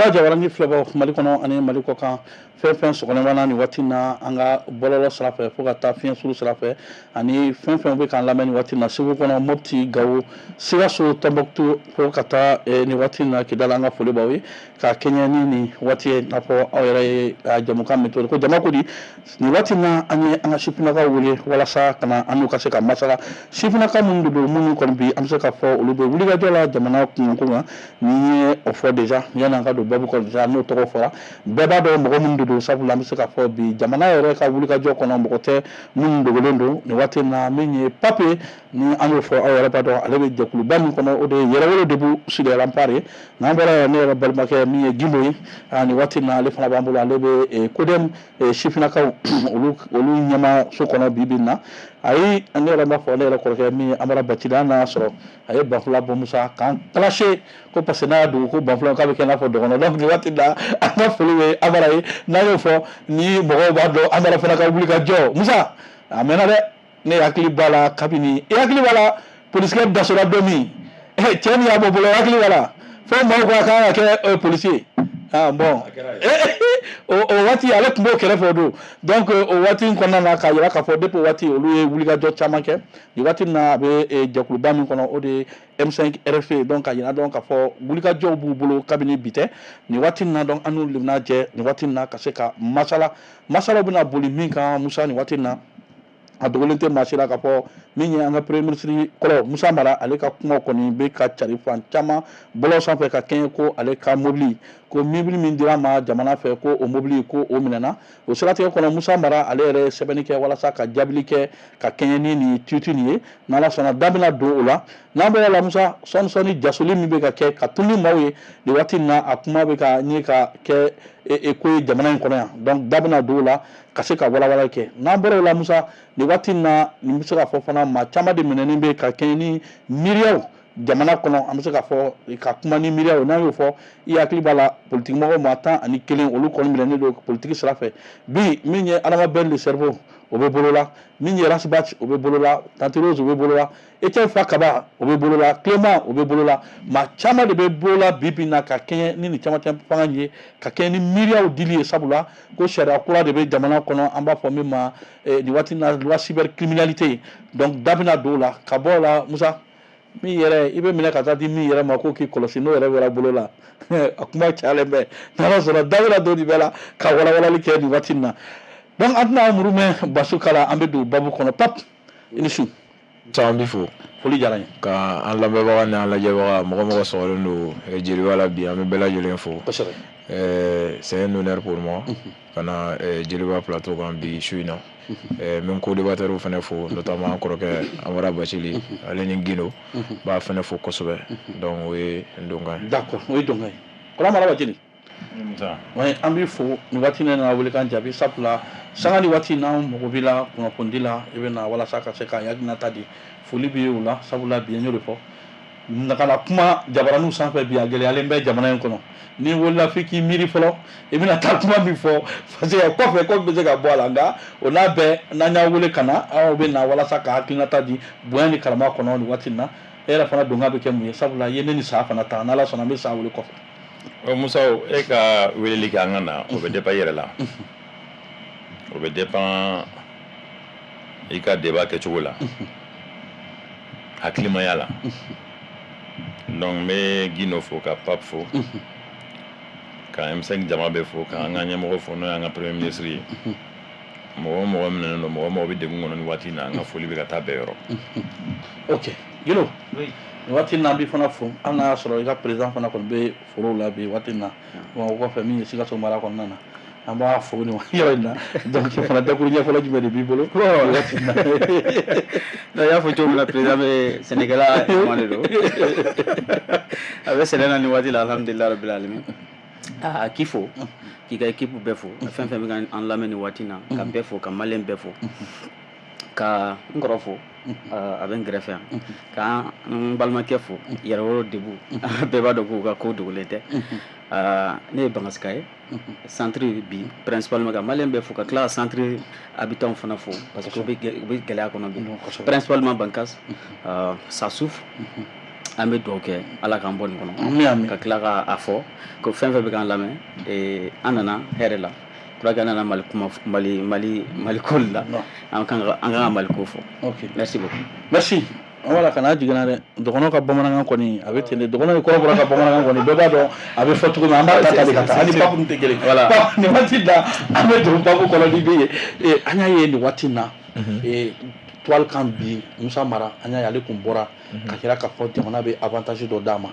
Jeliba Jabaranin filɛbaw, Mali kɔnɔ ani Mali kɔ kan, fɛn fɛn sɔgɔlen b'an na nin waati in na, an ka bɔlɔlɔ sira fɛ fo ka taa fiɲɛ suru sira fɛ, ani fɛn fɛn bɛ k'an lamɛn nin waati in na, Segu kɔnɔ, Mopti, Gawo, Sikaso, Tɔnbɔkutu, fo ka taa nin waati in na Kidali, an ka foli b'aw ye ka kɛɲɛ ni nin waati ye. I n'a fɔ aw yɛrɛ ye a jamukan min to ko jama ko di, nin waati in na an ye an ka sifinnakaw wele walasa ka na an n'u ka se ka masala. Sifinnaka minnu de don, minnu kɔni bi an bɛ se k'a fɔ olu bɛ wulikajɔ la jamana kunkanko kan. Ni ye o fɔ déjà, yanni an ka don babu kɔnɔ déjà, n'o tɔgɔ fɔra, bɛɛ b'a dɔn mɔgɔ minnu de don, sabula an bɛ se k'a fɔ bi jamana yɛrɛ ka wulikajɔ kɔnɔ, mɔgɔ tɛ minnu dogolen don nin waati in na. Min ye Pape, ni an y'o fɔ, aw yɛrɛ b'a dɔn ale bɛ jɛkuluba min kɔnɔ, o de ye Yɛrɛwolo Debout sur les Remparts ye. N'an bɔra yan, ne yɛrɛ balimakɛ min ye Gindo ye nin waati in na, ale fana b'an bolo, ale bɛ CODEM sifinnakaw olu ɲɛmaaso kɔnɔ bi bi in na. Ayi, ne yɛrɛ b'a fɔ ne yɛrɛ kɔrɔkɛ min ye Amara Bacili, an n'a sɔrɔ a ye banfula bɔ Musa k'an clashé ko parce que n'a y'a dogo ko banfula k'a bɛ kɛ i n'a fɔ dɔgɔnɔ. Donc nin waati in na, an ka foli bɛ Amara ye. N'an y'o fɔ ni mɔgɔw b'a dɔn Amara fana ka wuli ka jɔ. Musa, a mɛnna dɛ. Ne hakili b'a la, kabini i hakili b'a la polisikɛ dasora don min, cɛ min y'a bɔ bolo, hakili b'a la fo maaw ko a kan ka kɛ polisi ye. Ah bon, o waati ale tun b'o kɛrɛfɛ o don. Donc o waati in kɔnɔna na, k'a yira k'a fɔ depuis o waati olu ye wulikajɔ caman kɛ. Nin waati in na, a bɛ jɛkuluba min kɔnɔ, o de ye M5 RFP. Donc k'a yira dɔn k'a fɔ wulikajɔw b'u bolo kabini bi tɛ. Nin waati in na, donc an n'olu de bɛna jɛ nin waati in na ka se ka masala. Masalaw bɛna boli min kan, Musa, nin waati in na, a dogolen tɛ maa si la k'a fɔ min ye an ka premier ministre kɔrɔ Musa Mara, ale ka kumaw kɔni bɛ ka cari fan caman bɔlɔlɔ sanfɛ ka kɛɲɛ ko ale ka mobili, ko mobili min dira ma jamana fɛ, ko o mobili ko o minɛna. O siratigɛ kɔnɔ, Musa Mara ale yɛrɛ ye sɛbɛnni kɛ walasa ka jaabili kɛ ka kɛɲɛ ni nin tweet nin ye. N'Ala sɔnna, da bɛna don o la. N'an bɔra la, Musa, sɔɔni sɔɔni jasoli min bɛ ka kɛ ka tun ni maaw ye nin waati in na, a kuma bɛ ka ɲini ka kɛ ko ye jamana in kɔnɔ yan. Donc da bɛna don o la ka se ka walawalali kɛ. N'an bɔra o la, Musa, nin waati in na, nin bɛ se ka fɔ fana maa caman de minɛnen bɛ ka kɛɲɛ ni miiriyaw jamana kɔnɔ. An bɛ se ka fɔ ka kuma ni miiriyaw, n'an y'o fɔ, i hakili b'a la politiki mɔgɔw maa 11, olu kɔni minɛnen don politiki sira fɛ bi. Min ye Adama Ben le Cerveau, o bɛ bolo la. Min ye Ras Bath, o bɛ bolo la. Tante Rose, o bɛ bolo la. Etienne Fakaba, o bɛ bolo la. Clément, o bɛ bolo la. Maa caman de bɛ bolo la bi bi in na ka kɛɲɛ ni nin camancɛ fanga in ye, ka kɛɲɛ ni miiriyaw dili ye, sabula ko sariya kura de bɛ jamana kɔnɔ, an b'a fɔ min ma nin waati in na loi cybercriminalité. Donc da bɛna don o la. Ka bɔ o la, Musa, min yɛrɛ i bɛ minɛ ka taa di min yɛrɛ ma ko k'i kɔlɔsi, n'o yɛrɛ bɔra bolo la, a kuma cayalen bɛ. N'Ala sɔnna, da bɛna don nin bɛɛ la ka walawalali kɛ nin waati in na. Donc an tɛna muru mɛn basu kala, an bɛ don babu kɔnɔ. Pap, i ni su. Caman bi fo. Foli diyara n ye. Ka an lamɛnbaga ni an lajɛbaga, mɔgɔ mɔgɔ sɔgɔlen don Jeliba la bi, an bɛ bɛɛ lajɛlen fo. C'est un honneur pour moi ka na Jeliba plateau kan bi su in na. N bɛ n co-débatteur fana fo, notamment an kɔrɔkɛ Amara Bacili, ale ni Gindo, n b'a fana fo kosɛbɛ. Donc o ye n donkan ye. D'accord, o ye donkan ye. Kɔrɔ Amara Bacili. Ouais, an b'i fo nin waati in na, wele kan jaabi, sabula sanga ni waati n'an mago b'i la kunnafonidi la, i bɛ na walasa ka se ka hakilinata di. Foli b'i ye o la, sabula bi n y'o de fɔ ka na kuma jabaraninw sanfɛ bi, a gɛlɛyalen bɛ jamana in kɔnɔ. N'i wulila f'i k'i miiri fɔlɔ i bɛna taa kuma min fɔ, parce que kɔfɛ ko bɛ se ka bɔ a la. Nka o n'a bɛɛ, n'an y'a wele ka na, aw bɛ na walasa ka hakilinata di bonya ni karama kɔnɔ nin waati in na. E yɛrɛ fana donkan bɛ kɛ mun ye? Sabula i ye ne ni sa fana ta, n'Ala sɔnna an bɛ sa wele kɔfɛ. Musa, e ka weleli kɛ an ka na, o bɛ dépend i yɛrɛ la, o bɛ dépend i ka débat kɛcogo la, hakilimaya la. Donc n bɛ Gindo fo, ka Pape fo, ka M5 jama bɛɛ fo, ka an ka ɲɛmɔgɔ fo, n'o y'an ka premier ministre ye. Mɔgɔ o mɔgɔ minɛnen don, mɔgɔ o mɔgɔ bɛ degun kɔnɔ nin waati in na, an ka foli bɛ ka taa bɛɛ yɔrɔ. Ok, Gindo, nin waati in na an b'i fana fo. Hali n'a y'a sɔrɔ i ka président fana kɔni bɛ forow la bi waati in na, o kɔfɛ min ye Sikaso mara kɔnɔna na, an b'a fo nin yɔrɔ in na. Donc fana dakuru ɲɛfɔlɔ jumɛn de b'i bolo nin waati in na? I y'a fɔ cogo min na, président bɛ sɛnɛkɛla ɲuman de don, a bɛ sɛnɛ na nin waati la, alhamdulilah rabbil alamin. Aa, k'i fo, k'i ka équipe bɛɛ fo, fɛn fɛn bɛ ka an lamɛn nin waati in na, ka bɛɛ fo, ka malien bɛɛ fo, ka n kɔrɔ fo, a bɛ n kɛrɛfɛ yan, ka n balimakɛ fo, Yɛrɛwolo Debout, bɛɛ b'a dɔn k'u ka ko dogolen tɛ. Ne ye Bangasika ye, centre bi principalement, ka malien bɛɛ fo, ka tila ka centre habitants fana fo, parce que u bɛ gɛlɛya kɔnɔ bi, principalement Bankas, ça souffre. An bɛ dugawu kɛ Ala k'an bɔ nin kɔnɔ, ka tila k'a fɔ ko fɛn fɛn bɛ k'an lamɛn, an nana hɛrɛ la. Je crois qu'an nana Mali kuma, Mali Mali Mali ko la, an kan ka Mali ko fɔ. Merci beaucoup. Merci. Wala kana jiginna dɛ, dɔgɔnɔ ka bamanankan kɔni a bɛ ten de. Dɔgɔnɔ ye kɔrɔbɔrɔ ka bamanankan kɔni, bɛɛ b'a dɔn a bɛ fɔ cogo min. An b'a ta de ka taa ani Papu tɛ kelen. Nin waati la, an bɛ don babu kɔnɔ ni min ye, an y'a ye nin waati in na toile kan bi, Musa Mara, an y'a ye ale kun bɔra ka yira k'a fɔ jamana bɛ avantage dɔ d'a ma,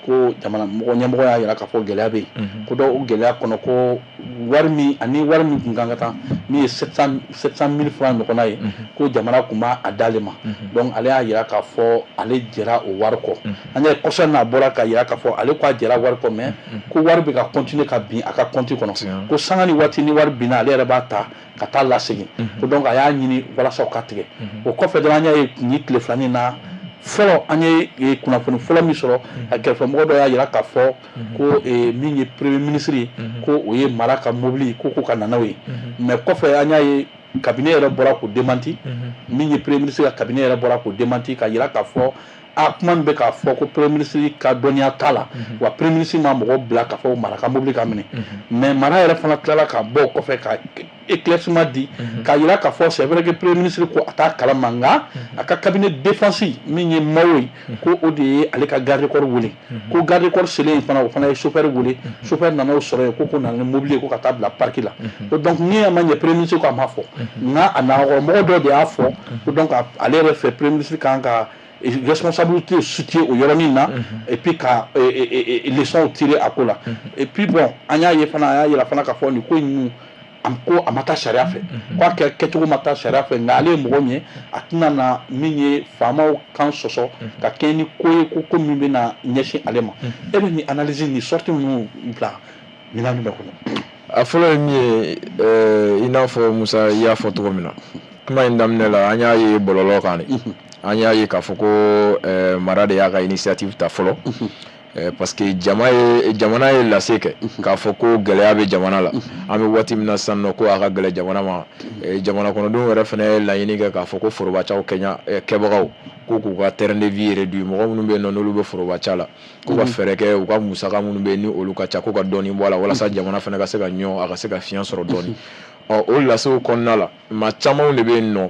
ko jamana mɔgɔ ɲɛmɔgɔ y'a yira k'a fɔ gɛlɛya bɛ yen, ko dɔw o gɛlɛya kɔnɔ, ko wari min ani wari min kun kan ka taa min ye 700 mille francs ɲɔgɔnna ye, ko jamana kun b'a a d'ale ma. Donc ale y'a yira k'a fɔ ale jɛra o wari kɔ. An y'a ye kɔsɔ n'a bɔra ka yira k'a fɔ ale ko a jɛra wari kɔ, mais ko wari bɛ ka continuer ka bin a ka compte kɔnɔ, ko sanga ni waati ni wari binna, ale yɛrɛ b'a ta ka taa lasegin, ko donc a y'a ɲini walasa o ka tigɛ. O kɔfɛ dɔrɔn, an y'a ye nin tile filanin na fɔlɔ, an ye kunnafoni fɔlɔ min sɔrɔ, a kɛrɛfɛmɔgɔ dɔ y'a yira k'a fɔ ko min ye premier ministre ye, ko o ye Mara ka mobili ko ka na n'o ye. Mais kɔfɛ, an y'a ye cabinet yɛrɛ bɔra k'o démenti. Min ye premier ministre ka cabinet yɛrɛ bɔra k'o démenti, ka yira k'a fɔ a kuma min bɛ k'a fɔ ko premier ministre ka dɔnniya t'a la, wa premier ministre ma mɔgɔ bila k'a fɔ Mara ka mobili ka minɛ. Mais Mara yɛrɛ fana tilala ka bɔ o kɔfɛ ka éclaircissement di, k'a yira k'a fɔ c'est vrai que premier ministre ko a t'a kalama, nka a ka cabinet défense min ye Mao ye, ko o de ye ale ka garde corps wele, ko garde corps selen fana, o fana ye chauffeur wele, chauffeur nana o sɔrɔ yen, ko nana ni mobili ye, ko ka taa bila parc la. Ko donc ni a ma ɲɛ, premier ministre ko a ma fɔ, nka a nakɔrɔmɔgɔ dɔ de y'a fɔ, ko donc ale yɛrɛ fɛ, premier ministre kan ka responsabilité situer o yɔrɔnin na et puis ka leçon tirer a ko la. Et puis bon, an y'a ye fana, a y'a yira fana k'a fɔ nin ko in, a ko a ma taa sariya fɛ, ko a kɛcogo ma taa sariya fɛ, nka ale ye mɔgɔ min ye, a tɛna na min ye faamaw kan sɔsɔ ka kɛɲɛ ni ko ye, ko min bɛna ɲɛsin ale ma. E bɛ nin analyse nin sortie ninnu bila minɛn jumɛn kɔnɔ? A fɔlɔ ye min ye, i n'a fɔ Musa, i y'a fɔ cogo min na kuma in daminɛ la, an y'a ye bɔlɔlɔ kan de, an y'a ye k'a fɔ ko Mara de y'a ka initiative ta fɔlɔ, parce que jamana ye lase kɛ k'a fɔ ko gɛlɛya bɛ jamana la. An bɛ waati min na sisan nɔ, ko a ka gɛlɛ jamana ma. Jamana kɔnɔdenw yɛrɛ fana ye laɲini kɛ k'a fɔ ko forobacaw kɛbagaw ko k'u ka train de vie réduit. Mɔgɔ minnu bɛ yen nɔ, n'olu bɛ forobaca la, k'u ka fɛɛrɛ kɛ u ka musaka minnu bɛ yen ni olu ka ca, k'u ka dɔɔni bɔ a la, walasa jamana fana ka se ka ɲɔ, a ka se ka fiɲɛ sɔrɔ dɔɔni. Ɔ, o lasew kɔnɔna la, maa camanw de bɛ yen nɔ,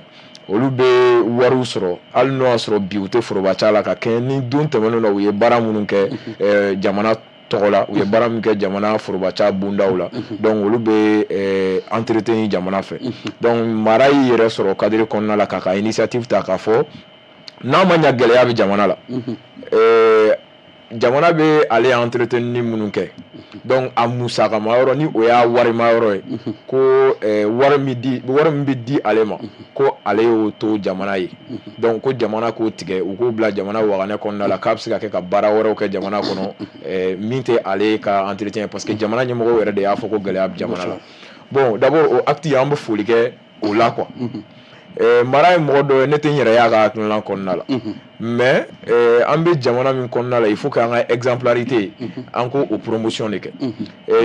olu bɛ wariw sɔrɔ, hali n'o y'a sɔrɔ bi u tɛ forobaca la, ka kɛɲɛ ni don tɛmɛnenw na u ye baara minnu kɛ jamana tɔgɔ la, u ye baara min kɛ jamana forobaca bondaw la. Donc olu bɛ entretien jamana fɛ. Donc Mara y'i yɛrɛ sɔrɔ cadre kɔnɔna la k'a ka initiative ta k'a fɔ n'a ma ɲɛ, gɛlɛya bɛ jamana la, jamana bɛ ale entretien minnu kɛ, donc a musakama yɔrɔ ni o y'a warima yɔrɔ ye, ko wari min bɛ di ale ma, ko ale y'o to jamana ye. Donc ko jamana k'o tigɛ, u k'o bila jamana waganɛ kɔnɔna la, k'a bɛ se ka kɛ ka baara wɛrɛw kɛ jamana kɔnɔ min tɛ ale ka entretien, parce que jamana ɲɛmɔgɔw yɛrɛ de y'a fɔ ko gɛlɛya bɛ jamana la. Bon, d'abord o acte, an bɛ foli kɛ o la quoi. Mara ye mɔgɔ dɔ ye, ne tɛ n yɛrɛ y'a ka hakilina kɔnɔna la, mais an bɛ jamana min kɔnɔna la, il faut qu'an ka exemplarité, an ko o promotion de kɛ.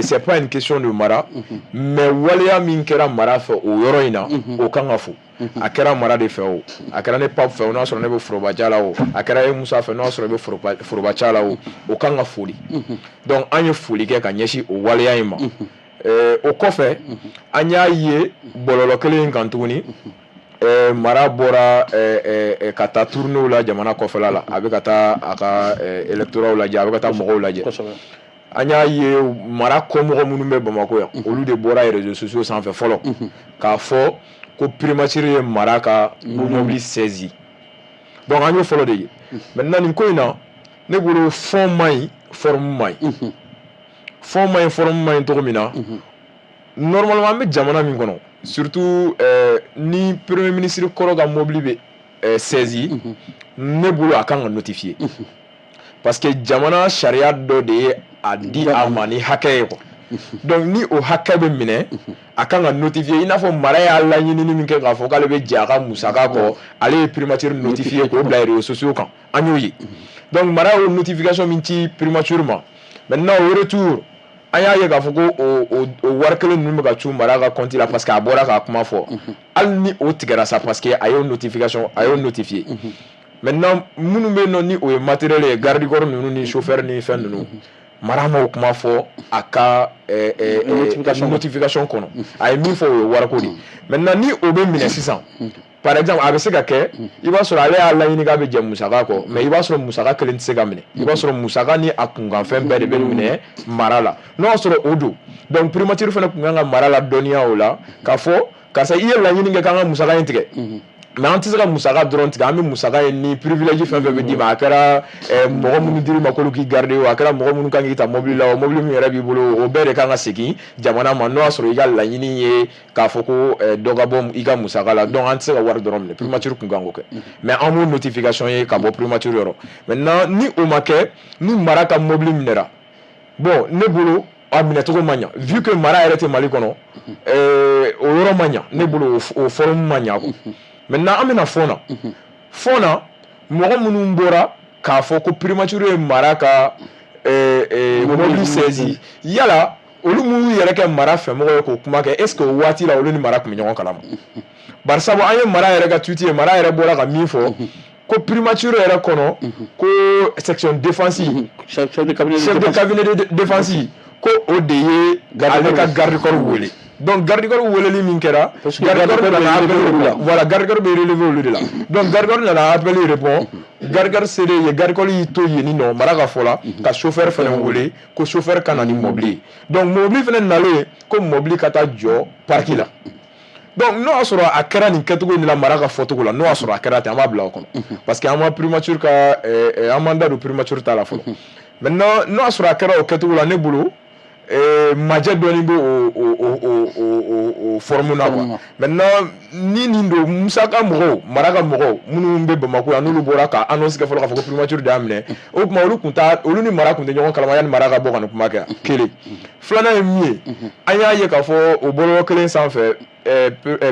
C'est pas une question de Mara, mais waleya min kɛra Mara fɛ o yɔrɔ in na, o kan ka fo. A kɛra Mara de fɛ o, a kɛra ne Pape fɛ o, n'a sɔrɔ ne bɛ forobaca la o, a kɛra e Musa fɛ, n'o y'a sɔrɔ e bɛ forobaca la o, o kan ka foli. Donc an ye foli kɛ ka ɲɛsin o waleya in ma. O kɔfɛ, an y'a ye bɔlɔlɔ kelen in kan tuguni, Mara bɔra ka taa tournéew la jamana kɔfɛla la, a bɛ ka taa a ka électorat lajɛ, a bɛ ka taa mɔgɔw lajɛ. An y'a ye Mara kɔmɔgɔ minnu bɛ Bamakɔ yan, olu de bɔra réseaux sociaux sanfɛ fɔlɔ k'a fɔ ko primature ye Mara ka mobili saisi. Donc an y'o fɔlɔ de ye. Maintenant, nin ko in na, ne bolo, fond man ɲi, forme man ɲi. Fond man ɲi, forme man ɲi cogo min na, normalement an bɛ jamana min kɔnɔ, surtout ni premier ministre kɔrɔ ka mobili bɛ saisi, ne bolo a kan ka notifier, parce que jamana sariya dɔ de ye a di a ma ni hakɛ ye quoi. Donc ni o hakɛ bɛ minɛ, a kan ka notifier, i n'a fɔ Mara y'a laɲinini min kɛ k'a fɔ k'ale bɛ jɛ a ka musaka kɔ, ale ye primature notifier k'o bila réseaux sociaux kan, an y'o ye. Donc Mara y'o notification min ci primature ma, maintenant au retour, an y'a ye k'a fɔ ko o wari kelen ninnu bɛ ka cu Mara ka compte la, parce que a bɔra k'a kuma fɔ. Hali ni o tigɛra sa, parce que a y'o notification, a y'o notifier. Maintenant, minnu bɛ yen nɔ, ni o ye matériel ye, garde corps ninnu ni chauffeur ni fɛn ninnu, Mara m'o kuma fɔ a ka notification kɔnɔ. A ye min fɔ, o ye wariko de ye. Maintenant, ni o bɛ minɛ sisan, par exemple, a bɛ se ka kɛ i b'a sɔrɔ ale y'a laɲini k'a bɛ jɛ musaka kɔ, mais i b'a sɔrɔ musaka kelen tɛ se ka minɛ, i b'a sɔrɔ musaka ni a kunkanfɛn bɛɛ de bɛ minɛ mara la. N'o y'a sɔrɔ o don, donc primature fana tun kan ka mara la dɔnniya o la, k'a fɔ karisa, i ye laɲini kɛ k'an ka musaka in tigɛ, mais an tɛ se ka musaka dɔrɔn tigɛ, an bɛ musaka in ni privilège fɛn fɛn bɛ d'i ma, a kɛra mɔgɔ minnu dir'i ma k'olu k'i garder o, a kɛra mɔgɔ minnu kan k'i ta mobili la o, mobili min yɛrɛ b'i bolo, o bɛɛ de kan ka segin jamana ma, n'o y'a sɔrɔ i ka laɲini ye k'a fɔ ko dɔ ka bɔ i ka musaka la. Donc an tɛ se ka wari dɔrɔn minɛ, primature kun kan k'o kɛ, mais an b'o notification ye ka bɔ primature yɔrɔ. Maintenant, ni o ma kɛ, ni mara ka mobili minɛra, bon, ne bolo a minɛcogo ma ɲa, vu que mara yɛrɛ tɛ Mali kɔnɔ, o yɔrɔ ma ɲa ne bolo, o forme ma ɲa quoi. Maintenant, an bɛna fond na. Fond na, mɔgɔ minnu bɔra k'a fɔ ko primature ye mara ka mobili saisi, yala olu minnu yɛrɛ kɛ mara fɛmɔgɔ ye k'o kuma kɛ, est ce que o waati la olu ni mara tun bɛ ɲɔgɔn kalama? Bari sabu an ye mara yɛrɛ ka tweet ye, mara yɛrɛ bɔra ka min fɔ ko primature yɛrɛ kɔnɔ, ko section défense, chef de cabinet, chef de cabinet de défense, ko o de ye ale ka garde corps wele. Donc garde corps weleli min kɛra, garde corps nana appel, voilà, garde corps bɛ relever olu de la. Donc garde corps nana appel répond, garde corps selen yen, garde corps y'i to yen nɔ, mara ka fɔ la, ka chauffeur fana wele ko chauffeur ka na ni mobili ye. Donc mobili fana nalen, ko mobili ka taa jɔ parc la. Donc n'o y'a sɔrɔ a kɛra nin kɛcogo in de la, mara ka fɔcogo la, n'o y'a sɔrɔ a kɛra ten, an b'a bila o kɔnɔ, parce que an ma primature ka, an m'an da don primature ta la fɔlɔ. Maintenant, n'o y'a sɔrɔ a kɛra o kɛcogo la, ne bolo majɛ dɔɔni bɛ o forme na quoi. Maintenant, ni nin don, Musa ka mɔgɔw, mara ka mɔgɔw minnu bɛ Bamakɔ yan, n'olu bɔra ka annonce kɛ fɔlɔ k'a fɔ ko primature de y'a minɛ, o tuma olu kun t'a, olu ni mara kun tɛ ɲɔgɔn kalama yanni mara ka bɔ ka nin kuma kɛ. Kelen filanan ye min ye, an y'a ye k'a fɔ o bɔlɔlɔ kelen sanfɛ,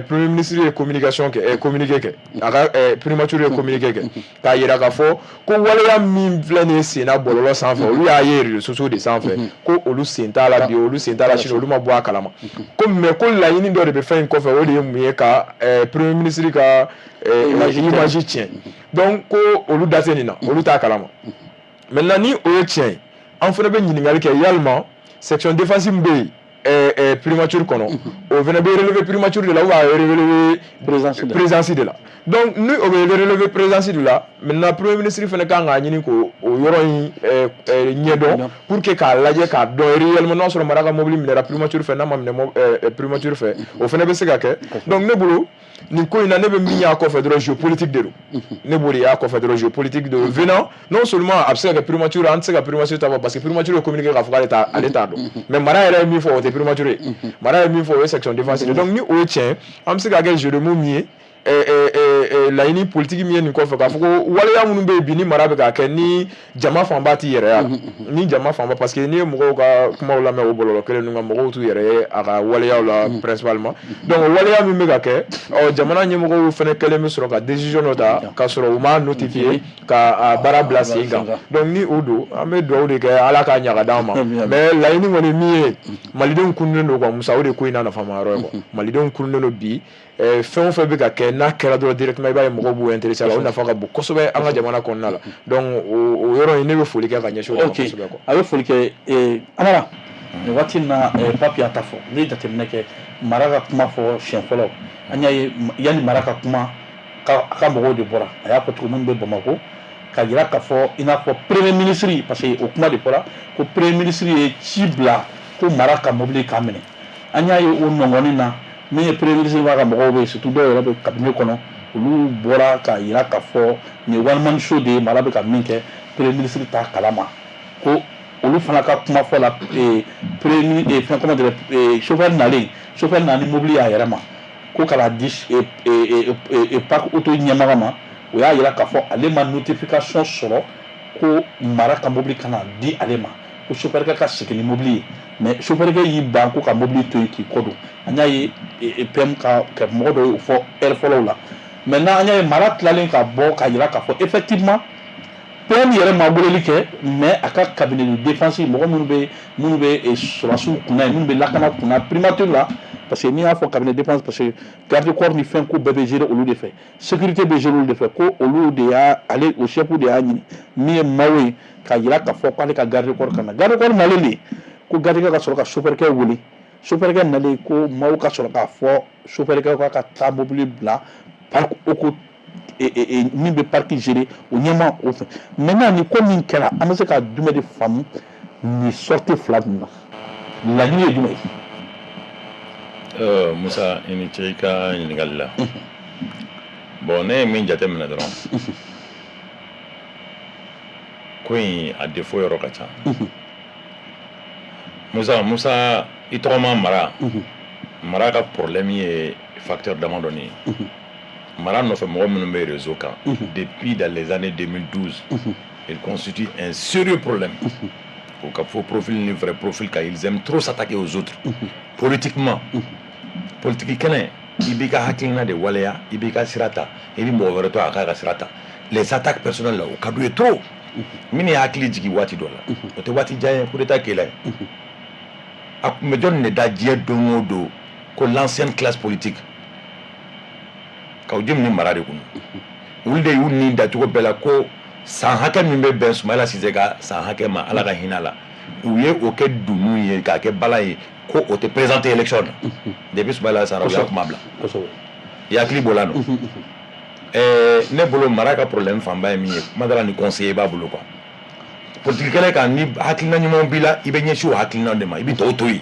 premier ministre ye communication kɛ, communiqué kɛ, a ka primature ye communiqué kɛ k'a yira k'a fɔ ko waleya min filɛ nin ye senna bɔlɔlɔ sanfɛ, olu y'a ye réseaux sociaux de sanfɛ, ko olu sen t'a la bi, olu sen t'a la sini, olu ma bɔ a kalama ko, mais ko laɲini dɔ de bɛ fɛn in kɔfɛ, o de ye mun ye? Ka premier ministre ka image tiɲɛ. Donc ko olu da tɛ nin na, olu t'a kalama. Maintenant, ni o ye tiɲɛ ye, an fana bɛ ɲininkali kɛ, yalima section défense min bɛ yen primature kɔnɔ, o fana bɛ relever primature de la ou a relever présidence de la? Donc ni o bɛ relever présidence de la, maintenant premier ministre fana kan k'a ɲini k'o o yɔrɔ in ɲɛdɔn pour que k'a lajɛ k'a dɔn réellement n'a sɔrɔ mara ka mobili minɛra primature fɛ, n'a ma minɛ primature fɛ, o fana bɛ se ka kɛ. Donc ne bolo, nin ko in na, ne bɛ min y'a kɔfɛ dɔrɔn, jeu politique de don. Ne b'o de y'a kɔfɛ dɔrɔn, jeu politique de don. Venant, non seulement a bɛ se ka kɛ primature, an tɛ se ka primature ta fɔ, parce que primature ye communiqué k'a fɔ k'ale t'a, ale t'a dɔn, mais mara yɛrɛ ye min fɔ, o tɛ primature ye, mara ye min fɔ, o ye section défense de. Donc ni o ye tiɲɛ, an bɛ se ka kɛ jeu de mots min ye, laɲini politique min ye nin kɔfɛ, k'a fɔ ko waleya minnu bɛ yen bi, ni mara bɛ k'a kɛ, ni jama fanba t'i yɛrɛ ya la, ni jama fanba, parce que n'i ye mɔgɔw ka kumaw lamɛn o bɔlɔlɔ kelen ninnu kan, mɔgɔw t'u yɛrɛ ye a ka waleyaw la principalement. Donc o waleya min bɛ ka kɛ, ɔ, jamana ɲɛmɔgɔw fana kɛlen bɛ sɔrɔ ka décision dɔ ta k'a sɔrɔ u m'a notifier ka a baara bila sen kan. Donc ni o don, an bɛ dugawu de kɛ, Ala k'a ɲaga d'an ma. Mais laɲini kɔni min ye, malidenw kununnen don quoi. Musa, o de ko in n'a nafama yɔrɔ ye quoi. Malidenw kununnen don bi. Fɛn o fɛn bɛ ka kɛ, n'a kɛra dɔrɔn, directement i b'a ye mɔgɔw b'u intéressé a la. O nafa ka bon kosɛbɛ an ka jamana kɔnɔna la. Donc o yɔrɔ in, ne bɛ foli kɛ ka ɲɛsin o de ma kosɛbɛ quoi. A bɛ foli kɛ. Amara, nin waati in na, Papi y'a ta fɔ. N'i ye jateminɛ kɛ, mara ka kuma fɔ siɲɛ fɔlɔ, an y'a ye yanni mara ka kuma, a ka mɔgɔw de bɔra, a y'a fɔ cogo minnu bɛ Bamakɔ, ka jira k'a fɔ i n'a fɔ premier ministre, parce que o kuma de fɔra ko premier ministre ye ci bila ko mara ka mobili k'a minɛ. An y'a ye o nɔngɔnni na, min ye premier ministre b'a ka mɔgɔw bɛ yen, surtout dɔw yɛrɛ bɛ cabinet kɔnɔ, olu bɔra k'a jira k'a fɔ nin ye one man show de ye, mara bɛ ka min kɛ, premier ministre t'a kalama. Ko olu fana ka kuma fɔ la, premier fɛn, comment dire, chauffeur nalen, chauffeur nana ni mobili y'a yɛrɛ ma ko ka n'a di parc auto ɲɛmaga ma, o y'a jira k'a fɔ ale ma notification sɔrɔ ko mara ka mobili kana di ale ma, ko chauffeur ka segin ni mobili ye. Mais chauffeur y'i ban ko ka mobili to yen k'i kɔ don. An y'a ye PM ka mɔgɔ dɔw y'o fɔ heure fɔlɔw la. Maintenant, an y'a ye mara tilalen ka bɔ k'a jira k'a fɔ effectivement PM yɛrɛ ma weleli kɛ, mais a ka cabinet de défense, mɔgɔ minnu bɛ sɔrɔdasiw kunna yen, minnu bɛ lakana kunna primature la, Parce que n'i y'a fɔ cabinet défense, parce que garde corps ni fɛn ko bɛɛ bɛ gérer olu de fɛ, sécurité bɛ gérer olu de fɛ, ko olu de y'a, ale o chef de y'a ɲini min ye Mao ye, k'a jira k'a fɔ k'ale ka garde corps ka na. Garde corps nalen de, ko garde ka sɔrɔ ka chauffeur kɛ wele. Chauffeur kɛ nalen, ko Mao ka sɔrɔ k'a fɔ chauffeur kɛ k'a ka taa mobili bila parc oko min bɛ parc gérer, o ɲɛma o fɛ. Maintenant, ni ko min kɛra, an bɛ se ka jumɛn de faamu nin sortie fila ninnu na? Laɲini ye jumɛn ye? Musa, i ni ce i ka ɲininkali la. Bon, ne ye min jate minɛ dɔrɔn, ko in a défaut yɔrɔ ka ca. Musa, i tɔgɔma Mara. Mara ka problème ye facteur damadɔni ye. Mara nɔfɛ mɔgɔ minnu bɛ réseau kan depuis dans les années 2012, il constitue un sérieux problème. U ka faux profil ni vrai profil kan, ils aiment trop s'attaquer aux autres politiquement. Politique kɛnɛ, i b'i ka hakilina de waleya, i b'i ka sira ta, i bɛ mɔgɔ wɛrɛ to a k'a ka sira ta. Les attaques personnelles la, o ka d'u ye trop. Min ye hakili jigin waati dɔ la, o tɛ waati jan ye, coup d'état kɛla ye, a tun bɛ jɔnni de da diɲɛ don o don ko l'ancienne classe politique? Kaou Djim ni Mara de kun, olu de y'u ni dacogo bɛɛ la ko san hakɛ min bɛ bɛn Sumayila Sise ka san hakɛ ma, Ala ka hinɛ la, u ye o kɛ dunun ye k'a kɛ bala ye ko o tɛ présenter élection na. Depuis Sumayila sara, u y'a kuma bila. I hakili b'o la nɔ? Ne bolo, Mara ka problème fanba ye min ye, kuma dɔ la ni conseiller b'a bolo quoi. Politique kɛlɛ kan, ni hakilina ɲumanw b'i la, i bɛ ɲɛsin o hakilina de ma, i bɛ tɔw to yen.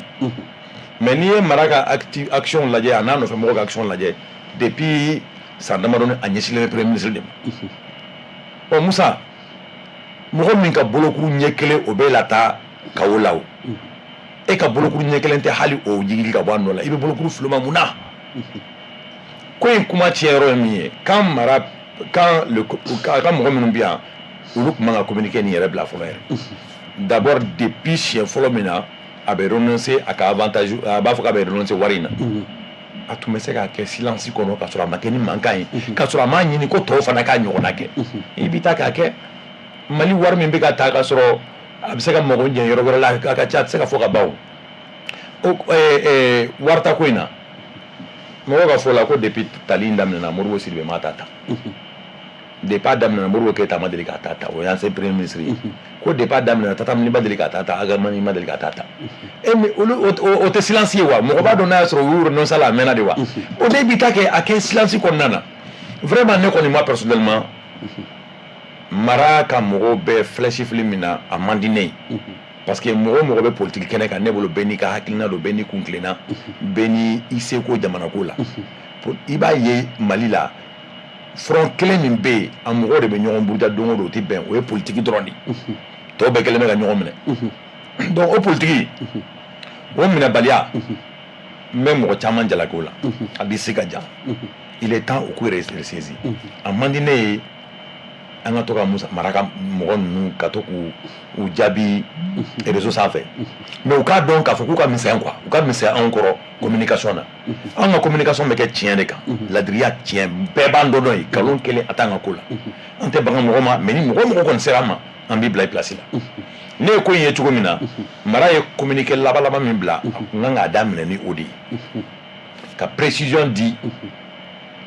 Mais n'i ye Mara ka action lajɛ, a n'a nɔfɛ mɔgɔw ka action lajɛ depuis san damadɔni, a ɲɛsinnen bɛ premier ministre de ma. Ɔ Musa, mɔgɔ min ka bolokuru ɲɛ kelen o bɛ la taa kawo la, o e ka bolokuru ɲɛ kelen tɛ hali o jigili ka bɔ a nɔ la, i bɛ bolokuru filima mun na? Ko in kuma tiɲɛ yɔrɔ ye min ye, kan Mara kan le a ka mɔgɔ minnu bɛ yan, olu tun man ka communiqué nin yɛrɛ bila fɔlɔ yɛrɛ. D'abord, depuis siɲɛ fɔlɔ min na a bɛ renoncer a ka avantage, a b'a fɔ k'a bɛ renoncer wari in na, a tun bɛ se k'a kɛ silence kɔnɔ, ka sɔrɔ a ma kɛ ni mankan ye, ka sɔrɔ a m'a ɲini ko tɔw fana k'a ɲɔgɔnna kɛ. I bɛ taa k'a kɛ Mali wari min bɛ ka ta, ka sɔrɔ a bɛ se ka mago ɲɛ yɔrɔ wɛrɛ la, a ka ca, a tɛ se ka fɔ ka ban. O wari ta ko in na, mɔgɔw ka fɔ la ko depuis tali in daminɛna, Modibo Sidibe ma ta ta. Depuis a daminɛna, Modibo Keyita ma deli k'a ta ta, o y'ancien premier ministre ye. Ko depuis a daminɛna, Tatam ma deli k'a ta ta, Agamani ma deli k'a ta ta. E mais olu o tɛ silence ye wa? Mɔgɔ b'a dɔn n'a y'a sɔrɔ u y'u renoncer a la, a mɛnna de wa? O de b'i ta kɛ, a kɛ silence kɔnɔna na. Vraiment, ne kɔni, moi personnellement, Mara ka mɔgɔw bɛ flèche fili min na, a man di ne ye, parce que mɔgɔ o mɔgɔ bɛ politique kɛnɛ kan, ne bolo, bɛɛ n'i ka hakilina don, bɛɛ n'i kun tilenna, bɛɛ ni i seko jamana ko la. I b'a ye Mali la, front kelen min bɛ yen, a mɔgɔw de bɛ ɲɔgɔn buruja don o don, o tɛ bɛn, o ye politique dɔrɔn de ye. Tɔw bɛɛ kɛlen bɛ ka ɲɔgɔn minɛ. Donc o politique o minɛbaliya, n bɛ mɔgɔ caman jalaki o la, a bɛ se ka jan. Il est temps u k'u yɛrɛ ressaisir. A man di ne ye an ka to ka Musa Mara ka mɔgɔ ninnu ka to k'u u jaabi réseau sanfɛ, mais u k'a dɔn k'a fɔ k'u ka misɛn quoi, u ka misɛn anw kɔrɔ communication na. Anw ka communication bɛ kɛ tiɲɛ de kan, ladiriya, tiɲɛ, bɛɛ b'an dɔn dɔn ye. Nkalon kelen a t'an ka ko la, an tɛ baga mɔgɔ ma, mais ni mɔgɔ o mɔgɔ kɔni sera an ma, an b'i bila i place la. Ne ye ko in ye cogo min na, Mara ye communiqué laban laban min bila, a kun kan k'a daminɛ ni o de ye, ka précision di: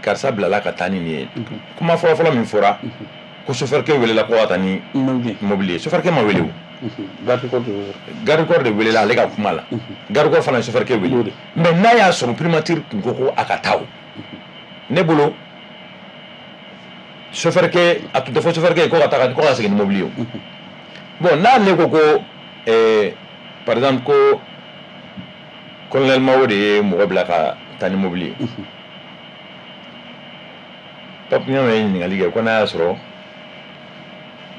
karisa bilala ka taa ni nin ye. Kuma fɔlɔ fɔlɔ min fɔra, ko chauffeur kɛ welela ko ka taa ni mobili ye. Chauffeur kɛ ma wele, o garde corps de welela. Ale ka kuma la, garde corps fana ye chauffeur kɛ wele. Mais n'a y'a sɔrɔ primature kun ko ko a ka taa, o ne bolo, chauffeur kɛ, a tun tɛ fɔ chauffeur kɛ ko ka taa ko ka segin ni mobili ye. O bon, n'ale ko ko par exemple ko colonel Mao de ye mɔgɔ bila ka taa ni mobili ye, Pape Ɲama ye ɲininkali kɛ ko n'a y'a sɔrɔ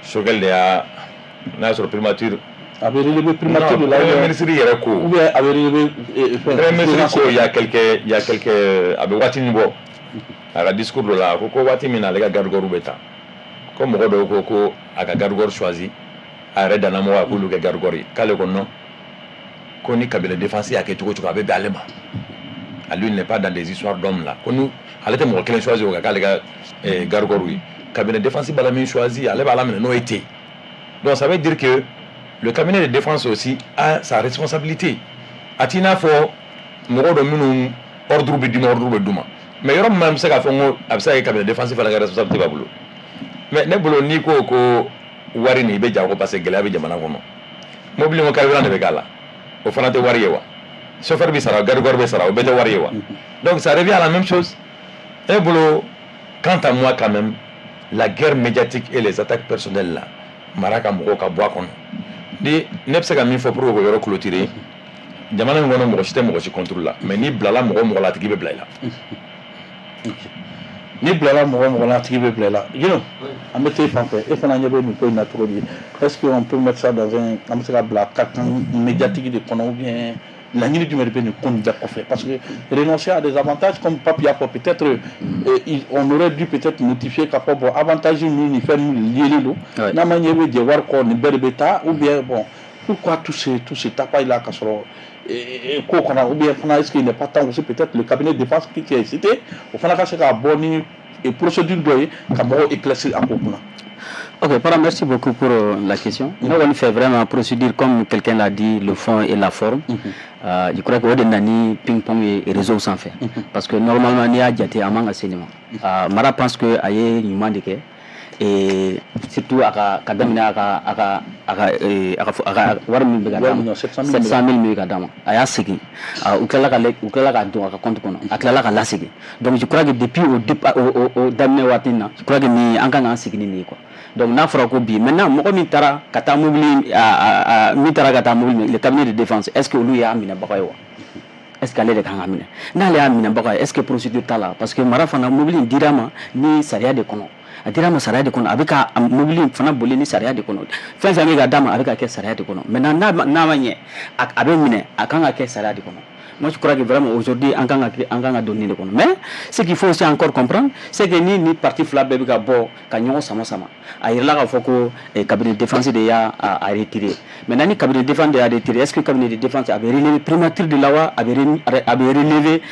Choguel de y'a, n'a y'a sɔrɔ primature a bɛ relever primature de la. Premier ministre yɛrɛ ko ou bien a bɛ relever fɛn. Premier ministre ko il y a quelques, a bɛ waati min bɔ, a ka discours dɔ la, a ko ko waati min na ale ka garde corps bɛ ta, ko mɔgɔ dɔw ko ko a ka garde corps choisi, a yɛrɛ dannamɔgɔ, a k'olu kɛ garde corps ye, k'ale ko non, ko ni cabinet défense y'a kɛ cogo o cogo, a bɛ bɛn ale ma. À lui, il n'est pas dans des histoires d'hommes là, ko nu ale tɛ mɔgɔ kelen choisi o ka k'ale ka garde corps ye. Cabinet défense b'a la min choisi, ale b'a la minɛ n'o ye ten. Donc ça veut dire que le cabinet de défense aussi a sa responsabilité. A t'i n'a fɔ Mɔgɔw don minnu ordre bɛ d'u ma, ordre bɛ d'u ma. Mais yɔrɔ min na, an bɛ se k'a fɔ n ko a bɛ se ka kɛ cabinet défense fana ka responsabilité b'a bolo. Mais ne bolo, n'i ko ko wari nin, i bɛ jago parce que gɛlɛya bɛ jamana kɔnɔ. Mobili ko carburant de bɛ k'a la, o fana tɛ wari ye wa? Chauffeur bɛ sara, garde corps bɛ sara, o bɛɛ tɛ wari ye wa? Donc ça revient à la même chose. Ne bolo, quant à moi, quand même, la guerre médiatique et les attaques personnelles là, Mara ka mɔgɔw ka bɔ a kɔnɔ. Ni ne bɛ se ka min fɔ pour que k'o yɔrɔ clôturer, jamana in kɔnɔ, mɔgɔ si tɛ mɔgɔ si contre la, mais n'i bilala mɔgɔ o mɔgɔ la, a tigi bɛ bila i la. N'i bilala mɔgɔ o mɔgɔ la, a tigi bɛ bila i la. Gino, an bɛ t'e fan fɛ. E fana ɲɛ bɛ nin ko in na cogo di? Est-ce que on peut mettre ça dans un, an bɛ se ka bila carcan médiatique de kɔnɔ, ou bien laɲini jumɛn de bɛ nin ko nin bɛɛ kɔfɛ? Parce que renoncer à des avantages, comme Papi y'a fɔ, peut-être on aurait dû peut-être notifier k'a fɔ bon, avantage ninnu ni fɛn ninnu liélen don. N'a ma ɲɛ i bɛ jɛ wari kɔ, nin bɛɛ de bɛ taa, ou bien bon, pourquoi tout ce tapage là, k'a sɔrɔ ko kɔnɔ? Ou bien fana, est-ce qu'il n'est pas temps aussi peut-être le cabinet de défense qui est cité, o fana ka se ka bɔ ni procédure dɔ ye ka mɔgɔw éclaircir a ko kunna? Ok, Para, merci beaucoup pour la question. Nous, on fait vraiment procédure, comme quelqu'un l'a dit, le fond et la forme. Je crois que o de nana ni ping-pong ye réseau sanfɛ. Parce que normalement, n'i y'a jate, a man ka se nin ma. Mara pense que a ye ɲuman de kɛ. Et surtout a ka daminɛ a ka wari min bɛ ka d'a ma, 700 000 min bɛ ka d'a ma, a y'a segin. U tilala k'a don a ka compte kɔnɔ, a tilala ka lasegin. Donc je crois que depuis o daminɛ waati in na, je crois que nin an kan k'an sigi ni nin ye quoi. Donc n'a fɔra ko bi maintenant, mɔgɔ min taara ka taa mobili, min taara ka taa mobili, le cabinet de défense, est ce que olu y'a minɛbaga ye wa? Est ce que ale de kan ka minɛ? N'ale y'a minɛbaga ye, est ce que procédure t'a la? Parce que Mara fana, mobili in dira ma ni sariya de kɔnɔ, a dira ma sariya de kɔnɔ, a bɛ ka mobili in fana boli ni sariya de kɔnɔ, fɛn fɛn bɛ ka d'a ma, a bɛ ka kɛ sariya de kɔnɔ. Maintenant, n'a ma ɲɛ, a bɛ minɛ, a kan ka kɛ sariya de kɔnɔ. Moi, je crois que vraiment aujourd'hui, an kan ka don nin de kɔnɔ. Mais ce qu'il faut aussi encore comprendre, c'est que ni parti fila bɛɛ bɛ ka bɔ ka ɲɔgɔn sama sama, a yirala k'a fɔ ko cabinet de défense de y'a a retiré. Maintenant, ni cabinet de défense de y'a retiré, est-ce que cabinet de défense a bɛ relever primature de la wa, a bɛ relever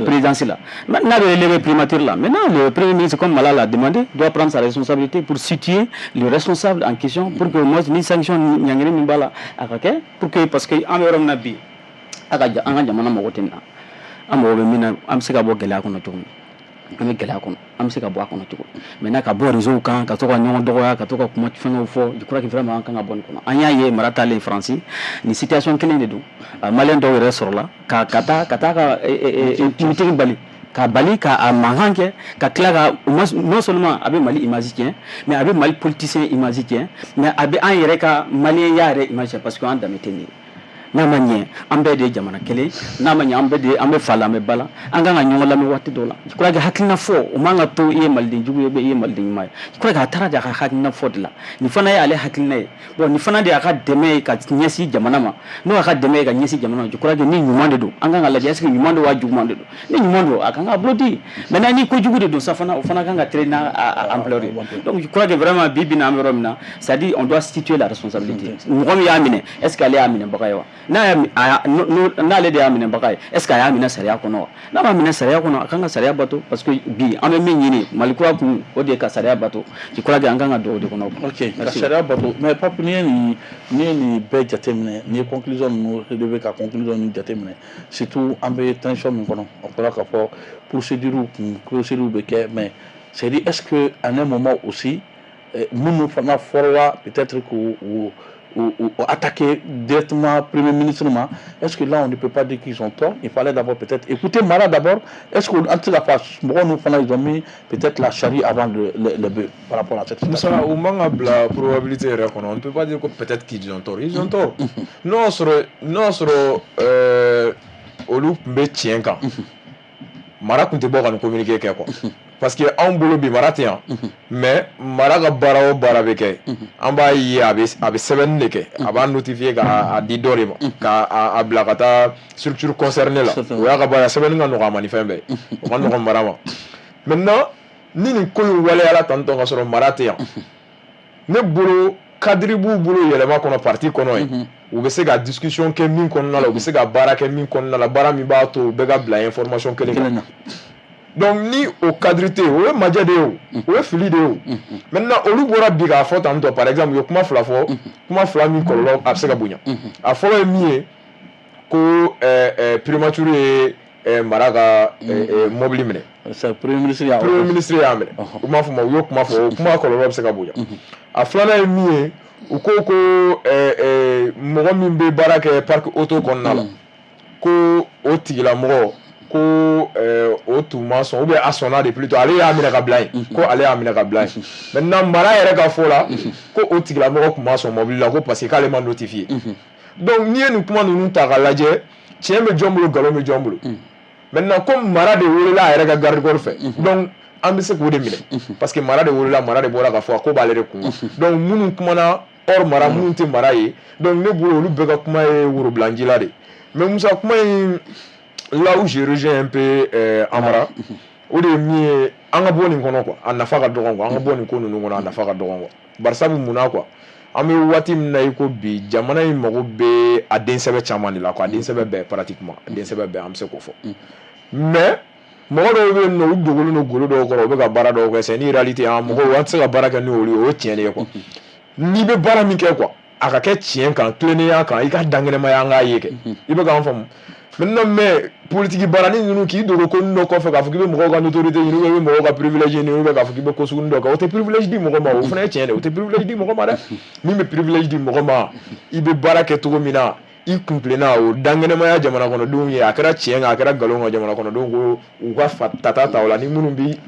présidence la? Maintenant, n'a bɛ relever primature la, maintenant le premier ministre, comme Mala l'a demandé, doit prendre sa responsabilité pour situer le responsable en question, pour que moi ni sanction ɲangini min b'a la, a ka kɛ, pour que, parce que an bɛ yɔrɔ min na bi, a ka an ka jamana mago tɛ nin na. An mago bɛ min na, an bɛ se ka bɔ gɛlɛya kɔnɔ cogo min, an bɛ gɛlɛya kɔnɔ, an bɛ se ka bɔ a kɔnɔ cogo. Maintenant, ka bɔ réseau kan, ka to ka ɲɔgɔn dɔgɔya, ka to ka kuma fɛngɛw fɔ, je crois que vraiment an kan ka bɔ nin kɔnɔ. An y'a ye Mara taalen Faransi, nin situation kelen de don. Maliyɛn dɔw yɛrɛ sɔrɔla ka taa ka meeting bali, ka bali ka a mankan kɛ, ka tila ka, non seulement a bɛ Mali image tiɲɛ, mais a bɛ Mali politicien image tiɲɛ, mais a bɛ an yɛrɛ ka maliyɛnya yɛrɛ image tiɲɛ, parce que an danbe tɛ nin ye. N'a ma ɲɛ, an bɛɛ de ye jamana kelen. N'a ma ɲɛ, an bɛɛ de, an bɛ fa la, an bɛ ba la, an kan ka ɲɔgɔn lamɛn waati dɔw la. Je crois que hakilina fɔ, o man ka to i ye maliden jugu ye, i ye maliden ɲuman ye. Je crois que a taara de a ka hakilina fɔ de la. Nin fana ye ale hakilina ye. Bon, nin fana de y'a ka dɛmɛ ye ka ɲɛsin jamana ma. N'o y'a ka dɛmɛ ye ka ɲɛsin jamana ma, je crois que ni ɲuman de don, an kan ka lajɛ est ce que ɲuman don wa juguman de don. Ni ɲuman don, a kan ka applaudir. Maintenant, ni kojugu de don sa fana, o fana kan ka traiter n'a ampleur ye. Donc je crois que vraiment, bi bi in na, an bɛ yɔrɔ min na, c'est à dire on doit situer la responsabilité. Mɔgɔ min y'a minɛ, est ce que ale y'a minɛbaga ye wa? N'ale de y'a minɛbaga ye, est ce que a y'a minɛ sariya kɔnɔ wa? N'a m'a minɛ sariya kɔnɔ, a kan ka sariya bato, parce que bi an bɛ min ɲini Mali kura kun, o de ye ka sariya bato. Je crois que an kan ka don o de kɔnɔ. Ok, ka sariya bato. Mais Pape, n'i ye nin bɛɛ jateminɛ, n'i ye conclusion ninnu relever, ka conclusion ninnu jateminɛ, surtout an bɛ tension min kɔnɔ, o fɔra k'a fɔ procédure kun, procédure bɛ kɛ, mais c'est à dire, est ce que à un moment aussi, minnu fana fɔra peut-être k'u ou attaquer directement Premier ministre, est-ce que là on ne peut pas dire qu'ils ont tort? Il fallait d'abord peut-être écouter Mara d'abord. Est-ce que nous, ils ont mis peut-être la charrue avant le bœuf par rapport à cette situation? Moussa, o man ka bila probabilité yɛrɛ kɔnɔ. On ne peut pas dire que peut-être qu'ils ont tort. Ils ont tort. N'o y'a sɔrɔ olu tun bɛ tiɲɛ kan, Mara tun tɛ bɔ ka nin communiqué kɛ quoi. Parce que anw bolo bi, Mara tɛ yan, mais Mara ka baara o baara bɛ kɛ, an b'a ye a bɛ sɛbɛnni de kɛ, a b'a notifier k'a di dɔ de ma, k'a a bila ka taa structure concernée la. O y'a ka baara. Sɛbɛnni ka nɔgɔn a ma ni fɛn bɛɛ, o ka nɔgɔn Mara ma. Maintenant, ni nin ko in waleyala tantɔ ka sɔrɔ Mara tɛ yan, ne bolo cadre b'u bolo yɛlɛma kɔnɔ, parti kɔnɔ yen, u bɛ se ka discussion kɛ min kɔnɔna la, u bɛ se ka baara kɛ min kɔnɔna la, baara min b'a to u bɛɛ ka bila information kelen kan. Donc ni o cadre tɛ yen, o ye majɛ de ye, o o ye fili de ye. O maintenant, olu bɔra bi k'a fɔ tantɔ, par exemple, u ye kuma fila fɔ, kuma fila min kɔlɔlɔ a bɛ se ka bonya. A fɔlɔ ye min ye, Ko primature ye Mara ka mobili minɛ. Premier ministre y'a Premier ministre y'a minɛ. U m'a fɔ ma, u y'o kuma fɔ, o kuma kɔlɔlɔ bɛ se ka bonya. A filanan ye min ye, u ko ko mɔgɔ min bɛ baara kɛ parc auto kɔnɔna la, ko o tigilamɔgɔ, ko o tun ma sɔn, ou bien a sɔnna de plutôt, ale y'a minɛ ka bila yen, ko ale y'a minɛ ka bila yen. Maintenant, Mara yɛrɛ ka fɔ la, ko o tigilamɔgɔ tun ma sɔn mobili la, ko parce que k'ale ma notifié. Donc n'i ye nin kuma ninnu ta k'a lajɛ, tiɲɛ bɛ jɔn bolo, nkalon bɛ jɔn bolo? Maintenant, comme Mara de welela a yɛrɛ ka garde corps fɛ, donc an bɛ se k'o de minɛ, parce que Mara de welela, Mara de bɔra k'a fɔ a ko b'ale de kun. Donc minnu kumana hors Mara, minnu tɛ Mara ye, donc ne bolo, olu bɛɛ ka kuma ye worobilanjila de. Mais Musa, kuma in, là où je rejoins un peu Amara, o de ye min ye, an ka bɔ nin kɔnɔ quoi, a nafa ka dɔgɔn quoi. An ka bɔ nin ko ninnu kɔnɔ, a nafa ka dɔgɔn quoi. Barisabu munna quoi, an bɛ waati min na i ko bi, jamana in mago bɛ a den sɛbɛ caman de la quoi, a den sɛbɛ bɛɛ pratiquement, a den sɛbɛ bɛɛ, an bɛ se k'o fɔ. Mais mɔgɔ dɔw bɛ yen nɔ, u dogolen don golo dɔw kɔrɔ, u bɛ ka baara dɔw kɛ. C'est une réalité. An mɔgɔw, an tɛ se ka baara kɛ n'olu ye, o ye tiɲɛ de ye quoi. N'i bɛ baara min kɛ quoi, a ka kɛ tiɲɛ kan, tilennenya kan, i ka dankɛnɛmaya, an k'a ye kɛ. I bɛ k'an faamu maintenant. Mais politique baaranin ninnu, k'i dogo ko dɔ kɔfɛ, k'a fɔ k'i bɛ mɔgɔw ka notoriété ɲini, ou bien i bɛ mɔgɔw ka privilège ɲini, ou bien k'a fɔ k'i bɛ ko sugunin dɔ kɛ, o tɛ privilège di mɔgɔ ma. O fana ye tiɲɛ de, o tɛ privilège di mɔgɔ ma dɛ. Min bɛ privilège di mɔgɔ ma, i bɛ baara kɛ cogo min na, i kun tilenna, o dankɛnɛmaya jamana kɔnɔdenw ye, a kɛra tiɲɛ kan, a kɛra nkalon kan, jamana kɔnɔdenw ko u ka fa tata ta o la. Ni minnu b'i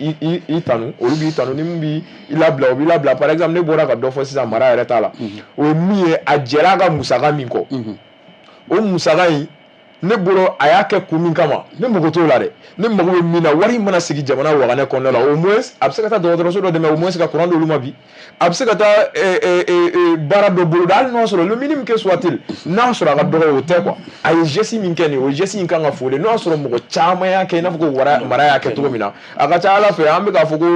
i tanu, olu b'i tanu, ni min b'i labila, o b'i labila. Par exemple, ne bɔra ka dɔ fɔ sisan Mara yɛrɛ t'a la, o ye min ye, a jɛra a ka musaka min kɔ, o musaka in, ne bolo, a y'a kɛ kun min kama, ne mago t'o la dɛ. Ne mago bɛ min na, wari in mana sigi jamana waganɛ kɔnɔna la, au moins a bɛ se ka taa dɔgɔtɔrɔso dɔ dɛmɛ, au moins ka courant d'olu ma bi, a bɛ se ka taa baara dɔ boloda, hali n'o y'a sɔrɔ le minimum que soit-il, n'a sɔrɔ a ka dɔgɔ, o tɛ quoi. A ye geste min kɛ nin, o geste in kan ka fo de. N'o y'a sɔrɔ mɔgɔ caman y'a kɛ i n'a fɔ ko Mara y'a kɛ cogo min na, a ka ca Ala fɛ, an bɛ k'a fɔ ko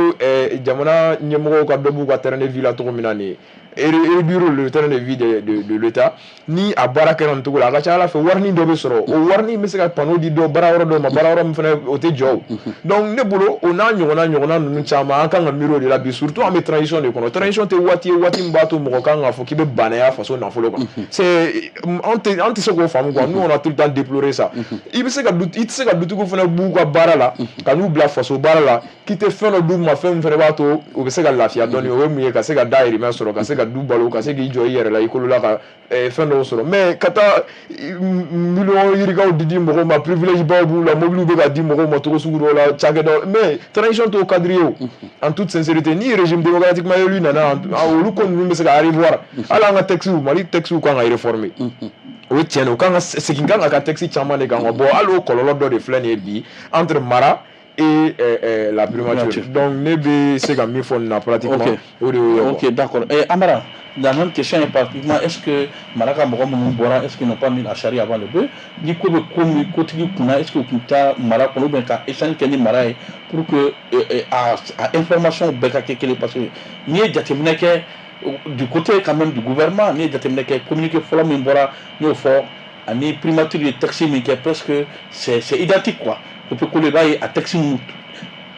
jamana ɲɛmɔgɔw ka dɔ b'u ka train de vie la cogo min na nin ye, réduire le train de vie de l'État, ni a baara kɛra nin cogo la, a ka ca Ala fɛ, warinin dɔ bɛ sɔrɔ, o warinin bɛ se ka panneau di dɔ baara yɔrɔ dɔw ma, baara yɔrɔ min fana o tɛ jɔ o. Donc ne bolo, o n'a ɲɔgɔnna ɲɔgɔnna ninnu caman, an kan ka miiri o de la bi, surtout an bɛ transition de kɔnɔ. Transition tɛ waati ye waati min b'a to mɔgɔ kan k'a fɔ k'i bɛ banaya faso nafolo kan. C'est an tɛ se k'o faamu quoi. Nous, on a tout le temps déploré ça. I bɛ se ka i tɛ se ka dutigiw fana b'u ka baara la ka n'u bila faso baara la, k'i tɛ fɛn dɔ d'u ma, fɛn min fana b'a to u bɛ se ka lafiya dɔɔni. O ye mun ye? Ka se ka dahirimɛ sɔrɔ, ka se ka du balo, ka se k'i jɔ i yɛrɛ la, i kolo la, ka fɛn dɔw sɔrɔ. Mais ka taa miliyɔn yirikaw di mɔgɔw ma, privilège baw b'u la, mobiliw bɛ ka di mɔgɔw ma cogo sugu dɔw la, cakɛdaw. Mais transition t'o cadre ye o. En toute sincérité, ni régime démocratiquement élu nana, olu ko ninnu bɛ se ka revoir. Hali an ka texte, Mali texte kan ka réformer, o ye tiɲɛ de, o kan ka segin, kan ka texte caman de kan ka bɔ. Hali o kɔlɔlɔ dɔ de filɛ nin ye bi entre Mara et la primature. Donc ne bɛ se ka min fɔ nin na pratiquement, o de y'o ye. Ok, d'accord. Et Amara, la même question est pratiquement: est-ce que Mara ka mɔgɔ minnu bɔra, est-ce qu'ils n'ont pas mis la charrue avant le bœuf? Ni ko bɛ ko min kotigi kunna, est-ce que u tun taa Mara kɔnɔ, ou bien ka échange kɛ ni Mara ye pour que a information bɛɛ ka kɛ kelen? Parce que n'i ye jateminɛ kɛ du côté quand même du gouvernement, n'i ye jateminɛ kɛ, communiqué fɔlɔ min bɔra, n y'o fɔ, ani primature ye texte min kɛ, presque c'est identique quoi. Copier-coller, i b'a ye a texte ninnu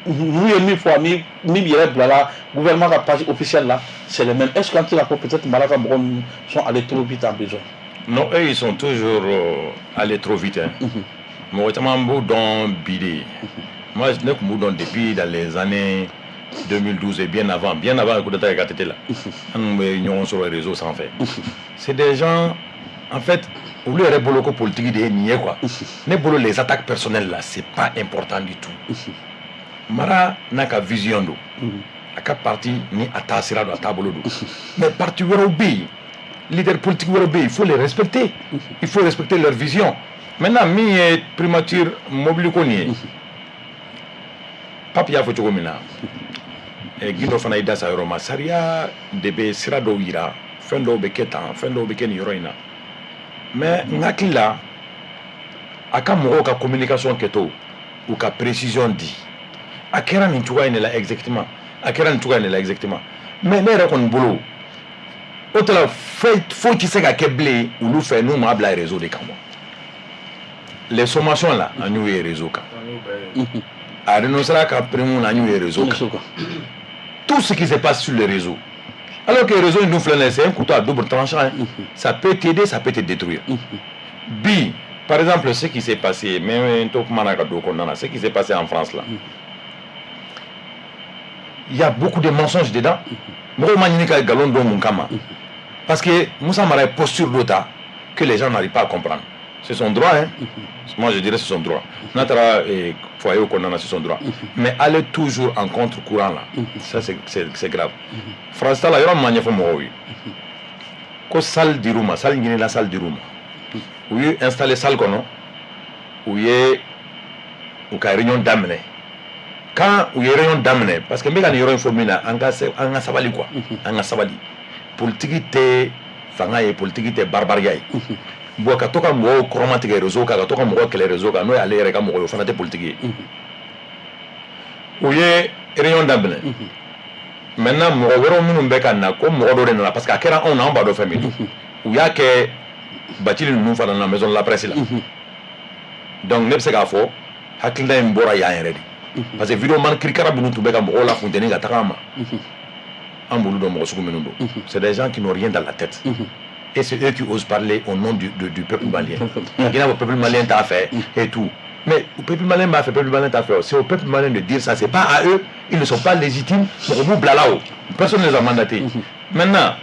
ye min fɔ ani min yɛrɛ bilala gouvernement ka page officielle la, c'est le même. Est-ce qu'an tɛ se k'a fɔ peut-être Mara ka mɔgɔ ninnu sont allés trop vite en besoin? Non, eux, ils sont toujours allés trop vite, hein. Mɔgɔ caman b'u dɔn bi de. Moi, ne tun b'u dɔn depuis dans les années 2012 et bien avant, bien avant le coup d'état ATT là. An tun bɛ ɲɔgɔn sɔrɔ réseau sanfɛ. C'est des gens, en fait, olu yɛrɛ bolo ko politique de ye nin ye quoi. Ne bolo, les attaques personnelles là, c'est pas important du tout. Mara n'a ka vision don. A ka parti ni a taasira don, a taabolo don. Mais parti wɛrɛw bɛ yen, leader politique wɛrɛw bɛ yen, il faut les respecter. Il faut respecter leur vision. Maintenant, min ye primature mobili ko nin ye, Pape y'a fɔ cogo min na, Gindo fana y'i da sa yɔrɔ ma, sariya de bɛ sira dɔw yira, fɛn dɔw bɛ kɛ tan, fɛn dɔw bɛ kɛ nin yɔrɔ in na. Mais n hakili la, a ka mɔgɔw ka communication kɛtɔ, u ka précision di, a kɛra nin cogoya in de la exactement, a kɛra nin cogoya in de la exactement. Mais ne yɛrɛ kɔni bolo, o tɛ la foyi foyi tɛ se ka kɛ bilen olu fɛ n'u m'a bila réseau de kan quoi. Les sommations là, an y'u ye réseau kan. A renoncera ka prime na, an y'u ye réseau kan. Tout ce qui se passe sur les réseaux, alors que réseau in dun filɛ nin ye, c'est un couteau à double tranchant, hein. Ça peut t'aider, ça peut te détruire. Bi Par exemple, ce qui s'est passé, même to kuma na ka don kɔnɔna na, ce qui s'est passé en France là, il y a beaucoup de mensonges dedans. Mɔgɔw ma ɲini ka nkalon dɔn mun kama? Parce que Moussa Mara ye posture dɔ ta que les gens n'arrivent pas à comprendre. C'est son droit, hein. Moi, je dirais c'est son droit. N'a taara foyer kɔnɔna na, c'est son droit. Mais aller toujours en contre-courant là, ça c'est grave. France ta la, yɔrɔ min ma ɲɛfɔ mɔgɔw ye ko salle dir'u ma, salle ɲinina, salle dir'u ma, u y'u installé salle kɔnɔ, u ye u ka réunion daminɛ. Quand u ye réunion daminɛ, parce que n bɛ ka nin yɔrɔ in fɔ min na, an ka sabali quoi, an ka sabali. Politique tɛ fanga ye, politique tɛ baribariya ye. Bon, ka to ka mɔgɔw kɔrɔmatigɛ réseau kan, ka to ka mɔgɔw kɛlɛ réseau kan, n'o y'ale yɛrɛ ka mɔgɔ ye, o fana tɛ politique ye. U ye réunion daminɛ. Maintenant, mɔgɔ wɛrɛw minnu bɛ ka na, ko mɔgɔ dɔ de nana, parce que a kɛra anw na, an b'a dɔn fɛn min don. U y'a kɛ Bacili ninnu fana na maison de la presse la. Donc ne bɛ se k'a fɔ hakilina in bɔra yan yɛrɛ de, parce que vidéoman kirikara minnu tun bɛ ka mɔgɔw la funteni ka taga an ma, an b'olu dɔn mɔgɔ sugu minnu don. C'est des gens qui n'ont rien dans la tête et c'est eux qui osent parler au nom du peuple malien. I n'a fɔ peuple malien t'a fɛ et tout. Mais le peuple malien b'a fɛ, peuple malien t'a fɛ, c'est au peuple malien de dire ça, c'est pas à eux. Ils ne sont pas légitimes. Mɔgɔ m'u bila la o, personne ne les a mandatés. Maintenant,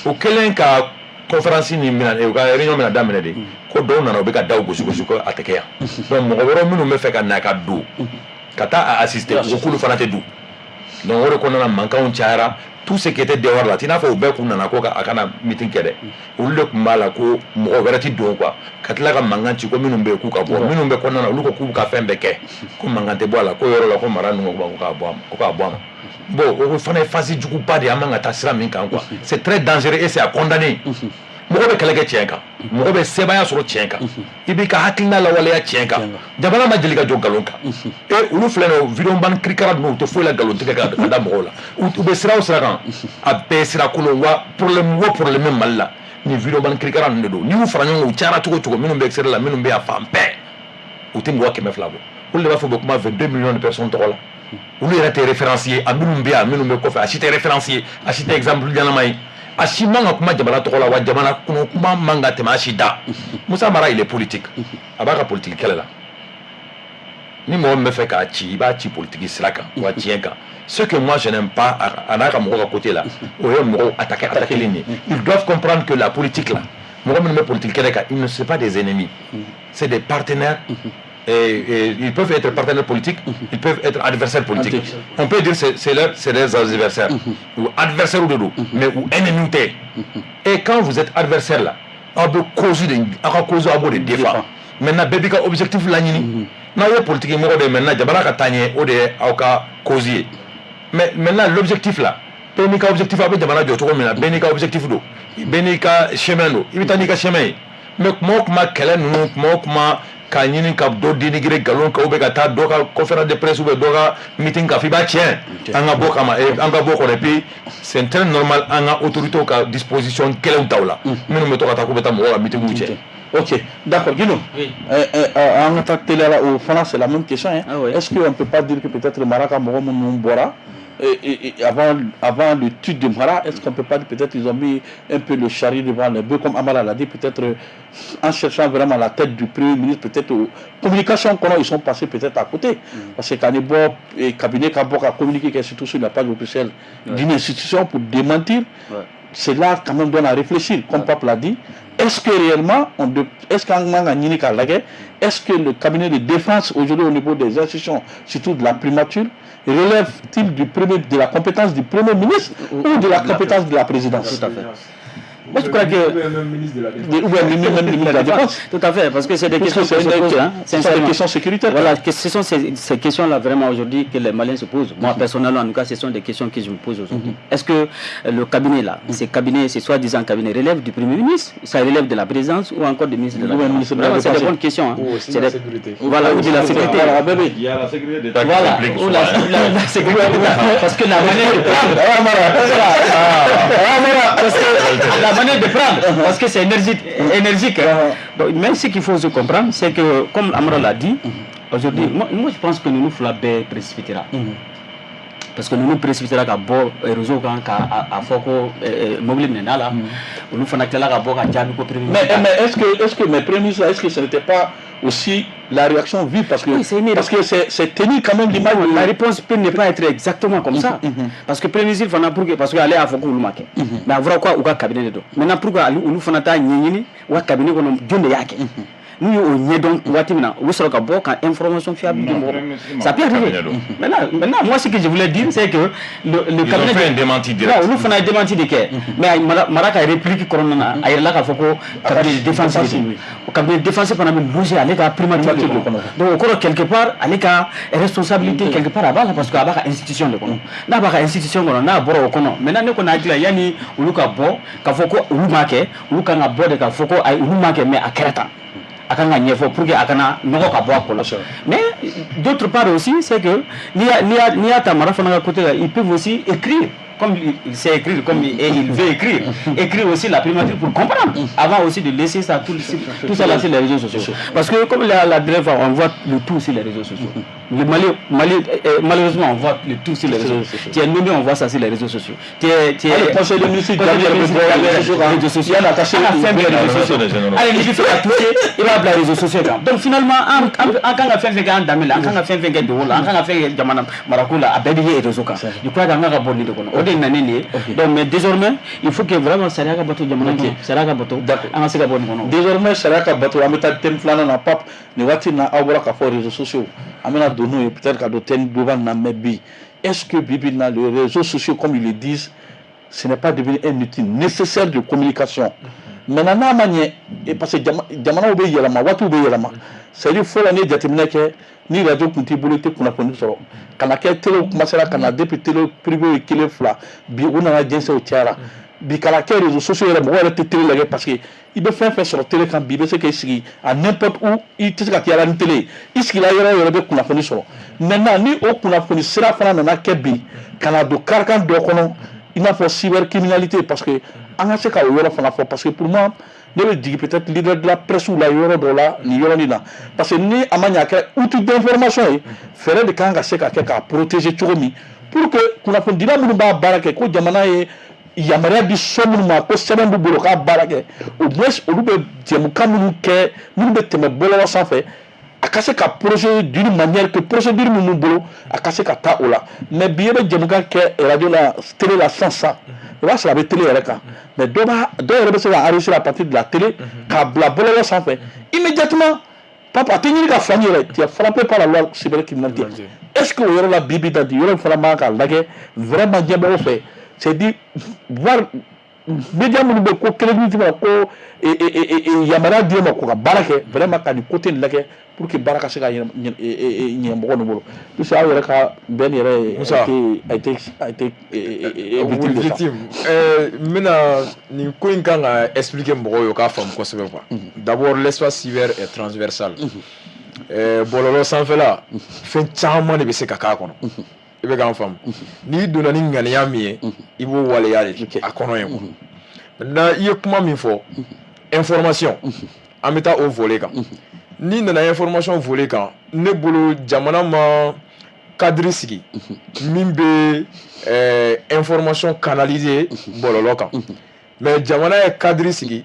o kɛlen ka conférence nin bɛna, u ka réunion bɛna daminɛ de, ko dɔw nana, u bɛ ka daw gosi gosi ko a tɛ kɛ yan. Donc mɔgɔ wɛrɛw minnu bɛ fɛ ka na ka don ka taa a assister, u ko k'olu fana tɛ don. Donc o de kɔnɔna na, mankanw cayara. Tout ce qui était dehors là, t'i n'a fɔ u bɛɛ kun nana ko a kana meeting kɛ dɛ. Olu de tun b'a la ko mɔgɔ wɛrɛ ti don quoi, ka tila ka mankan ci ko minnu bɛ yen k'u ka bɔ, minnu bɛ kɔnɔna na, olu ko k'u ka fɛn bɛɛ kɛ, ko mankan tɛ bɔ a la, ko yɔrɔ la ko mara ninnu ko k'a bɔ a ma, ko k'a bɔ a ma. Bon, o fana ye phase juguba de ye, an man ka taa sira min kan quoi. C'est très dangereux et c'est à condamner. Mɔgɔ bɛ kɛlɛ kɛ tiɲɛ kan, mɔgɔ bɛ sebaaya sɔrɔ tiɲɛ kan, i b'i ka hakilina lawaleya tiɲɛ kan. Jamana ma deli ka jɔ nkalon kan. E olu filɛ nin ye, vidéoman kirikara ninnu, u tɛ foyi la nkalon tigɛ ka da mɔgɔw la. U bɛ sira o sira kan, a bɛɛ ye sira kolon wa. Problème o problème bɛ Mali la, nin vidéoman kirikara ninnu de don. N'i y'u fara ɲɔgɔn kan, u cayara cogo o cogo, minnu bɛ extérieur la, minnu bɛ yan fan bɛɛ, u tɛ mɔgɔ 200 bɔ. Olu de b'a fɔ u bɛ kuma 22 millions de personnes tɔgɔ la. Olu yɛrɛ tɛ référence ye. A minnu bɛ yan, minnu bɛ kɔfɛ, a si tɛ référence ye, a si tɛ exemple ɲɛnama ye, a si man ka kuma jamana tɔgɔ la wa. Jamana kɔnɔ kuma man ka tɛmɛ a si da. Musa Mara, il est politique, a b'a ka politique kɛlɛ la. Ni mɔgɔ min bɛ fɛ k'a ci, i b'a ci politique sira kan wa, tiɲɛ kan. Ce que moi je n'aime pas a n'a ka mɔgɔ ka côté la, o ye mɔgɔw attaquer attaquer nin ye. Ils doivent comprendre que la politique là, mɔgɔ minnu bɛ politique kɛlɛ kan, ils ne sont pas des ennemis, c'est des partenaires. Et ils peuvent être partenaires politiques, ils peuvent être adversaires politiques. On peut dire c'est leurs adversaires ou adversaires de don, mais ou ennemis tɛ. Et quand vous êtes adversaire là, aw bɛ cause de, aw ka cause, aw b'o de défend. Maintenant, bɛɛ b'i ka objectif laɲini. N'aw ye politique mɔgɔ de ye, maintenant jamana ka taa ɲɛ, o de ye aw ka cause ye. Mais maintenant, l'objectif là, bɛɛ n'i ka objectif, aw bɛ jamana jɔ cogo min na, bɛɛ n'i ka objectif don, bɛɛ n'i ka chemin don, i bɛ taa n'i ka chemin ye. Mais kuma o kuma, kɛlɛ ninnu, kuma o kuma, k'a ɲini ka dɔ dénigrer nkalon kan, ou bien ka taa dɔ ka conférence de presse ou bien dɔ ka meeting kan f'i b'a tiɲɛ, an ka bɔ kama, an ka bɔ kɔnɔ. Et puis c'est très normal, an ka autorités ka disposition kɛlɛw ta o la, minnu bɛ to ka taa k'u bɛ taa mɔgɔw ka meeting cɛ. Ok, d'accord. Guino, Oui. An ka taa teliya la, o fana c'est la même question, hein. Ah oui. Est-ce qu'on ne peut pas dire que peut-être Mara ka mɔgɔ minnu bɔra et avant le tweet de Mara, est-ce qu'on peut pas dire peut-être ils ont mis un peu le chariot devant les bœufs, comme Amara l'a dit, peut-être en cherchant vraiment la tête du Premier ministre, peut-être communication kɔnɔ, ils sont passés peut-être à côté. Parce que quand ils cabinet ka bɔ ka communiquer, surtout sur la page officielle d'une institution pour démentir, c'est là quand même donne à réfléchir, comme Pape l'a dit. Est-ce que réellement, est-ce qu'an man ka ɲini k'a lajɛ, est-ce que le cabinet de défense aujourd'hui au niveau des institutions, surtout de la primature, relève-t-il de la compétence du Premier ministre ou de la compétence de la présidence? Tout à fait. Moi, je crois que Ou bien même ministre de la Défense. Ou bien même ministre de la Défense. Tout à fait, parce que c'est des Parce questions que c'est qui se posent, hein, ce sont des sincèrement. Questions sécuritaires. Voilà, que ce sont ces questions-là vraiment aujourd'hui que les Maliens se posent. Moi, personnellement, en tout cas, ce sont des questions que je me pose aujourd'hui. Est-ce que le cabinet là, ces cabinets, ces soi-disant cabinets relèvent du Premier ministre, ça relève de la présidence ou encore du ministre de la Ou bien Défense? Ministre de la Vraiment, c'est des Défense. bonnes questions, hein. Ou aussi C'est la sécurité. Voilà, ou de la sécurité. Voilà, bébé. Il y a la sécurité d'État qui Voilà, s'implique ou souvent, hein. la sécurité d'État. Parce que la manière de prendre, parce que la manière de prendre, parce que c'est énergique, énergique, hein. Donc, mais ce qu'il faut se comprendre, c'est que, comme Amara l'a dit, aujourd'hui, moi, je pense que nous nous bɛɛ précipitera. Parce que ninnu précipitera ka bɔ réseau kan ka a fɔ ko mobili minɛna la, olu fana tilala ka bɔ ka jaabi ko premier Mais est-ce que mais premier ministre, est-ce que ce n'était pas aussi la réaction vive? Parce que Oui, c'est une parce que c'est tenu quand même l'image. La réponse peut ne pas être exactement comme ça, parce que premier ministre fana, pour que, parce que ale y'a fɔ k'olu ma kɛ, mais a fɔra ko u ka cabinet de don. Maintenant, pourquoi olu fana t'a ɲɛɲini u ka cabinet kɔnɔ, jɔn de y'a kɛ? N'u ye o ɲɛdɔn waati min na, u bɛ sɔrɔ ka bɔ ka information fiable di mɔgɔ ma. Ça peut arriver. Maintenant, moi, ce que je voulais dire, c'est que le Ils cabinet ont fait un démenti direct. Olu fana ye démenti de kɛ, mais Mara ka réplique kɔnɔna na, a yɛrɛla k'a fɔ ko cabinet de défense de don. O cabinet de défense fana bɛ loger ale ka primature de kɔnɔ. Donc o kɔrɔ, quelque part, ale ka responsabilité, quelque part, a b'a la, parce que a b'a ka institution de kɔnɔ. N'a b'a ka institution kɔnɔ, n'a bɔra o kɔnɔ, maintenant, ne kɔni hakili la, yanni olu ka bɔ k'a fɔ ko olu m'a kɛ, olu kan ka bɔ de k'a fɔ ko ayi, olu m'a kɛ, mais a kɛra tan, a kan ka ɲɛfɔ pour que a kana nɔgɔ ka bɔ a ko la. Mais d'autre part aussi, c'est que n'i y'a ta Mara fana ka côté la, ils peuvent aussi écrire, comme il sait écrire, comme il, et il veut écrire, écrire aussi la primature pour comprendre, avant aussi de laisser ça, tout ça là sur les réseaux sociaux. Parce que comme la dernière fois, on voit le tout sur les réseaux sociaux. Le Mali, malheureusement, on voit le tout sur les réseaux sociaux. Tu es nommé, on voit ça sur les réseaux sociaux. Tu es Le conseil des ministres, conseil des ministres, les réseaux sociaux. Il y en a caché. Ala fɛn bɛɛ réseaux sociaux. Allez, n'i bɛ fɛ ka toucher, i b'a bila réseaux sociaux kan. Donc finalement, an kan ka fɛn fɛn kɛ an danbe la, an kan ka fɛn fɛn kɛ dogo la, an kan ka fɛn kɛ jamana marako la, a bɛɛ bɛ ye réseau kan. Je crois qu'an kan ka bɔ nin de kɔnɔ. O de nana nin ye. Donc mais désormais, il faut que vraiment sariya ka bato jamana kɔnɔ, sariya ka bato, an ka se ka bɔ nin kɔnɔ. Désormais, sariya ka bato. An bɛ taa thème filanan na. Pape, nin waati in na, aw bɔra k'a fɔ réseaux sociaux, an bɛna don n'o ye peut-être ka don thème global na. Mais bi, est-ce que bi bi in na, les réseaux sociaux, comme ils le disent, ce n'est pas devenu un outil nécessaire de communication? Maintenant, n'a ma ɲɛ, parce que jamanaw bɛ yɛlɛma, waatiw bɛ yɛlɛma. C'est à dire, fɔlɔ, n'i ye jateminɛ kɛ, ni radio tun t'i bolo, i tɛ kunnafoni sɔrɔ. Ka na kɛ télé commencera ka na, depuis télé privé ye kelen fila, bi u nana jɛnsɛn, o cayara. Bi ka na kɛ réseaux sociaux yɛrɛ, mɔgɔ yɛrɛ tɛ télé lajɛ, parce que i bɛ fɛn fɛn sɔrɔ télé kan bi, i bɛ se k'i sigi à n'importe où, i tɛ se ka yaala ni télé ye, i sigila yɔrɔ o yɔrɔ, i bɛ kunnafoni sɔrɔ. Maintenant, ni o kunnafoni sira fana nana kɛ bi ka na don karikan dɔ kɔnɔ, i n'a fɔ cybercriminalité, parce que an ka se ka o yɔrɔ fana fɔ, parce que pour moi, ne bɛ jigin peut-être leader de la presse la yɔrɔ dɔ la nin yɔrɔnin na, parce que ni a ma ɲɛ, a kɛra outil d'information ye, fɛɛrɛ de kan ka se ka kɛ k'a protéger cogo min, pour que kunnafonidila minnu b'a baara kɛ, ko jamana ye yamaruya di so minnu ma, ko sɛbɛn b'u bolo k'a baara kɛ, au moins olu bɛ jɛmukan minnu kɛ, minnu bɛ tɛmɛ bɔlɔlɔ sanfɛ, a ka se ka procéder d'une manière que procédure min b'u bolo, a ka se ka taa o la. Mais bi, e bɛ jɛmukan kɛ radio la, télé la sisan sisan, i b'a sɔrɔ a bɛ télé yɛrɛ kan, mais dɔ b'a dɔw yɛrɛ bɛ se ka enregistrer à partir de la télé k'a bila bɔlɔlɔ sanfɛ immédiatement. Papa, a tɛ ɲini ka faamu yɛrɛ, tu es frappé par la loi cybercriminalité. Est-ce que o yɔrɔ la, bi bi da di yɔrɔ in fana man kan ka lajɛ vraiment ɲɛmɔgɔ fɛ, c'est dire voir média minnu bɛ ko crédibilité ma, ko yamaruya d'e ma k'u ka baara kɛ, vraiment ka nin côté nin lajɛ pour que baara ka se ka ɲɛ mɔgɔ ninnu bolo, puisque aw yɛrɛ ka bɛn yɛrɛ a été victime de ça. Victime. N bɛna nin ko in kan ka expliquer mɔgɔw ye, u k'a faamu kosɛbɛ quoi. D'abord, l'espace cyber est transversal. Bɔlɔlɔ sanfɛla, fɛn caman de bɛ se ka k'a kɔnɔ. I bɛ k'an faamu? N'i donna ni ŋaniya min ye, i b'o waleya de a kɔnɔ yen quoi. Maintenant, i ye kuma min fɔ, information, an bɛ taa o volet kan. N'i nana information volet kan, ne bolo, jamana ma cadre sigi min bɛ information canaliser bɔlɔlɔ kan, mais jamana ye cadre sigi,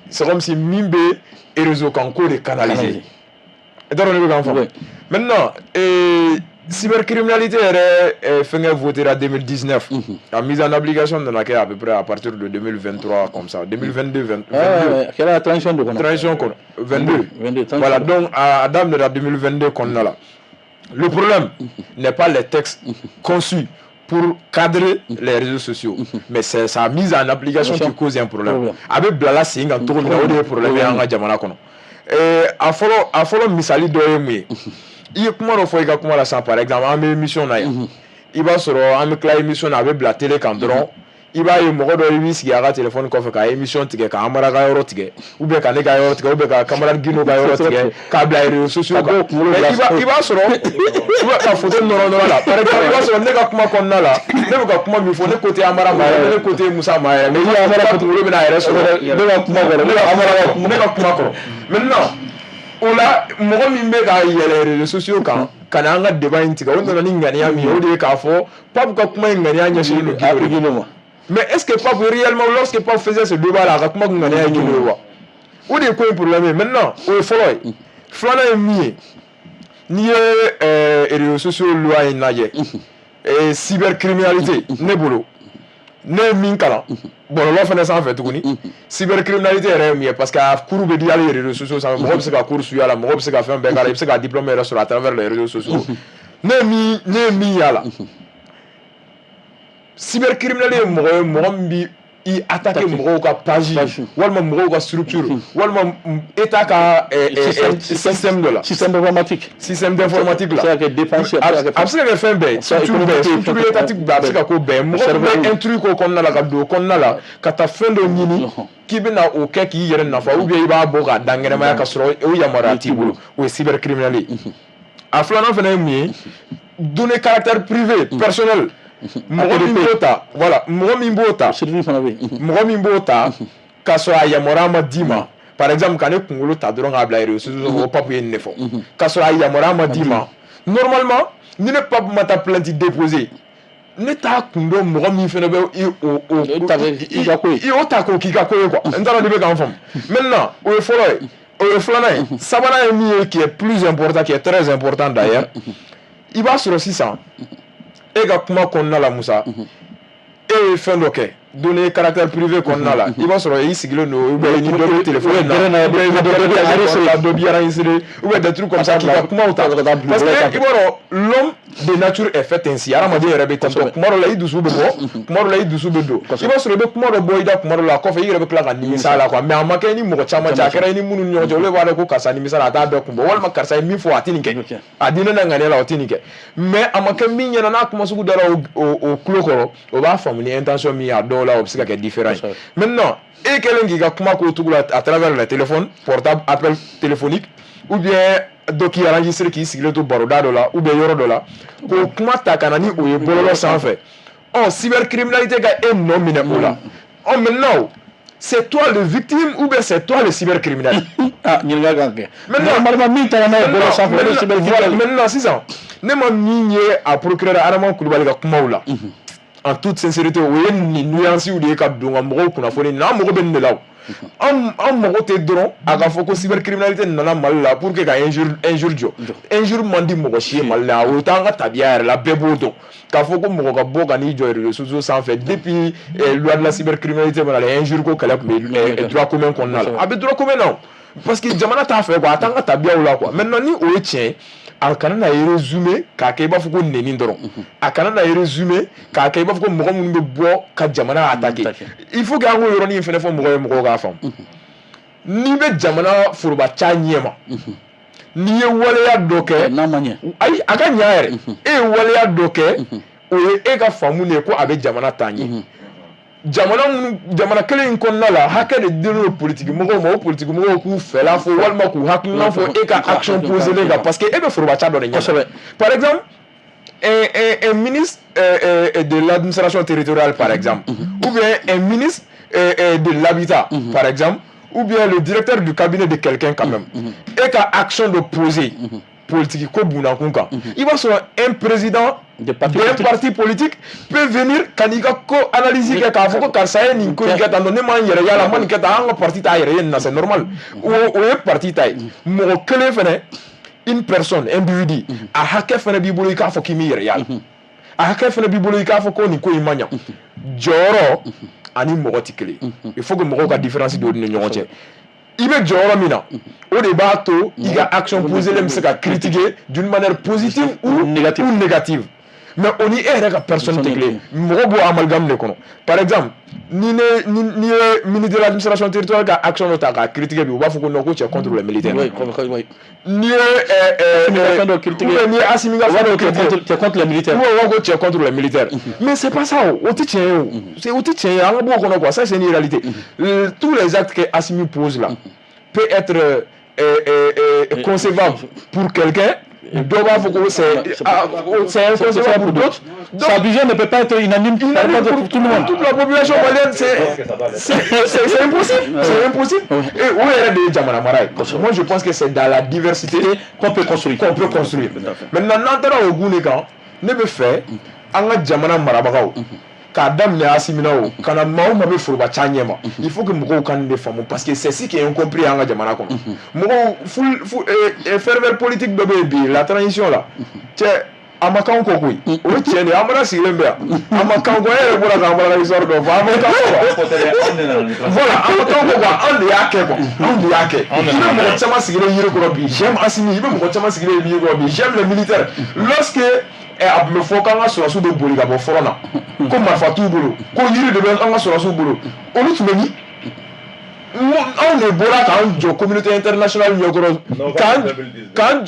c'est comme si min bɛ réseau kan ko de canaliser. I t'a dɔn ne bɛ k'an faamu? Maintenant, cybercriminalité yɛrɛ, fɛnkɛ votera 2019, la mise en application nana kɛ à peu près à partir de 2023 comme ça, 2022, 22. A kɛra transition de kɔnɔ. Transition kɔnɔ, 22. 22. Voilà, donc a daminɛra 2022 kɔnɔna la. Le problème n'est pas les textes conçus pour cadrer les réseaux sociaux, mais c'est sa mise en application qui cause un problème. A bɛ bila la sen kan cogo min na, o de ye problème ye an ka jamana kɔnɔ. A fɔlɔ misali dɔ ye mun ye? I ye kuma dɔ fɔ i ka kuma la sisan. Par exemple, an bɛ émission na yan, i b'a sɔrɔ an bɛ tila émission na, a bɛ bila télé kan dɔrɔn, i b'a ye mɔgɔ dɔ i b'i sigi a ka téléphone kɔfɛ ka émission tigɛ, ka Amara ka yɔrɔ tigɛ, ou bien ka ne ka yɔrɔ tigɛ, ou bien ka camarade Guino ka yɔrɔ tigɛ, k'a bila réseaux sociaux kan. I b'a sɔrɔ i b'a ka photo nɔrɔ nɔrɔ la. Par exemple, i b'a sɔrɔ ne ka kuma kɔnɔna la, ne bɛ ka kuma min fɔ, ne ko tɛ Amara ma yɛrɛ, ne ko tɛ Musa ma yɛrɛ, mais Amara kunkolo bɛna a yɛrɛ sɔrɔ ne ka kuma kɔrɔ. Ne ka kuma kɔrɔ. Maintenant, O la, mɔgɔ min bɛ ka yɛlɛ réseaux sociaux kan ka na an ka débat in tigɛ, o nana ni ŋaniya min ye, o de ye k'a fɔ Pape ka kuma in ŋaniya ɲɛsinnen don Guindo de Guindo ma. Mais est-ce que Pape réellement, lorsque Pape faisait ce débat là, a ka kuma kun ŋaniya ye Guindo ye wa? O de ye ko in problème ye. Maintenant, o ye fɔlɔ ye. Filanan ye min ye, n'i ye réseaux sociaux loi in lajɛ, cybercriminalité, ne bolo, ne ye min kalan bɔlɔlɔ fɛnɛ sanfɛ tuguni, cybercriminalité yɛrɛ ye mun ye? Parce que a cours bɛ di hali réseaux sociaux sanfɛ, mɔgɔ bɛ se ka cours suit a la, mɔgɔ bɛ se ka fɛn bɛɛ k'a la, i bɛ se ka diplôme yɛrɛ sɔrɔ à travers les réseaux sociaux. Ne ye min y'a la, cybercriminel ye mɔgɔ ye, mɔgɔ min bi i attaquer mɔgɔw ka page walima mɔgɔw ka structure walima état ka système dɔ la. Système d'informatique. Système d'informatique la. A bɛ se ka kɛ défense. A bɛ se ka kɛ fɛn bɛɛ ye, structure bɛɛ, structure étatique bɛɛ, a bɛ se ka ko bɛɛ ye. Mɔgɔ min bɛ intrus k'o kɔnɔna la, ka don o kɔnɔna la, ka taa fɛn dɔ ɲini k'i bɛna o kɛ k'i yɛrɛ nafa, ou bien i b'a bɔ k'a da ŋɛnɛmaya ka sɔrɔ o yamaruya t'i bolo, o ye cybercriminel ye. A filanan fana ye mun ye? Données caractère privé personnel, mɔgɔ min b'o ta, voilà, mɔgɔ min b'o ta, mɔgɔ min b'o ta k'a sɔrɔ a yamaruya ma d'i ma. Par exemple, ka ne kunkolo ta dɔrɔn k'a bila réseaux sociaux, ko Pape ye nin de fɔ, k'a sɔrɔ a yamaruya ma d'i ma. Normalement, ni ne Pape ma taa plainte déposer, ne t'a kun dɔn. Mɔgɔ min fana bɛ i o o i ka ko ye, i o ta k'o k'i ka ko ye quoi. N t'a dɔn n'i bɛ k'an faamu. Maintenant, o ye fɔlɔ ye, o ye filanan ye. Sabanan ye min ye, qui est plus important, qui est très important d'ailleurs, i b'a sɔrɔ sisan e ka kuma kɔnɔna la, Musa, e ye fɛn dɔ kɛ données caractère privé kɔnɔna la, i b'a sɔrɔ i sigilen don, ou bien i ni dɔ bɛ téléphone na, ou bien i bɛ dɔ b'i enregistré, ou bien des trucs comme ça, k'i ka kumaw ta. Parce que i b'a dɔn, l'homme de nature est fait ainsi, hadamaden yɛrɛ bɛ ten tɔ. Kuma dɔ la i dusu bɛ bɔ, kuma dɔ la i dusu bɛ don. I b'a sɔrɔ i bɛ kuma dɔ bɔ i da kuma dɔ la, a kɔfɛ i yɛrɛ bɛ tila ka nimisa a la quoi. Mais a ma kɛ i ni mɔgɔ caman cɛ, a kɛra i ni minnu ni ɲɔgɔn cɛ, olu b'a dɔn ko karisa nimisa la, a t'a bɛɛ kun bɔ, walima karisa ye min fɔ, a tɛ nin kɛ, a di ne na ŋaniya la, o tɛ nin kɛ. Mais a ma kɛ min ɲɛna, n'a kuma sugu dara o tulo kɔrɔ, o b'a faamu ni intention min ye, a dɔw la o bɛ se ka kɛ différent ye. Maintenant, e kɛlen k'i ka kuma k'o cogo la à travers le téléphone portable, appel téléphonique, ou bien dɔ k'i enregistré k'i sigilen to baroda dɔ la ou bien yɔrɔ dɔ la, k'o kuma ta ka na ni o ye bɔlɔlɔ sanfɛ, ɔ, cybercriminalité ka e nɔ minɛ o la. Ɔ, maintenant, c'est toi le victime ou bien c'est toi le cybercriminel? Ah, ɲininkali kan kɛ. Maintenant, normalement, min taara n'a ye bɔlɔlɔ sanfɛ, o de ye cybercriminel. Maintenant, sisan, ne ma min ye a procureur Adama Kulubali ka kumaw la, en toute sincérité, o ye nin nuance de ye ka don ka mɔgɔw kunnafoni. N'an mago bɛ nin de la, o an mago tɛ dɔrɔn a ka fɔ ko cybercriminalité nana Mali la pour que ka injure jɔ. Injure man di mɔgɔ si ye Mali la, o t'an ka tabiya yɛrɛ la, bɛɛ b'o dɔn k'a fɔ ko mɔgɔ ka bɔ ka n'i jɔ réseaux sociaux sanfɛ. Depuis loi de la cybercriminalité mana la, injure ko kɛlɛ tun bɛ droit commun kɔnɔna la, a bɛ droit commun na o, parce que jamana t'a fɛ quoi, a t'an ka tabiyaw la quoi. Maintenant, ni o ye tiɲɛ ye, a kana na résumé k'a kɛ i b'a fɔ ko neni dɔrɔn, a kana na résumé k'a kɛ i b'a fɔ ko mɔgɔ minnu bɛ bɔ ka jamana attaquer. Il faut que an k'o yɔrɔnin fɛnɛ fɔ mɔgɔw ye, mɔgɔw k'a faamu. N'i bɛ jamana foroba ca ɲɛma, n'i ye waleya dɔ kɛ, n'a ma ɲɛ, ayi, a ka ɲa yɛrɛ, e ye waleya dɔ kɛ, o ye e ka faamu de ye ko a bɛ jamana taa ɲɛ. Jamana minnu, jamana kelen in kɔnɔna la, hakɛ de dilen don politiki mɔgɔw ma, o politiki mɔgɔw k'u fɛla fɔ walima k'u hakilina fɔ e ka action posée kan, parce que e bɛ foroba ca dɔ de ɲɛ. Par exemple, un ministre de l'administration territoriale, par exemple, ou bien un ministre de l'habitat, par exemple, ou bien le directeur du cabinet de quelqu'un quand même, e ka action de poser politique ko bunakun kan, i b'a sɔrɔ un président d'un parti politique peut venir ka n'i ka ko analyse kɛ k'a fɔ ko karisa ye nin ko in kɛ tan tɔ, ne m'an yɛrɛ y'a la, ma nin kɛ tan, an ka parti t'a yɛrɛ ye nin na, c'est normal, o ye parti ta ye. Mɔgɔ kelen fɛnɛ, une personne, individu, a hakɛ fɛnɛ b'i bolo i k'a fɔ k'i m'i yɛrɛ y'a la, a hakɛ fɛnɛ b'i bolo i k'a fɔ ko nin ko in ma ɲa. Jɔyɔrɔ ani mɔgɔ tɛ kelen. Il faut que mɔgɔw ka différence don ni ɲɔgɔn cɛ. I bɛ jɔyɔrɔ min na, o de b'a to i ka action posée bɛ se ka critiquer d'une manière positive ou négative, ou négative. Mais o ni e yɛrɛ ka personne tɛ kelen ye. Mɔgɔ b'o amalgame de kɔnɔ. Par exemple, ni ne ni ni ye ministre de l'administration territoriale ka action dɔ ta k'a critiquer bi, u b'a fɔ ko non, ko tu es contre les militaires. Ni ye fɛn dɔ critiquer, ni ye Assimi ka fɛn dɔ critiquer, tu es contre les militaires. Ou b'a fɔ ko tu es contre les militaires. Mais c'est pas ça, o tɛ tiɲɛ ye, o c'est o tɛ tiɲɛ ye, an ka bɔ o kɔnɔ quoi. Ça, c'est une réalité. Tous les actes que Assimi pose là peut être concevable pour quelqu'un. Dɔw b'a fɔ ko c'est inconcevable pour d'autres. Sa vision ne peut pas être unanime, unanime pour tout le monde. Toute la population malienne, c'est impossible, c'est impossible. Et o yɛrɛ de ye jamana mara ye. Moi, je pense que c'est dans la diversité qu'on peut construire. Qu'on peut construire. Maintenant, n'an taara o gun de kan, ne bɛ fɛ an ka jamana marabagaw k'a daminɛ Assimi na o ka na maa o maa bɛ foroba ca ɲɛ ma, il faut que mɔgɔw ka nin de faamu, parce que c'est ce qui est incompris an ka jamana kɔnɔ. Mɔgɔw ful ferveur politique dɔ bɛ yen bi, la transition la, cɛ, a ma k'anw kɔ koyi. O ye tiɲɛ de ye. An mana sigilen bɛ yan, a ma k'anw kɔ. E yɛrɛ bɔra k'an bɔra ka histoire dɔ fɔ, a ma k'anw kɔ quoi. Voilà, a ma k'anw kɔ quoi. Anw de y'a kɛ quoi, anw de y'a kɛ. I bɛ mɔgɔ caman sigilen yiri kɔrɔ bi, j'aime Assimi. I bɛ mɔgɔ caman sigilen yiri kɔrɔ bi, j'aime les militaires. Lorsque a tun bɛ fɔ k'an ka sɔrɔdasiw bɛ boli ka bɔ front na, ko marifa t'u bolo, ko yiri de bɛ an ka sɔrɔdasiw bolo, olu tun bɛ min? Anw de bɔra k'an jɔ communauté internationale ɲɛkɔrɔ,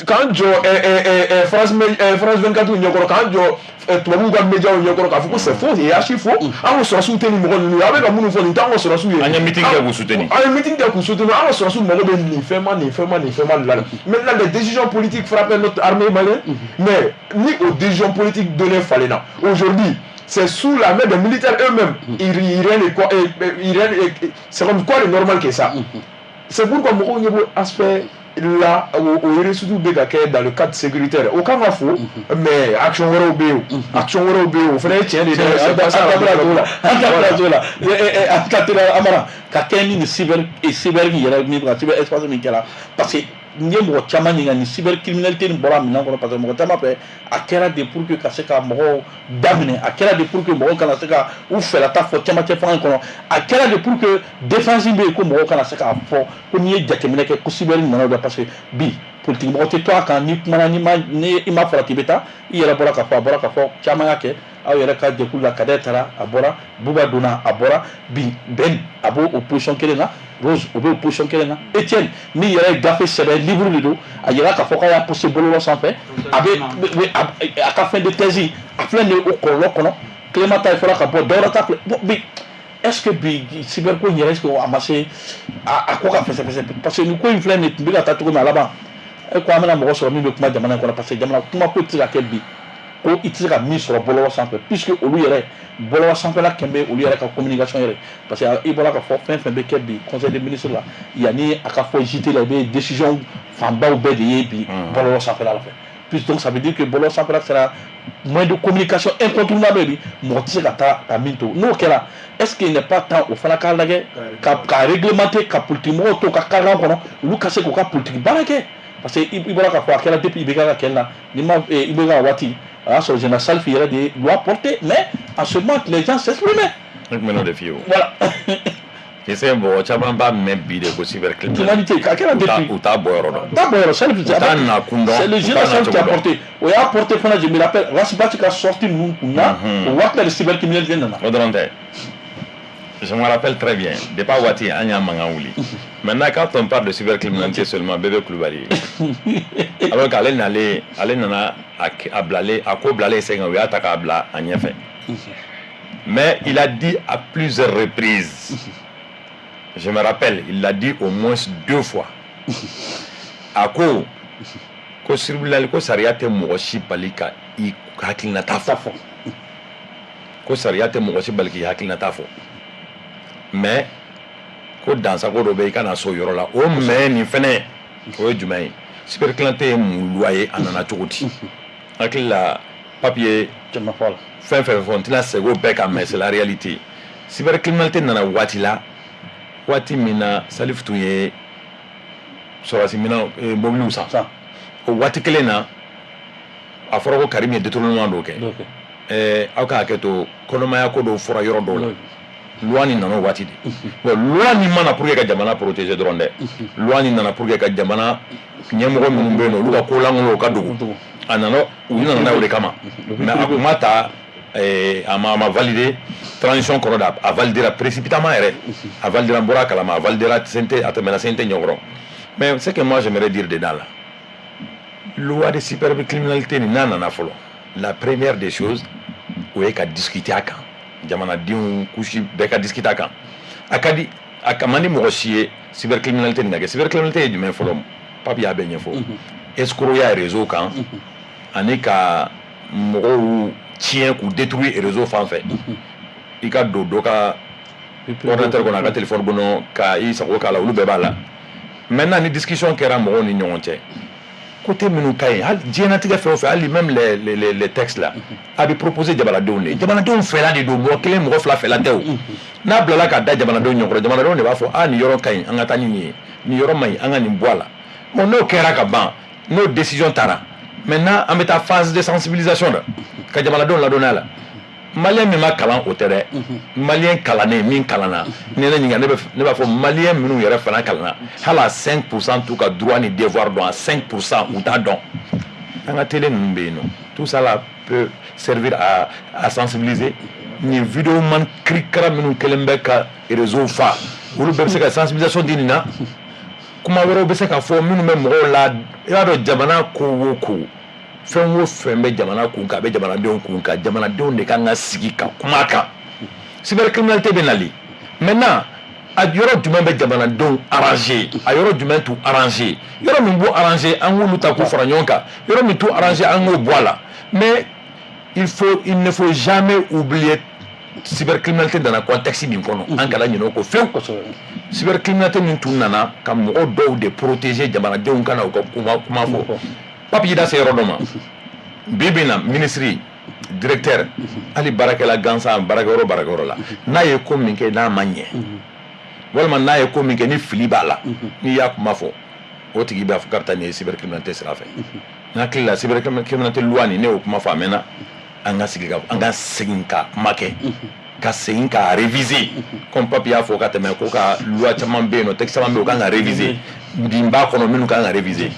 k'an jɔ France 24 ɲɛkɔrɔ, k'an jɔ tubabuw ka médiaw ɲɛkɔrɔ, k'a fɔ ko c'est faux et archi faux, an ka sɔrɔdasiw tɛ nin mɔgɔ ninnu ye, a bɛ ka minnu fɔ, nin t'an ka sɔrɔdasiw ye. An ye meeting kɛ k'u soutenir. An ye meeting kɛ k'u soutenir. An ka sɔrɔdasiw mago bɛ nin fɛn ma, nin fɛn ma, nin fɛn ma de la. Maintenant, les décisions politiques frappaient notre armée malienne, mais ni o décision politique donnée falenna, aujourd'hui c'est sous la main des militaires eux-mêmes. Ils rien de quoi, rien, c'est comme quoi de normal que ça. C'est pourquoi mɔgɔw ɲɛ b'o aspect la, o réussite bɛ ka kɛ dans le cadre sécuritaire, o kan ka fo, mais action wɛrɛw bɛ yen, action wɛrɛw bɛ yen, o fana ye tiɲɛ de ye dɛ. C'est pas ça. An ka bila t'o la, an ka bila t'o la. An ka teliya, Amara, ka kɛ ni nin cyber yɛrɛ min ka cyber espace min kɛra, parce que n ye mɔgɔ caman ɲininka nin cybercriminalité nin bɔra minɛn kɔnɔ, parce que mɔgɔ caman fɛ, a kɛra de pour que ka se ka mɔgɔw daminɛ, a kɛra de pour que mɔgɔw kana se ka u fɛlata fɔ cɛmancɛ fanga in kɔnɔ, a kɛra de pour que défense bɛ yen, ko mɔgɔw kana se k'a fɔ ko n'i ye jateminɛ kɛ ko cyber nana o la, parce que bi politique mɔgɔ tɛ to a kan. Ni kumana, n'i ma, ni i ma farati, i bɛ taa. I yɛrɛ bɔra ka fɔ, a bɔra ka fɔ, caman y'a kɛ aw yɛrɛ ka jɛkulu la. Kadɛ taara, a bɔra, Buba donna, a bɔra. Bi Ben a b'o o position kelen na, Rose o b'o position kelen na, Etienne min yɛrɛ ye gafe sɛbɛn, livre de don, a yira k'a fɔ k'a y'a posté bɔlɔlɔ sanfɛ, a bɛ a ka fin de thèse, a filɛ nin ye o kɔlɔlɔ kɔnɔ. Clément ta ye fɔra ka bɔ, Dawuda ta filɛ. Bon, bi est ce que bi cyber ko in yɛrɛ, est ce que a ma se a ko ka fɛsɛfɛsɛ? Parce que nin ko in filɛ nin ye, tun bɛ ka taa cogo min, a laban e ko an bɛna mɔgɔ sɔrɔ min bɛ kuma jamana in kɔnɔ, parce que jamana kuma ko tɛ se ka kɛ bi ko i tɛ se ka min sɔrɔ bɔlɔlɔ sanfɛ, puisque olu yɛrɛ bɔlɔlɔ sanfɛla kɛn bɛ olu yɛrɛ ka communication yɛrɛ, parce que i bɔra ka fɔ, fɛn fɛn bɛ kɛ bi conseil des ministres la, yanni a ka fɔ JT la, i bɛ décision fanbaw bɛɛ de ye bi bɔlɔlɔ sanfɛla la fɛ. Puis donc ça veut dire que bɔlɔlɔ sanfɛla sera moyen de communication incontournable bi, mɔgɔ tɛ se ka taa ka min to. N'o kɛra, est ce qu'il n'est pas temps o fana k'a lajɛ ka réglementer, ka politique mɔgɔw to ka cadre kɔnɔ, olu ka se k'u ka politique baara kɛ? Parce que i bɔra k'a fɔ, a kɛra depuis IBK ka kɛlɛ la, ni ma IBK ka waati, a y'a sɔrɔ général Salif yɛrɛ de ye loi portée, mais en ce moment les gens s'exprimaient. Ne tun bɛ n'o de f'i ye o. Voilà. Tu sais, mɔgɔ caman b'a mɛn bi de ko cybercriminalité. A kɛra depuis. U t'a bɔ yɔrɔ dɔn. U t'a bɔ yɔrɔ, Salif. U t'a nakun dɔn. C'est le général Salif qui a porté. O y'a porté fana, je me rappelle, Ras Bath ka sortie ninnu kun na, o waati la de cybercriminalité nana. O dɔrɔn tɛ. Je me rappelle très bien. Depuis waati an y'a mankan wuli. Maintenant, quand on parle de cybercriminalité seulement, bɛɛ bɛ Kulubali ye. Alors qu'ale nalen, ale nana a bilalen, a ko bilalen sen kan, u y'a ta k'a bila a ɲɛfɛ. Mais il a dit à plusieurs reprises. Je me rappelle, il l'a dit au moins deux fois. A ko ko cybercriminalité, ko sariya tɛ mɔgɔ si bali ka i hakilinata fɔ. Ko sariya tɛ mɔgɔ si bali k'i hakilinata fɔ. Mais ko dansago dɔ bɛ i kana s'o yɔrɔ la. O mais nin fɛnɛ, o ye jumɛn ye? Cybercriminalité ye mun loi ye? A nana cogo di? Hakili la papier fɛn fɛn fɔ, n tɛna segin o bɛɛ kan, mais c'est la réalité. Cybercriminalité nana waati la, waati min na Salif tun ye sɔrɔdasi minɛn mobiliw san. O waati kelen na, a fɔra ko Karim ye détournement dɔw kɛ. Aw ka hakɛ to, kɔnɔmaya ko dɔw fɔra yɔrɔ dɔw la. Loi nin nana o waati de. Bon, loi nin ma na pour que ka jamana protéger dɔrɔn dɛ. Loi nin nana pour que ka jamana ɲɛmɔgɔ minnu bɛ yen nɔ, olu ka ko lankolon ka dogo. A nana, u nana n'a ye o de kama. Mais a kun ma ta, a ma validé transition kɔrɔ de, a validera précipitamment yɛrɛ. A validera, n bɔra a kalama, a validera CNT, a tɛmɛna CNT ɲɛkɔrɔ. Mais ce que moi j'aimerais dire dedans là, loi de cybercriminalité nin, n'a nana fɔlɔ, la première des choses, o ye ka discuter a kan, jamanadenw couche bɛɛ ka discuter a kan. A ka di, a ka man di mɔgɔ si ye cybercriminalité nin ka kɛ. Cybercriminalité ye jumɛn fɔlɔ? Papi y'a bɛɛ ɲɛfɔ. Escrocya réseau kan ani ka mɔgɔw tiɲɛ, k'u détruire réseau fan fɛ, i ka don dɔ ka ordinateur kɔnɔ, a ka téléphone kɔnɔ, ka i sago k'a la, olu bɛɛ b'a la. Maintenant, ni discussion kɛra mɔgɔw ni ɲɔgɔn cɛ, côté minnu ka ɲi, hali diɲɛlatigɛ fɛn o fɛn, hali même les textes là, a bɛ proposer jamanadenw de ye. Jamanadenw fɛla de don, mɔgɔ kelen, mɔgɔ fila fɛla tɛ. O n'a bilala ka da jamanadenw ɲɛkɔrɔ, jamanadenw de b'a fɔ: a nin yɔrɔ ka ɲi, an ka taa ni nin ye, nin yɔrɔ man ɲi, an ka nin bɔ a la. Bon, n'o kɛra ka ban, n'o décision taara, maintenant an bɛ taa phase de sensibilisation la, ka jamanadenw ladɔnniya la. Malien min ma kalan, o tɛ dɛ. Malien kalannen min kalanna, ni ne ɲininka, ne b'a fɔ malien minnu yɛrɛ fana kalanna, hali a 5 % t'u ka droit ni devoir dɔn, a 5 %, u t'a dɔn. An ka télé ninnu bɛ yen nɔ, tout ça là peut servir à sensibiliser. Nin vidéo man kirikara minnu kɛlen bɛ ka réseau fa, olu bɛɛ bɛ se ka sensibilisation di nin na. Kuma wɛrɛw bɛ se ka fɔ minnu bɛ mɔgɔw la. I b'a dɔn, jamana ko o ko, fɛn o fɛn bɛ jamana kun kan, a bɛ jamanadenw kun kan. Jamanadenw de kan ka sigi ka kuma a kan. Cybercriminalité bɛ nali maintenant, a yɔrɔ jumɛn bɛ jamanadenw arranger, a yɔrɔ jumɛn t'u arranger? Yɔrɔ min b'u arranger, an k'olu ta k'u fara ɲɔgɔn kan. Yɔrɔ min t'u arranger, an k'o bɔ a la. Mais il ne faut jamais oublier, cybercriminalité nana contexte min kɔnɔ, an kana ɲinɛ o kɔ fewu. Cybercriminalité min tun nana ka mɔgɔ dɔw de protéger, jamanadenw kana u ka kuma fɔ. Papi y'i da se yɔrɔ dɔ ma. Bi bi in na, ministre, directeur, hali baarakɛla gansan, baarakɛyɔrɔ la, n'a ye ko min kɛ n'a ma ɲɛ, walima n'a ye ko min kɛ ni fili b'a la, n'i y'a kuma fɔ, o tigi b'a fɔ k'a bɛ taa nin ye cybercriminalité sira fɛ. N hakili la, cybercriminalité loi nin, ne y'o kuma fɔ a mɛnna. An ka sigi ka an ka segin ka kuma kɛ, ka segin ka réviser, comme Papi y'a fɔ ka tɛmɛ, ko ka loi caman bɛ yen nɔ, texte caman bɛ yen, o kan ka réviser. Bin b'a kɔnɔ minnu kan ka réviser.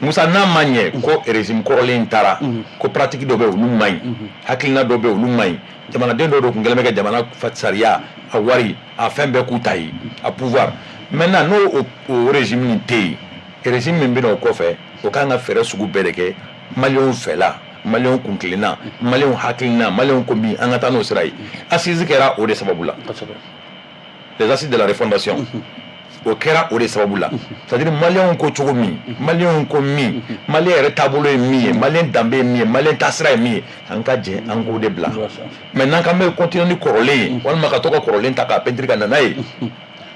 Musa, n'a ma ɲɛ ko régime kɔrɔlen taara, ko pratique dɔ bɛ yen, olu man ɲi, hakilina dɔ bɛ yen, olu man ɲi. Jamanaden dɔw de tun kɛlen bɛ ka jamana sariya, a wari, a fɛn bɛɛ k'u ta ye, a pouvoir. Maintenant, n'o o régime nin tɛ yen, régime min bɛ na o kɔfɛ, o kan ka fɛɛrɛ sugu bɛɛ de kɛ maliyɛnw fɛla, maliyɛnw kuntilenna, maliyɛnw hakilina, maliyɛnw ko min, an ka taa n'o sira ye. Assise kɛra o de sababu la, les assises de la refondation, o kɛra o de sababu la. C'est à dire, maliyɛnw ko cogo min, maliyɛnw ko min, maliyɛn yɛrɛ taabolo ye min ye, maliyɛn danbe ye min ye, maliyɛn taasira ye min ye, an ka jɛ an k'o de bila. Mais n'an k'an bɛ continuer ni kɔrɔlen ye, walima ka to ka kɔrɔlen ta k'a peinture ka na n'a ye,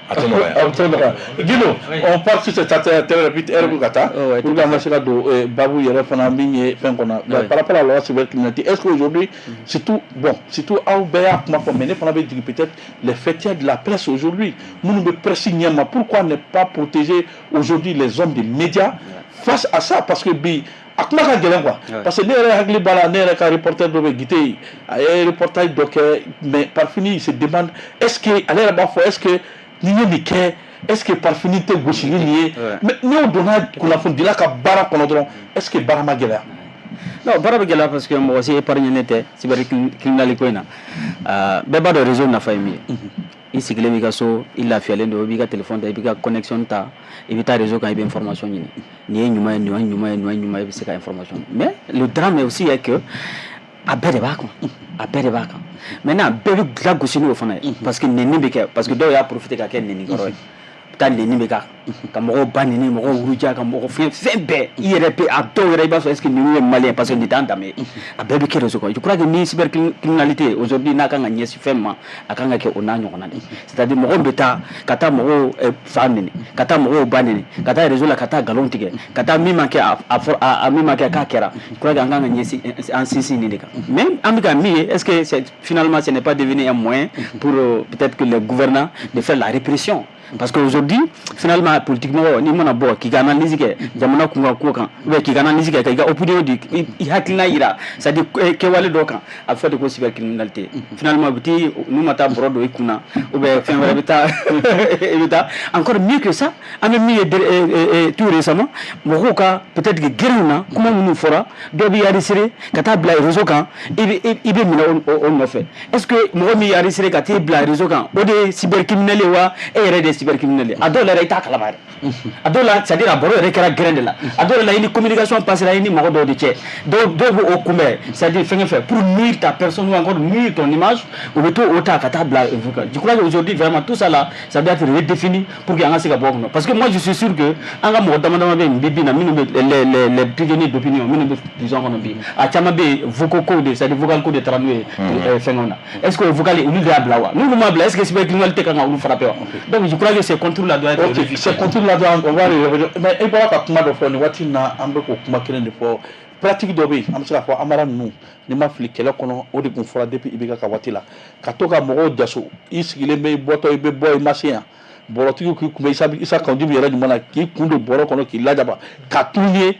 a tɛ nɔgɔya. A tɛ nɔgɔya. Guindo, on part sur cette affaire très rapide, heure bɛ ka taa, pour que an ka se ka don baabu yɛrɛ fana min ye fɛn kɔnɔ par rapport à la loi cybercriminalité. Est-ce qu'aujourd'hui, surtout, bon, surtout aw bɛɛ y'a kuma fɔ, mais ne fana bɛ jigin peut-être les faîtières de la presse aujourd'hui, minnu bɛ presse ɲɛma, pourquoi ne pas protéger aujourd'hui les hommes des médias face à ça? Parce que bi, a kuma ka gɛlɛn quoi, parce que ne yɛrɛ hakili b'a la, ne yɛrɛ ka reporter dɔ bɛ Gite, a ye reportage dɔ kɛ, mais par fini, il se demande est-ce que ale yɛrɛ b'a fɔ, est-ce que ni ye nin kɛ, est-ce que par fini tɛ gosi ni nin ye? Mais n'o donna kunnafonidila ka baara kɔnɔ dɔrɔn, est-ce que baara ma gɛlɛya? Non, baara bɛ gɛlɛya, parce que mɔgɔ si épargné tɛ cybercriminalité ko in na. Bɛɛ b'a dɔn réseau nafa ye min ye. I sigilen b'i ka so, i lafiyalen don, i b'i ka téléphone ta, i b'i ka connexion ta, i bɛ taa réseau kan, i bɛ information ɲini. Nin ye ɲuman ye, nin ye ɲuman ye, nin ye ɲuman ye, i bɛ se ka information. Mais le drame aussi est que a bɛɛ de b'a kan, a bɛɛ de b'a kan. Maintenant, bɛɛ bɛ lagosi n'o fana ye, parce que nɛni bɛ kɛ, parce que dɔw y'a profiter ka kɛ nɛnikɛyɔrɔ ye. Taa nɛni bɛ k'a ka mɔgɔw ba nɛni, mɔgɔw wuruja, ka mɔgɔ fɛn fɛn bɛɛ. I yɛrɛ bɛ a dɔw yɛrɛ, i b'a sɔrɔ est ce que ninnu ye malien? Parce que nin t'an danbe ye. A bɛɛ bɛ kɛ réseau kan. Je crois que ni cybercriminalité aujourd'hui n'a kan ka ɲɛsin fɛn ma, a kan ka kɛ o n'a ɲɔgɔnna de. C'est à dire, mɔgɔw bɛ taa ka taa mɔgɔw fa nɛni, ka taa mɔgɔw ba nɛni, ka taa réseau la ka taa nkalon tigɛ, ka taa min ma kɛ, a fɔ a min ma kɛ k'a kɛra. Je crois que an kan ka ɲɛsin an sinsin nin de kan. Mais an bɛ ka min ye, est ce que c'est finalement, ce n'est pas devenu un moyen pour peut-être que les gouvernants de faire la répression? Parce qu'aujourd'hui, finalement, politiquement, n'i mana bɔ k'i ka analyse kɛ jamana kun ka ko kan, ou bien k'i ka analyse kɛ, k'i ka opinion di, i hakilina yira, c'est à dire kɛwale dɔ kan, a bɛ fɔ de ko cybercriminalité. Finalement, u bɛ t'i n'u ma taa bɔrɔ don i kunna, ou bien fɛn wɛrɛ bɛ taa, i bɛ taa. Encore mieux que ça, an bɛ min ye tout récemment, mɔgɔw ka peut-être que gerinw na, kuma minnu fɔra, dɔ b'i enregistré ka taa bila réseau kan, i bɛ minɛ o nɔfɛ. Est-ce que mɔgɔ min y'i enregistré ka t'i bila réseau kan, o de ye cybercriminel ye wa e yɛrɛ de? ye cybercriminel ye. A dɔw la yɛrɛ, i t'a kalama yɛrɛ. A dɔw la, c'est à dire a baro yɛrɛ kɛra gɛrɛn de la. A dɔw la, i ni communication passera i ni mɔgɔ dɔw de cɛ. Dɔw b'o kunbɛn, c'est à dire fɛnkɛ fɛ, pour nuire ta personne ou encore nuire ton image, u bɛ to o ta ka taa bila. Je crois que aujourd'hui, vraiment, tout ça là, ça doit être redéfini pour que an ka se ka bɔ o kɔnɔ, parce que moi, je suis sûr que an ka mɔgɔ dama dama bɛ yen bi bi in na, minnu bɛ les prisonniers d'opinion, minnu bɛ prison kɔnɔ bi, a caman bɛ yen, vocaux ko de, c'est à dire vocal ko de taara n'u ye fɛngɛw na. Est ce que o vocal, olu de y'a bila wa? N'olu m'a bila, est ce que cybercriminalité kan ka olu frapper wa? Donc je crois que ces contours là doivent être Ok, ces contours là doivent, on va revenir. Mais i bɔra ka kuma dɔ fɔ nin waati in na, an bɛ k'o kuma kelen de fɔ. Pratique dɔ bɛ yen, an bɛ se k'a fɔ Amara ninnu, n'i ma fili, kɛlɛ kɔnɔ, o de tun fɔra depuis IBK ka waati la, ka to ka mɔgɔw jaso. I sigilen bɛ, i bɔtɔ, i bɛ bɔ, i ma se yan, bɔrɔtigiw k'i kunbɛ. Isa Kaou yɛrɛ ɲuman na, k'i kun don bɔrɔ kɔnɔ, k'i lajaba ka tunu ye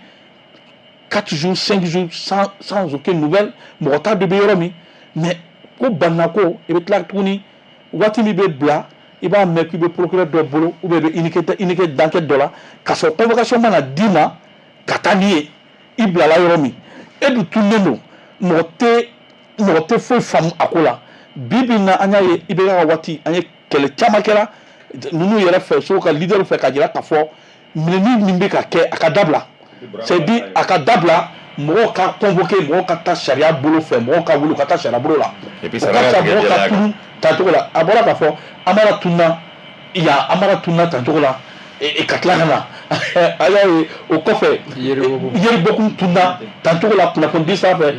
4 jours, 5 jours sans aucune nouvelle, mɔgɔ t'a dɔn i bɛ yɔrɔ min. Mais ko banna ko i bɛ tila tuguni, waati min bɛ bila, i b'a mɛn k'i bɛ procureur dɔ bolo ou bien i bɛ unité d'enquête dɔ la, k'a sɔrɔ convocation mana d'i ma ka taa n'i ye, i bilala yɔrɔ min, e dun tununnen don, mɔgɔ tɛ foyi faamu a ko la. Bi bi in na, an y'a ye IBK ka waati, an ye kɛlɛ caman kɛra ninnu yɛrɛ fɛ so ka leader fɛ, ka jira k'a fɔ minɛni min bɛ ka kɛ, a ka dabila. C'est dit, a ka dabila, mɔgɔw ka convoquer, mɔgɔw ka taa sariya bolo fɛ, mɔgɔw ka wuli ka taa sariya bolo la. Et puis o ka fisa mɔgɔw ka tunu tacogo la. A bɔra k'a fɔ Amara tununa yan, Amara tununa tancogo la, ka tila ka na, a y'a ye o kɔfɛ, Yeri Bokum tununa tancogo la kunnafoni sanfɛ.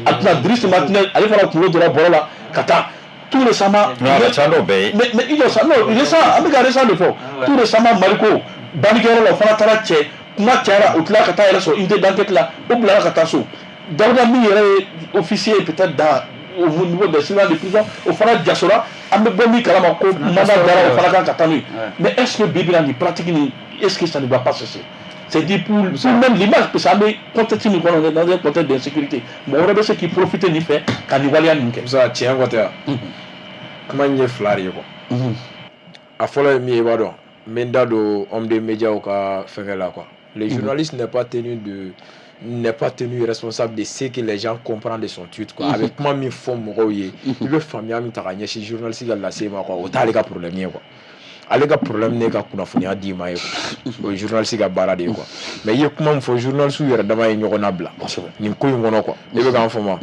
A tɛna Driss Martinez, ale fana kunkolo donna bɔrɔ la ka taa tout récemment. Non, a ka ca n'o bɛɛ ye. Mais i jɔ sa, non, récent, an bɛ ka récent de fɔ. Tout récemment, Mariko bannikɛyɔrɔ la, o fana taara cɛ, kuma cayara, o tilala ka taa yɛrɛ sɔrɔ unité d'enquête la, o bilara ka taa so. Dawuda min yɛrɛ ye officier peut-être dans au niveau des surveillants de prison, o fana jasora. An bɛ bɔ min kalama ko mandat dara o fana kan ka taa n'o ye. Mais est-ce que bi bi in na, nin pratique nin, est-ce que ça ne va pas cesser? C'est dit pour même l'image, parce que an bɛ contexte min kɔnɔ, dans un contexte d'insécurité, mɔgɔ wɛrɛ bɛ se k'i profiter nin fɛ ka nin waleya nin kɛ. Musa, tiɲɛ kɔ tɛ wa? Kuma in ye fila de ye quoi. A fɔlɔ ye min ye, i b'a dɔn, n bɛ n da don homme de médias ka fɛnkɛ la quoi. Le journaliste n'est pas tenu responsable de ce que les gens comprennent de son tweet quoi. A bɛ kuma min fɔ mɔgɔw ye, i bɛ faamuya min ta ka ɲɛsin journaliste ka lase ma quoi, o t'ale ka problème ye quoi. Ale ka problème ne ka kunnafoniya d'i ma ye quoi, o ye journaliste ka baara de ye quoi. Mais i ye kuma min fɔ, journaliste yɛrɛ dama ye ɲɔgɔn nabila nin ko in kɔnɔ quoi, e bɛ k'an faamu.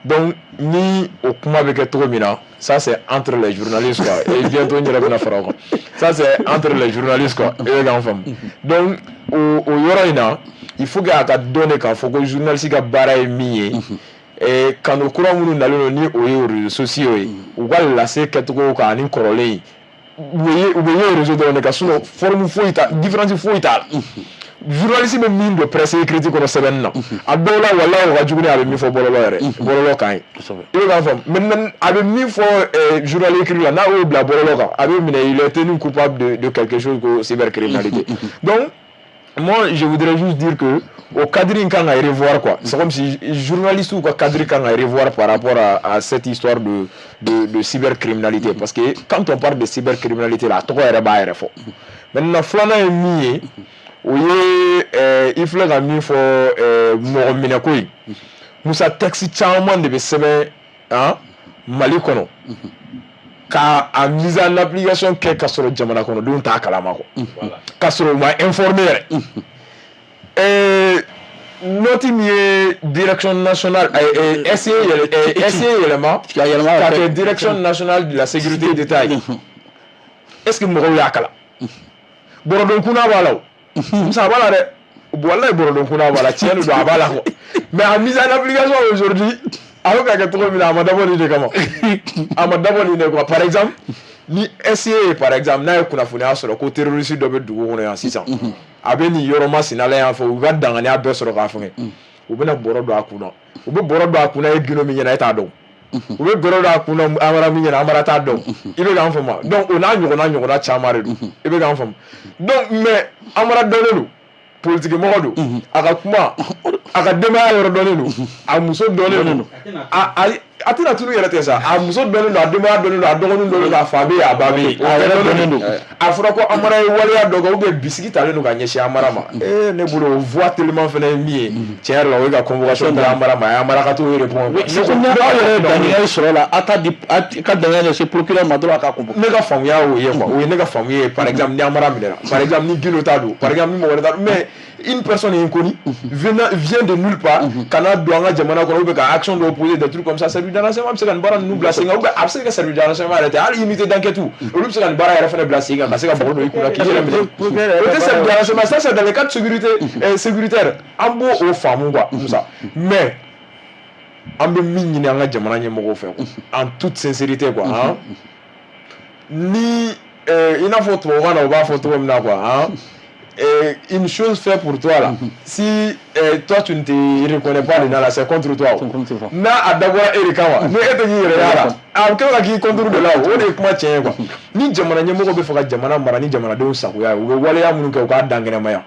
Donc ni o kuma bɛ kɛ cogo min na, ça c'est entre les journalistes quoi. Et bientôt n yɛrɛ bɛna fara o kan. Ça c'est entre les journalistes quoi, e bɛ k'an faamu. Donc o yɔrɔ in na, il faut que a ka dɔn de k'a fɔ ko journaliste ka baara ye min ye. Kanu kura minnu nalen don, ni o ye réseaux sociaux ye, u ka lase kɛcogo kan ani kɔrɔlen, u bɛ ye réseau dɔrɔn de kan. Sinon forme foyi t'a, différence foyi t'a la. Journaliste bɛ min don presse écrite kɔnɔ, sɛbɛnni na, a dɔw la, walahi, o ka jugu ni a bɛ min fɔ bɔlɔlɔ yɛrɛ, bɔlɔlɔ kan ye. I bɛ k'a faamu. Maintenant, a bɛ min fɔ journal écrit la, n'a y'o bila bɔlɔlɔ kan, a bɛ minɛ, il est tenu coupable de quelque chose ko cybercriminalité. Donc moi, je voudrais juste dire que au cadre in kan ka revoir quoi. C'est comme si journaliste ka cadre kan ka revoir par rapport à cette histoire de cybercriminalité, parce que quand on parle de cybercriminalité la, a tɔgɔ yɛrɛ b'a yɛrɛ fɔ. Maintenant, filanan ye min ye, o ye i filɛ ka min fɔ, mɔgɔ minɛko ye. Musa, texte caman de bɛ sɛbɛn han Mali kɔnɔ ka a mise en application kɛ, ka sɔrɔ jamana kɔnɔdenw t'a kalama quoi, ka sɔrɔ u ma informé yɛrɛ. Note min ye direction nationale SE yɛlɛ, SE yɛlɛma ka kɛ Direction nationale de la sécurité d'État ye, est ce que mɔgɔw y'a kalan? Bɔrɔdon kunna b'a la o, Musa, a b'a la dɛ, walayi, bɔrɔdon kunna b'a la, tiɲɛ de don, a b'a la quoi. Mais a mise en application aujourd'hui, a bɛ ka kɛ cogo min na, a ma dabɔ nin de kama, a ma dabɔ nin de quoi. Par exemple, ni SE ye, par exemple, n'a ye kunnafoniya sɔrɔ ko terroriste dɔ bɛ dugu kɔnɔ yan sisan, a bɛ nin yɔrɔ masina la yan fɛ, u ka danganiya bɛɛ sɔrɔ k'a fɛngɛ, u bɛna bɔrɔ don a kunna. U bɛ bɔrɔ don a kunna e Gindo min ɲɛna, e t'a dɔn. U bɛ bɔrɔ don a kunna Amara min ɲɛna, Amara t'a dɔn. I bɛ k'an faamu? Donc o n'a ɲɔgɔnna caman de don, i bɛ k'an faamu. Donc mais Amara dɔnnen don, politique mɔgɔ don, a ka kuma, a ka denbaya yɔrɔ dɔnnen don, a muso dɔnnen don, a A tɛna tunu yɛrɛ tɛ sa. A muso dɔnnen don, a denbaya dɔnnen don, a dɔgɔninw dɔnnen don, a fa bɛ yen, a ba bɛ yen. A yɛrɛ dɔnnen don. A fɔra ko Amara ye waleya dɔ kɛ ou bien bisigi talen don ka ɲɛsin Amara ma. Ee, ne bolo, o voie teliman fana ye min ye, tiɲɛ yɛrɛ la, o ye ka convocation di Amara ma. A ye Amara ka t'o répondre. Ne ko ni aw yɛrɛ ye danganiya sɔrɔ la, a t'a di, a ka danganiya ɲɛsin procureur ma dɔrɔn, a k'a convoquer. Ne ka faamuya y'o ye quoi. O ye ne ka faamuya ye. Par exemple, ni Amara minɛra, par exemple, ni Guindo ta don, par exemple, ni mɔgɔ wɛrɛ ta don, mais une personne inconnue vient de nulle part ka na don an ka jamana kɔnɔ ou bien ka action dɔw poser, des trucs comme ça, service de renseignement bɛ se ka nin baara ninnu bila sen kan, ou bien a bɛ se ka kɛ service de renseignement yɛrɛ tɛ, hali unité d'enquête, olu bɛ se ka nin baara yɛrɛ fana bila sen kan ka se ka mɔgɔ don i kunna k'i yɛrɛ minɛ. O tɛ service de renseignement, ça c'est dans le cadre sécurité sécuritaire. An b'o o faamu quoi, Musa. Mais an bɛ min ɲini an ka jamana ɲɛmɔgɔw fɛ, en toute sincérité quoi, hein, ni i n'a fɔ tubabukan na u b'a fɔ cogo min na quoi, hein, une chose faite pour toi là, si toi tu ne te reconnais pas dedans là, c'est contre toi. N'a a dabɔra e de kama, ni e tɛ k'i yɛrɛ y'a la, a bɛ kɛ ka k'i contre de la. O de ye kuma tiɲɛ ye quoi. Ni jamana ɲɛmɔgɔ bɛ fɛ ka jamana mara ni jamanadenw sagoya ye, u bɛ waleya minnu kɛ, u k'a dankɛnɛmaya.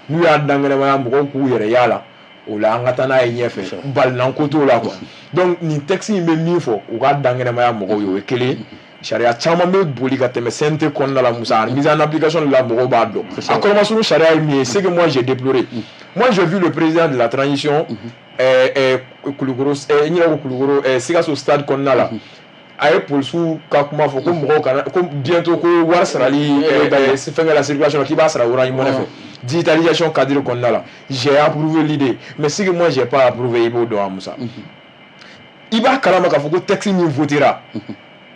N'u y'a dankɛnɛmaya, mɔgɔw k'u yɛrɛ y'a la, o la an ka taa n'a ye ɲɛfɛ, balinan ko t'o la quoi. Donc nin texte in bɛ min fɔ, u k'a dankɛnɛmaya mɔgɔw ye, o ye kelen. Sariya caman bɛ boli ka tɛmɛ CNT kɔnɔna la, Musa, mise en application de la, mɔgɔw b'a dɔn. A kɔrɔmasuru sariya ye min ye, c'est que moi j'ai déploré. Moi, j'ai vu le président de la transition Kulukoro, n yɛrɛ ko Kulukoro, Sikaso stade kɔnɔna la, a ye polisiw ka kuma fɔ ko mɔgɔw kana, ko bientôt ko wari sarali fɛnkɛ la, circulation k'i b'a sara Orange Money fɛ, digitalisation cadre kɔnɔna la. J'ai approuvé l'idée, mais ce que moi j'ai pas approuvé, i b'o dɔn Musa, i b'a kalama k'a fɔ ko texte min votera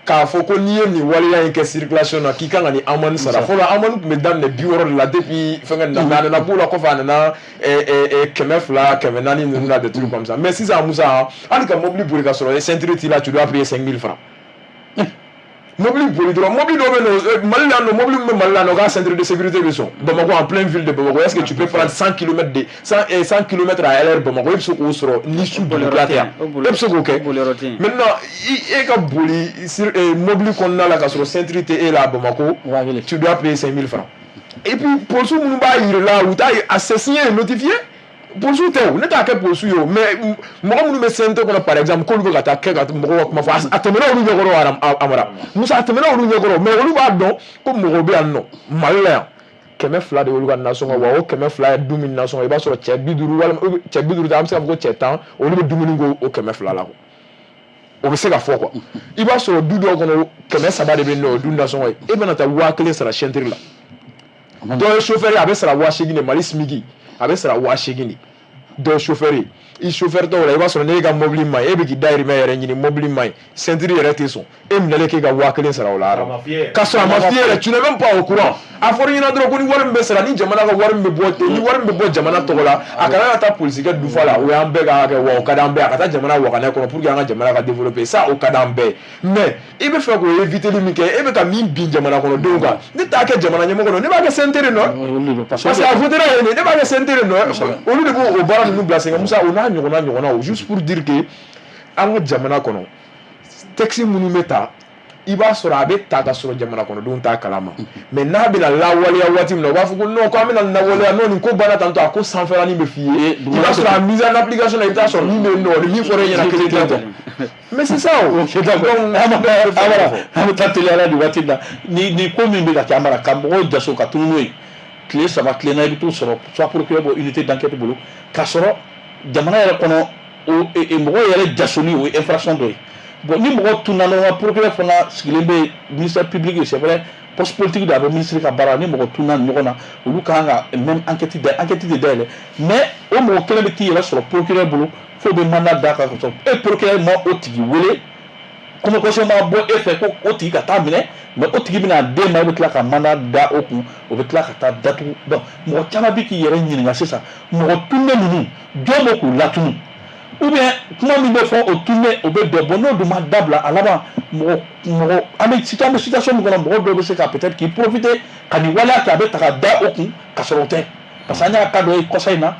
k'a fɔ ko n'i ye nin waleya in kɛ circulation na, k'i kan ka nin amende sara. Fɔlɔ, amende tun bɛ daminɛ 60 de la depuis fɛnkɛ nin na, mais a nana b'o la kɔfɛ, a nana 200, 400 ninnu na, des trucs comme ça. Mais sisan Musa, hali ka mobili boli ka sɔrɔ ceinture t'i la, tu dois payer 5000 francs. Mobili boli dɔrɔn, mobili dɔw bɛ yen nɔ Mali la yan nɔ, mobili min bɛ Mali la yan nɔ k'a ceinture de sécurité bɛ sɔn Bamakɔ, en pleine ville de Bamakɔ, est-ce que tu peux prendre 100 km de 100 km à l'heure Bamakɔ? E bɛ se k'o sɔrɔ ni su bolila tɛ yan, e bɛ se k'o kɛ. Maintenant, e ka boli mobili kɔnɔna la ka sɔrɔ ceinture tɛ e la Bamakɔ, tu dois payer 5000 francs. Et puis polisiw minnu b'a yir'i la, u t'a a c'est signé et notifié. Polisiw tɛ o, ne t'a kɛ polisiw ye o, mais mɔgɔ minnu bɛ CNT kɔnɔ par exemple, k'olu bɛ ka taa kɛ ka mɔgɔw ka kuma fɔ, a tɛmɛna olu ɲɛkɔrɔ. Amara, Musa, a tɛmɛna olu ɲɛkɔrɔ, mais olu b'a dɔn ko mɔgɔw bɛ yan nɔ Mali la yan, 200 de y'olu ka nasɔngɔ wa. O 200 ye du min nasɔngɔ, i b'a sɔrɔ cɛ 50 walima cɛ 50 tɛ, an bɛ se k'a fɔ ko cɛ 10, olu bɛ dumuni k'o o 200 la quoi. O bɛ se ka fɔ quoi. I b'a sɔrɔ du dɔw kɔnɔ, 300 de bɛ yen nɔ, o ye du nasɔngɔ ye. E bɛna taa 1000 sara ceinture la. Dɔ ye chauffeur ye, a bɛ sara 8000 de. Mali SMIC, a bɛ sara 8000 de. Dɔ ye chauffeur ye, i chauffeur tɔw la, i b'a sɔrɔ n'e ka mobili ma ɲi, e bɛ k'i dahirimɛ yɛrɛ ɲini, mobili ma ɲi, ceinture yɛrɛ tɛ sɔn, e minɛlen k'e ka 1000 sara o la k'a sɔrɔ a ma f'i ye yɛrɛ, tu n'es même pas au courant. A fɔra i ɲɛna dɔrɔn ko ni wari min bɛ sara, ni jamana ka wari min bɛ bɔ, ni wari min bɛ bɔ jamana tɔgɔ la, a kana ka taa polisikɛ dufa la. O y'an bɛɛ ka hakɛ wa, o ka d'an bɛɛ, a ka taa jamana waganɛ kɔnɔ pour que an ka jamana ka développer, ça o ka d'an bɛɛ. Mais i bɛ fɛ k'o éviter min kɛ, e bɛ ka min bin jamana kɔnɔdenw kan, ne t'a kɛ jamana ɲɛmɔgɔ nɔ, ne b'a kɛ CNT de nɔ, parce que a votera yen de, ne b'a kɛ CNT de nɔ, olu de b'o baara ninnu bila sen kan. Musa, o n'a ɲɔgɔnna ɲɔgɔnnaw, juste pour dire que an ka jamana kɔnɔ, texte minnu bɛ ta, i b'a sɔrɔ a bɛ ta ka sɔrɔ jamana kɔnɔdenw t'a kalama, mais n'a bɛna lawaleya waati min na, u b'a fɔ ko non, ko an bɛna lawaleya, non, nin ko banna tantɔ, a ko sanfɛlanin bɛ f'i ye. I b'a sɔrɔ a mise en application na, i bɛ taa sɔrɔ min bɛ yen nɔ, ni min fɔra e ɲɛna, kelen tɛ quoi. Mais c'est ça o. Donc Amara, an bɛ taa teliya la nin waati in na. Ni ko min bɛ ka kɛ, Amara, ka mɔgɔw jaso ka tunun n'o ye tile 3, tile 4, i bɛ t'o sɔrɔ soit procureur bɔ unité d'enquête bolo, k'a sɔrɔ jamana yɛrɛ kɔnɔ, o mɔgɔw yɛrɛ jasoli, o ye infraction dɔ ye. Bon, ni mɔgɔ tunna dɔrɔn, procureur fana sigilen bɛ ministère public, c'est vrai, poste politique don, a bɛ ministre ka baara. Ni mɔgɔ tunna nin ɲɔgɔn na, olu ka kan ka même enquête da, enquête de dayɛlɛ, mais o mɔgɔ kelen bɛ t'i yɛrɛ sɔrɔ procureur bolo f'o bɛ mandat d'a kan, ka sɔrɔ e procureur ma o tigi wele, convocation ma bɔ e fɛ ko o tigi ka taa minɛ, mais o tigi bɛna den ma, e bɛ tila ka mandat da o kun, o bɛ tila ka taa datugu. Donc mɔgɔ caman bɛ k'i yɛrɛ ɲininka sisan, mɔgɔ tunnen ninnu, jɔn bɛ k'u latunu? Ou bien kuma min bɛ fɔ o tunnen, o bɛ bɛn. Bon, n'o dun ma dabila, a laban mɔgɔ an bɛ situation min kɔnɔ, mɔgɔ dɔw bɛ se ka peut-être k'i profiter ka nin waleya kɛ, a bɛ ta ka da o kun ka sɔrɔ o tɛ, parce que an y'a cas dɔ ye kɔsa in na,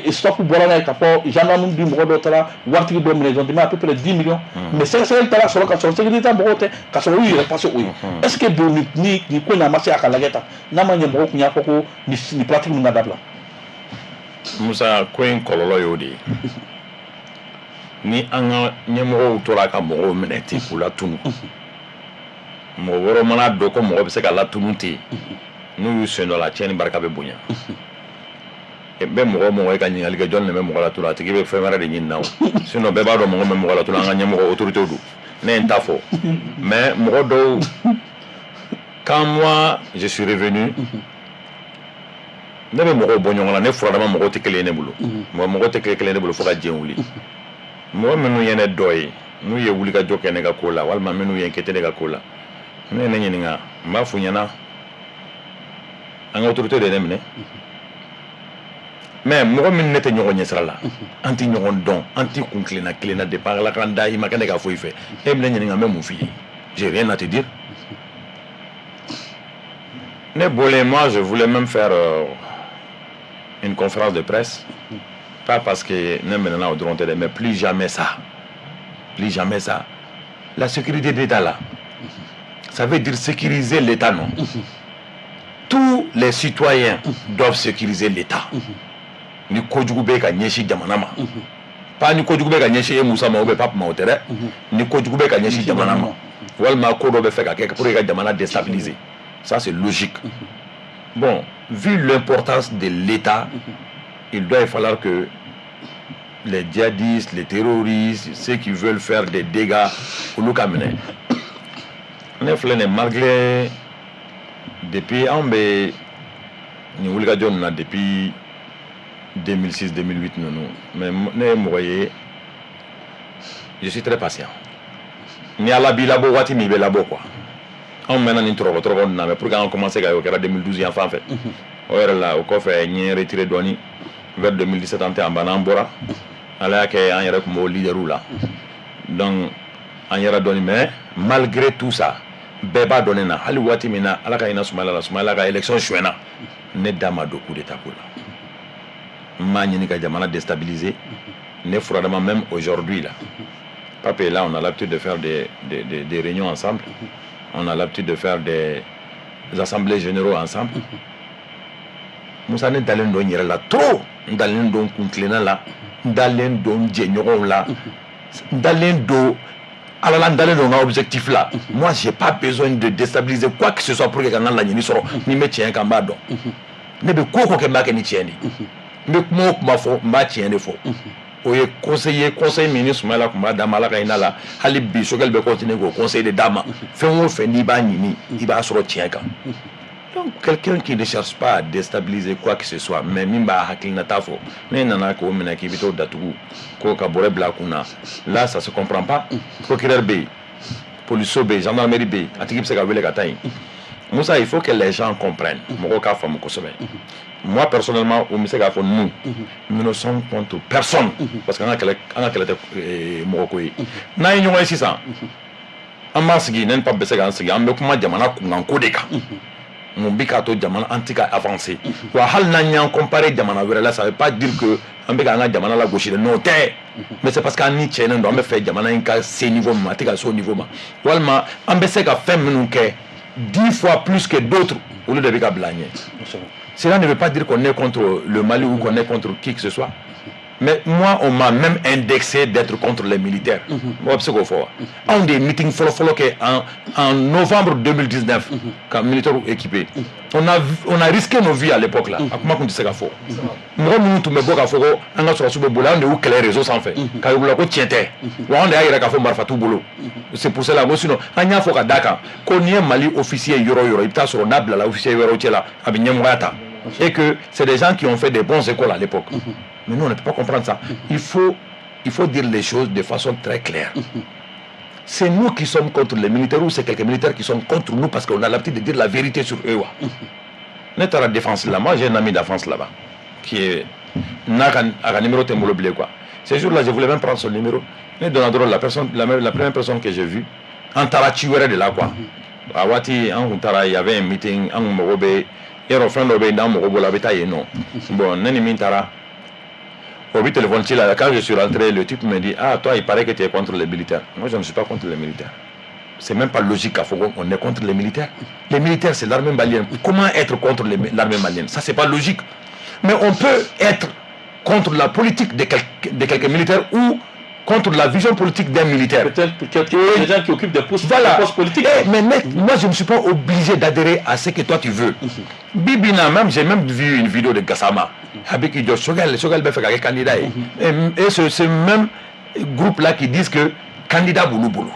stop bɔra n'a ye k'a fɔ gendarme di mɔgɔ dɔw taara waritigi dɔ minɛ, ils ont demandé à peu près 10 millions, mais sɛgɛsɛgɛli taara sɔrɔ ka sɔrɔ sécurité mɔgɔw tɛ, ka sɔrɔ u y'u yɛrɛ passé o ye. Est ce que bi nin ko in a ma se a ka lajɛ tan, n'a ma ɲɛ mɔgɔw kun y'a fɔ ko nin pratique ninnu ka dabila? Musa, ko in kɔlɔlɔ y'o de ye. Ni an ka ɲɛmɔgɔw tora ka mɔgɔw minɛ ten k'u latunu, mɔgɔ wɛrɛ mana dɔn ko mɔgɔ bɛ se ka latunu ten, n'u y'u sen dɔ la, tiɲɛni barika bɛ bonya. Bɛ mɔgɔ mɔgɔ ye ka ɲininkali kɛ, jɔn de bɛ mɔgɔ latunu, a tigi bɛ fɛn wɛrɛ de ɲini na. O sinon, bɛɛ b'a dɔn mɔgɔ min bɛ mɔgɔ latunu, an ka ɲɛmɔgɔ autorité don. Ne ye n ta fɔ, mais mɔgɔ dɔw, quand moi je suis revenu, ne bɛ mɔgɔw bɔ ɲɔgɔn na. Ne furadama, mɔgɔw tɛ kelen ye ne bolo, mɔgɔ tɛ kelen ne bolo fo ka diɲɛ wuli. Mɔgɔ minnu ye ne dɔ ye, n'u ye wulikajɔ kɛ ne ka ko la, walima minnu ye inquiété ne ka ko la, n'u ye ne ɲininka, n b'a f'u ɲɛna: an ka autorité de ye ne minɛ. Mais mɔgɔ min, ne tɛ ɲɔgɔn ɲɛsira la, an tɛ ɲɔgɔn dɔn, an tɛ kun tilenna kelen na, depuis Ala k'an da, i ma kɛ ne ka foyi fɛ, e bɛ ne ɲininka, n bɛ mun f'i ye? J'ai rien à te dire. Ne bɔlen, moi, je voulais même faire une conférence de presse, pas parce que ne minɛna o dɔrɔn tɛ dɛ, mais plus jamais ça, plus jamais ça. La sécurité d'État là, ça veut dire sécuriser l'État, non? Tous les citoyens doivent sécuriser l'État. Ni kojugu bɛ ka ɲɛsin jamana ma, pas ni kojugu bɛ ka ɲɛsin e Musa ma ou bien Pape ma, o tɛ dɛ. Ni kojugu bɛ ka ɲɛsin jamana ma, walima ko dɔ bɛ fɛ ka kɛ pour que ka jamana déstabiliser, ça, c'est logique. Bon, vu l'importance de l'État, il doit y falloir que les djihadistes, les terroristes, ceux qui veulent faire des dégâts, olu ka minɛ. Ne filɛ nin, malgré depuis anw bɛ nin wulikajɔ ninnu na depuis 2006, 2008 ninnu, mais ne ye mɔgɔ ye, je suis très patient. Ni Ala b'i labɔ waati min, i bɛ labɔ quoi. Anw mɛnna nin tɔrɔkɔ tɔrɔkɔ ninnu na, mais pour que an commencer ka ye, o kɛra 2012 yan fan fɛ. O yɛrɛ la, o kɔfɛ, n ye retiré dɔɔni vers 2017. An tɛ an banna, an bɔra. Ala y'a kɛ, an yɛrɛ tun b'o leaderw la, donc an yɛrɛ dɔɔni. Mais malgré tout ça, bɛɛ b'a dɔn ne na. Hali waati min na Ala ka hinɛ Sumayila la, Sumayila ka élection suɲɛna, ne da ma don coup d'état ko la. N m'a ɲini ka jamana déstabiliser. Ne furadama, même aujourd'hui là, Pape est là, on a l'habitude de faire des réunions ensemble, on a l'habitude de faire des assemblées généraux ensemble. Musa, ne dalen don n yɛrɛ la trop, n dalen don kun tilenna la, n dalen don n jɛɲɔgɔnw la, n dalen don Ala la, n dalen don n ka objectif la. Moi, j'ai pas besoin de déstabiliser quoi que ce soit pour que ka n ka laɲini sɔrɔ. Ni n bɛ tiɲɛ kan, n b'a dɔn. Ne bɛ ko o ko kɛ, n b'a kɛ ni tiɲɛ de ye. N bɛ kuma o kuma fɔ, n b'a tiɲɛ de fɔ. O ye conseil ye, conseil min ni Sumayila tun b'a d'a ma, Ala ka hinɛ la. Hali bi, Choguel bɛ continuer k'o conseil de d'a ma: fɛn o fɛn n'i b'a ɲini, i b'a sɔrɔ tiɲɛ kan. Donc quelqu'un qui ne cherche pas à déstabiliser quoi que ce soit, mais min b'a hakilinata fɔ, ne nana k'o minɛ k'i bɛ t'o datugu ko ka bɔrɛ bila a kun na, là, ça se comprend pas. Procureur bɛ yen, policier bɛ yen, gendarmerie bɛ yen, a tigi bɛ se ka wele ka taa yen. Musa, il faut que les gens comprennent, mɔgɔw k'a faamu kosɛbɛ. Moi personnellement, o bɛ se k'a fɔ, nous, nous ne sommes contre personne, parce que an ka kɛlɛ tɛ mɔgɔ ko ye. N'an ye ɲɔgɔn ye sisan, an b'an sigi, ne ni Pape bɛ se k'an sigi, an bɛ kuma jamana kunkanko de kan, mun bi k'a to jamana an tɛ ka avancer wa. Hali n'an y'an comparer jamana wɛrɛ la, ça veut pas dire que an bɛ k'an ka jamana lagosi dɛ. Non tɛ, mais c'est parce que an ni cɛnnen don, an bɛ fɛ jamana in ka se niveau min ma, a tɛ ka se o niveau ma, walima an bɛ se ka fɛn minnu kɛ 10 fois plus que d'autres, olu de bɛ ka bila an ɲɛ. Cela ne veut pas dire qu'on est contre le Mali ou qu'on est contre qui que ce soit. Mais moi, on m'a même indexé d'être contre les militaires. Mɔgɔ bɛ se k'o fɔ wa? Anw de ye meeting fɔlɔ-fɔlɔ kɛ en novembre 2019 ka militaires équipés. On a risqué nos vies à l'époque là. A kuma tun tɛ se ka fɔ. Mɔgɔ minnu tun bɛ bɔ k'a fɔ ko an ka sɔrɔdasiw bɛ boli, anw de y'u kɛlɛ réseau sanfɛ k'a yir'u la ko tiɲɛ tɛ. Wa anw de y'a yira k'a fɔ marifa t'u bolo. C'est pour cela ko sinon an y'a fɔ ka d'a kan ko n'i ye Mali officier yɔrɔ o yɔrɔ, i bɛ taa sɔrɔ n'a bilala officier wɛrɛw cɛ la, a bɛ ɲɛmɔgɔya ta. Et que c'est des gens qui ont fait des bonnes écoles à l'époque. Mais nous, on ne peut pas comprendre ça. Il faut dire les choses de façon très claire. C'est nous qui sommes contre les militaires ou c'est quelques militaires qui sont contre nous parce qu'on a l'habitude de dire la vérité sur eux? Ne taara défense là, moi, j'ai un ami d'enfance là-bas qui est n'a ka a ka numéro tɛ n bolo bilen quoi. Ce jour-là, je voulais même prendre son numéro. Ne donna dɔrɔn, la personne la, la première personne que j'ai vue, an taara ci wɛrɛ de la quoi. A waati an kun taara, il y avait un meeting, an kun mago bɛ yɔrɔ fɛn dɔ bɛ yen n'an mago b'o la, a bɛ taa yen nɔ. Bon, ne ni min taara, au but téléphone ci là, quand je suis rentré, le type me dit: «Ah, toi, il paraît que tu es contre les militaires.» Moi, je ne suis pas contre les militaires. C'est même pas logique qu'à fɔ qu'on est contre les militaires. Les militaires, c'est l'armée malienne. Comment être contre l'armée malienne? Ça, c'est pas logique. Mais on peut être contre la politique de quelques militaires ou contre la vision politique d'un militaire. Peut-être des gens qui occupent des postes, voilà, des postes politiques. Eh, mais mec, moi, je ne suis pas obligé d'adhérer à ce que toi tu veux. Bibina, même, j'ai même vu une vidéo de Gassama avec Choguel, Choguel bɛ fɛ ka kɛ candidat ye. Et ce même groupe-là qui disent que candidat b'olu bolo.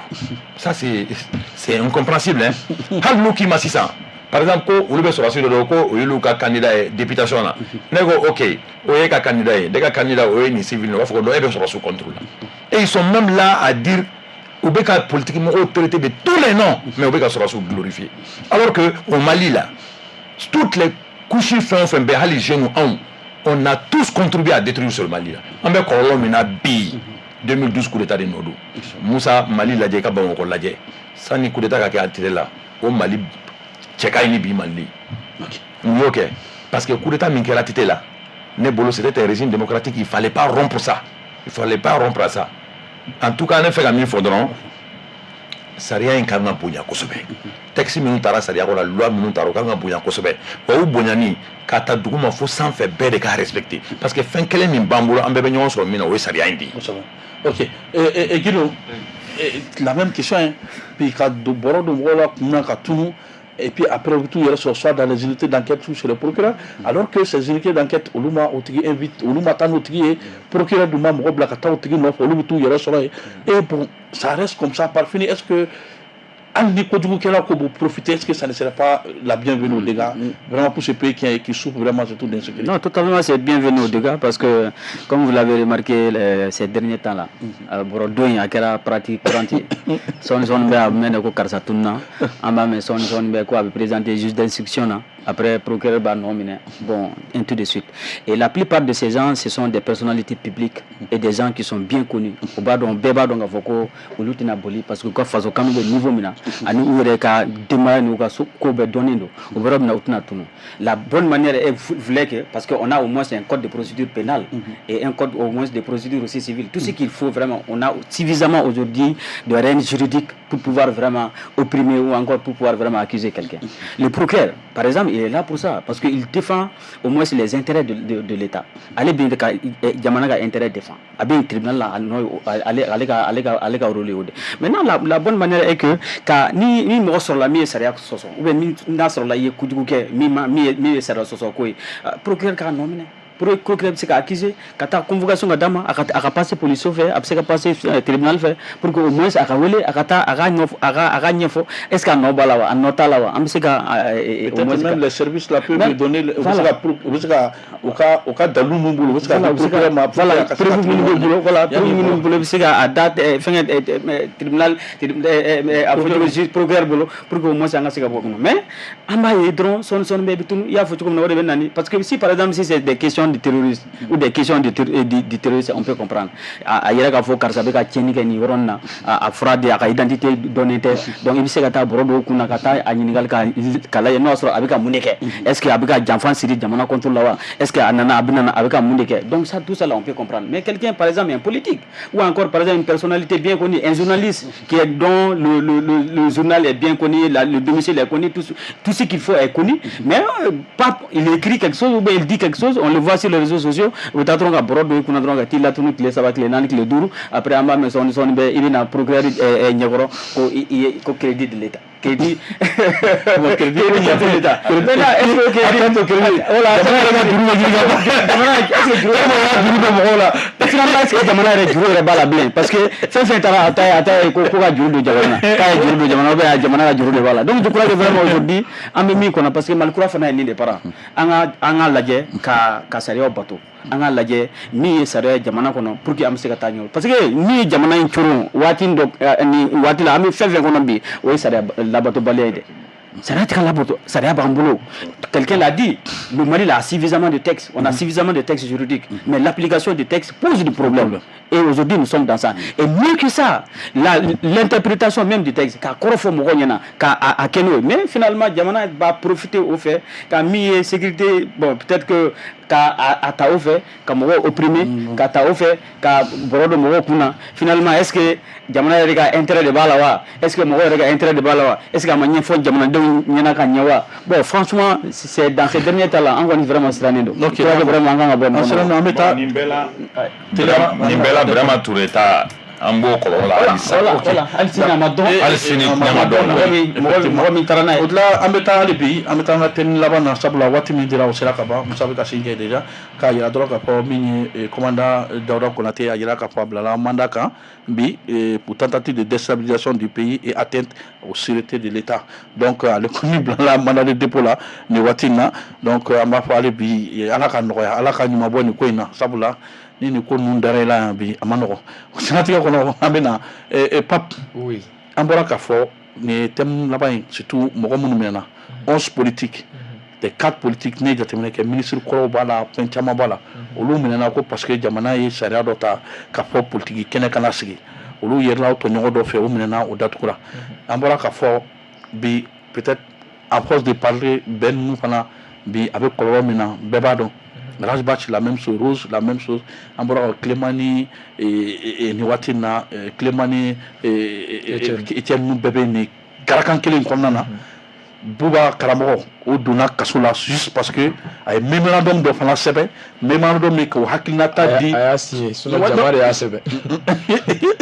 Ça, c'est incompréhensible, hein. Hali n'u k'i ma sisan, par exemple, ko olu bɛ sɔrɔsi dɔ dɔn ko o y'olu ka candidat ye députation na. Ne ko ok, o ye ka candidat ye, ne ka candidat o ye nin civil, u b'a fɔ ko non, e bɛ sɔrɔsi contre la. Et ils sont même là à dire u bɛ ka politique mɔgɔw traiter de tous les noms, mais u bɛ ka sɔrɔsiw glorifier. Alors que au Mali là, toutes les couches, fɛn o fɛn bɛ, hali jeunes anw, on a tous contribué à détruire ce Mali là. An bɛ kɔlɔlɔ min na bi, 2012 coup d'état de nɔ don. Musa, Mali lajɛ, i ka Bamakɔ lajɛ, sani coup d'état ka kɛ a tile la, o Mali cɛ ka ɲi ni bi Mali. Mun y'o kɛ? Parce que coup d'état min kɛra ATT la, ne bolo, c'était un régime démocratique, il fallait pas rompre ça, il fallait pas rompre ça. En tout cas, ne fɛ ka min fɔ dɔrɔn, sariya in kan ka bonya kosɛbɛ. Texte minnu taara sariya kɔnɔ, loi minnu taara, o kan ka bonya kosɛbɛ. Wa o bonyani ka ta dugu ma fo sanfɛ, bɛɛ de k'a respecter, parce que fɛn kelen min b'an bolo, an bɛɛ bɛ ɲɔgɔn sɔrɔ min na, o ye sariya in de ye. Kosɛbɛ. Ok, et Guido, la même question, hein. Puis ka don bɔrɔ don mɔgɔw la kun na ka tunu, et puis après u bɛ t'u yɛrɛ sɔrɔ soit dans les unités d'enquête ou chez le procureur, alors que ces unités d'enquête, olu ma o tigi invite, olu ma taa n'o tigi ye, procureur dun ma mɔgɔ bila ka taa o tigi nɔfɛ, olu bɛ t'u yɛrɛ sɔrɔ yen. Et bon, ça reste comme ça par fini. Est-ce que hali ni kojugu ko b'u profiter, est-ce que ça ne serait pas la bienvenue aux dégâts, vraiment, pour ce pays qui souffre vraiment surtout d'insécurité? Non, totalement, c'est bienvenu aux dégâts parce que, comme vous l'avez remarqué ces derniers temps-là, bɔrɔ don in a kɛra pratique courante ye. Sɔɔni sɔɔni bɛ a bɛ mɛn de ko karisa tununa, an b'a mɛn sɔɔni sɔɔni bɛ ko a bɛ présenter juge d'instruction na, après procureur b'a nɔ minɛ, bon, ainsi de suite. Et la plupart de ces gens, ce sont des personnalités publiques et des gens qui sont bien connus. U b'a dɔn, bɛɛ b'a dɔn k'a fɔ ko olu tɛna boli parce que u ka faso kanu bɛ niveau min na, ani u yɛrɛ ka denbaya n'u ka so ko bɛɛ dɔnnen don, u bɛ yɔrɔ min na, u tɛna tunu. La bonne manière est voulait que, parce qu'on a au moins un code de procédure pénale et un code au moins de procédure aussi civile, tout ce qu'il faut vraiment, on a suffisamment aujourd'hui de règles juridiques pour pouvoir vraiment opprimer ou encore pour pouvoir vraiment accuser quelqu'un. Le procureur, par exemple, il est là pour ça, parce qu'il défend au moins les intérêts de l'État. Ale bɛ ka jamana ka intérêt défend. A bɛ tribunal la, a nɔ ale ka rôle ye o de. Maintenant, la bonne manière est que ka ni mɔgɔ sɔrɔla min ye sariya sɔsɔ, ou bien min n'a sɔrɔla i ye kojugu kɛ min ma min ye sariya sɔsɔ ko ye, procureur k'a nɔ minɛ. Procureur bɛ se ka accuser ka taa convocation ka d'a ma, a ka passer police fɛ, a bɛ se ka passer tribunal fɛ, pour que au moins a ka wele, a ka taa a ka ɲɛfɔ, a ka ɲɛfɔ, est ce que a nɔ b'a la wa, a nɔ t'a la wa, an bɛ se ka au moins même les services là peuvent lui donner, u bɛ se ka u bɛ se ka u ka dalilu min bolo, u bɛ se ka di procureur ma. Voilà, preuve minnu b'u bolo, voilà, preuve minnu b'u bolo, i bɛ se ka a da fɛngɛ tribunal, a fɔ cogo, juge, procureur bolo, pour que au moins an ka se ka bɔ o kɔnɔ. Mais an b'a ye dɔrɔn sɔɔni sɔɔni bɛɛ bɛ tunu. I y'a fɔ cogo min na, o de bɛ na ni, parce que si par exemple, si c'est des questions de terrorisme ou des questions de terrorisme, on peut comprendre. A yɛrɛ k'a fɔ karisa bɛ ka tiɲɛni kɛ nin yɔrɔ in na, a fura di, a ka identité dɔnnen tɛ, donc i bɛ se ka taa bɔrɔ dɔw kunna ka taa a ɲininkali ka lajɛ n'o y'a sɔrɔ a bɛ ka mun de kɛ, est ce que a bɛ ka janfa siri jamana contre la wa, est ce que a nana, a bɛ nana, a bɛ ka mun de kɛ. Donc ça, tout ça là, on peut comprendre. Mais quelqu'un, par exemple un politique ou encore par exemple une personnalité bien connue, un journaliste qui est dont le journal est bien connu, le domicile est connu, tout ce qu'il faut est connu, mais pas il écrit quelque chose ou bien il dit quelque chose, on le voit sur les réseaux sociaux, u bɛ taa dɔrɔn ka bɔrɔ don i kunna dɔrɔn ka t'i latunu tile 3, tile 4, tile 5, après an b'a mɛn sɔɔni sɔɔni bɛɛ i bɛ na procureur ɲɛkɔrɔ ko i ye ko crédit de l'État, crédit crédit contre l'État. Maintenant, est-ce que crédit, voilà, jamana yɛrɛ ka juru bɛ ɲini ka jamana, est-ce que juru juru bɛ mɔgɔw la? Finalement, est-ce que jamana yɛrɛ juru yɛrɛ b'a la bilen? Parce que fɛn fɛn taara a ta ye ko ka juru don jamana na, k'a ye juru don jamana, ou bien jamana ka juru de b'a la. Donc je crois que vraiment aujourd'hui an bɛ min kɔnɔ, parce que Mali kura fana ye nin de para, an ka lajɛ ka sariyaw bato, an ka lajɛ min ye sariya ye jamana kɔnɔ pour que an bɛ se ka taa ɲɛ, parce que min ye jamana in coron waati dɔ, nin waati la, an bɛ fɛn fɛn kɔnɔ bi, o ye sariya labatobaliya ye dɛ. Sariya tɛ ka labato, sariya b'an bolo. Quelqu'un l'a dit, le Mali a suffisamment de textes, on a suffisamment de textes juridiques, mais l'application des textes pose du problème. Et aujourd'hui, nous sommes dans ça. Et mieux que ça, l'interprétation même du texte, k'a kɔrɔ fɔ mɔgɔw ɲɛna, k'a a kɛ n'o ye. Mais finalement, jamana va profiter au fait ka min ye sécurité, bon, peut-être que ka a ta o fɛ ka mɔgɔw opprimer, ka ta o fɛ ka bɔrɔ don mɔgɔw kun na. Finalement, est-ce que jamana yɛrɛ ka intérêt de b'a la wa? Est-ce que mɔgɔw yɛrɛ ka intérêt de b'a la wa? Est-ce que a ma ɲɛfɔ jamanadenw ɲɛna ka ɲɛ wa? Bon, franchement, c'est dans ces derniers temps là, an kɔni vraiment sirannen don. Ok, je crois que vraiment an kan ka bɔ nin an kɔnɔ. Sirannen, an bɛ taa nin bɛɛ la, nin bɛɛ la, Burama Touré ta An b'o kɔlɔlɔ la halisa. Voilà, hali sini a ma dɔn. Hali sini ɲɛ ma dɔn. Mɔgɔ min taara n'a ye. O de la, an bɛ taa hali bi, an bɛ taa an ka thème laban na, sabula waati min dira, o sera ka ban. Musa bɛ ka sin kɛ déjà k'a yira dɔrɔn k'a fɔ min ye commandant Dawuda Konate, a yira k'a fɔ a bilala mandat kan bi pour tentative de déstabilisation du pays et atteinte aux sûreté de l'État. Donc ale kɔni bilala mandat de dépôt la nin waati in na. Donc an b'a fɔ hali bi, Ala ka nɔgɔya, Ala ka ɲuman bɔ nin ko in na, sabula ni nin ko ninnu dara i la yan bi, a ma nɔgɔn o siratigɛ kɔnɔ. An bɛ na Pape. Oui. An bɔra k'a fɔ nin ye thème laban ye, surtout mɔgɔ minnu minɛna, 11 politiques, des cadres politiques. Ne ye jateminɛ kɛ, ministre kɔrɔw b'a la, fɛn caman b'a la. Olu minɛna ko parce que jamana ye sariya dɔ ta k'a fɔ politiki kɛnɛ kana sigi. Olu yɛrɛla tɔɲɔgɔn dɔ fɛ, o minɛna, o datugura. An bɔra k'a fɔ bi, peut-être à force de parler, bɛɛ ninnu fana bi, a bɛ kɔlɔlɔ min na, bɛɛ b'a dɔn. Ras Bath, la même chose. Rose, la même chose. An bɔra ka Clément ni nin waati in na, Clément ni Etienne ninnu bɛɛ bɛ nin garakan kelen in kɔnɔna na. Buba Karamɔgɔ, o donna kaso la juste parce que a ye mémorandum dɔ fana sɛbɛn, mémorandum min k'o hakilinata di. A y'a signé, sinon jama de y'a sɛbɛn,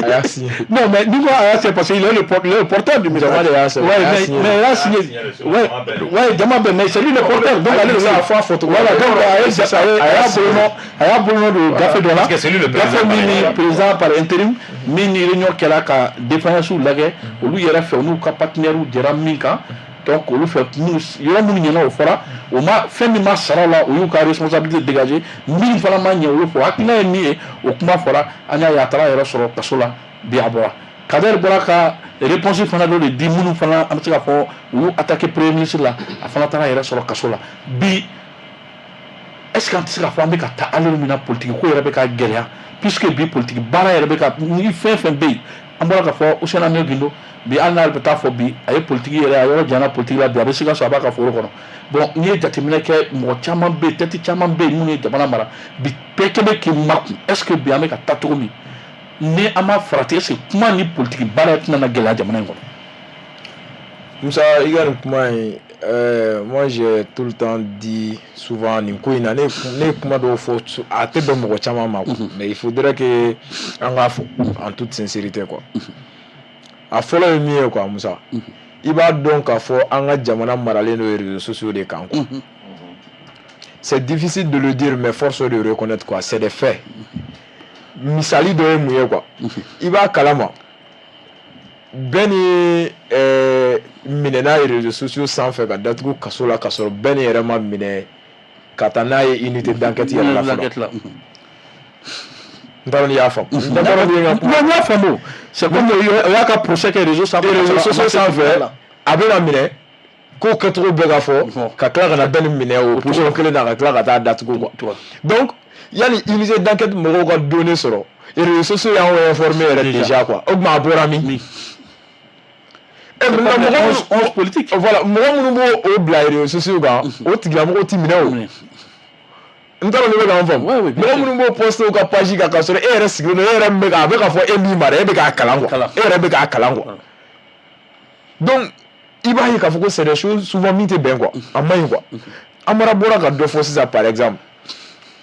a y'a signé. Non, mais ni ko a y'a sɛbɛn, parce que il est le porteur du message. Jama de y'a sɛbɛn. Ouais, mais il a signé, ouais, jama bɛɛ, mais c'est lui le porteur, donc ale de a fɔ a fɔcogo. Voilà, donc a y'a bolonɔ don gafe dɔ la. Parce que c'est lui le président. Gafe min ni président par intérim min ni réunion kɛra ka défaillance lajɛ olu yɛrɛ fɛ, olu ka partenaires jɛra min kan. Donc olu fɛ, minnu yɔrɔ minnu ɲɛna, o fɔra, o ma fɛn min ma sara la, o y'u ka responsabilité dégager. Min fana ma ɲɛ, olu fɔ hakilina ye min ye, o kuma fɔra. An y'a ye, a taara yɛrɛ sɔrɔ kaso la bi, a bɔra. Kader bɔra ka réponse fana dɔ de di, minnu fana an bɛ se k'a fɔ u y'u attaqué premier ministre la, a fana taara yɛrɛ sɔrɔ kaso la bi. Est ce que an tɛ se k'a fɔ an bɛ ka taa allure min na, politique ko yɛrɛ bɛ ka gɛlɛya, puisque bi politique baara yɛrɛ bɛ ka ni fɛn fɛn bɛ yen? An bɔra k'a fɔ Useni Amion Guindo bi, hali n'ale bɛ taa fɔ bi a ye politique yɛrɛ, a yɔrɔ janyana politique la bi, a bɛ Sikaso, a b'a ka foro kɔnɔ. Bon, n'i ye jateminɛ kɛ, mɔgɔ caman bɛ yen, tête caman bɛ yen minnu ye jamana mara bi, bɛɛ kɛ bɛ k'i makun. Est ce que bi an bɛ ka taa cogo min, ni an ma farati, est ce que kuma ni politique baara tɛna na gɛlɛya jamana in kɔnɔ? Musa, i ka nin kuma in, moi j'ai tout le temps dit souvent nin ko in na, ne ye kuma dɔw fɔ, a tɛ bɛn mɔgɔ caman ma quoi, mais il faudrait que an k'a fɔ en toute sincérité quoi. A fɔlɔ ye min ye quoi, Musa, i b'a dɔn k'a fɔ an ka jamana maralen don réseaux sociaux de kan quoi. C'est difficile de le dire, mais force est de reconnaître quoi, c'est des faits. Misali dɔ ye mun ye quoi? I b'a kalama, bɛɛ ni minɛna réseaux sociaux sanfɛ ka datugu kaso la, ka sɔrɔ bɛɛ ni yɛrɛ ma minɛ ka taa n'a ye unité d'enquête yɛrɛ la fɔlɔ. N t'a dɔn n'i y'a faamu. N t'a dɔn n'i ye n ka kuma. Non, n y'a faamu. C'est comme o y'a ka procès kɛ réseau sanfɛ. Réseaux sociaux sanfɛ, a bɛna minɛ, ko kɛcogo bɛɛ ka fɔ, ka tila ka na bɛɛ ni minɛ o position kelen na, ka tila ka taa datugu quoi. Donc yanni unité d'enquête mɔgɔw ka données sɔrɔ, réseaux sociaux y'anw informé yɛrɛ déjà quoi. O tuma a bɔra min? E maintenant, mɔgɔ minnu 11 politique. Voilà, mɔgɔ minnu b'o o bila réseaux sociaux kan, o tigilamɔgɔw ti minɛ o. N t'a dɔn n'i bɛ k'an faamu. Mɔgɔ minnu b'o poster u ka page kan, k'a sɔrɔ e yɛrɛ sigilen don, e yɛrɛ min bɛ ka a bɛ ka fɔ e min ma dɛ, e bɛ k'a kalan quoi, e yɛrɛ bɛ k'a kalan quoi. Donc i b'a ye k'a fɔ ko c'est des choses souvent min tɛ bɛn quoi, a man ɲi quoi. Amara bɔra ka dɔ fɔ sisan, par exemple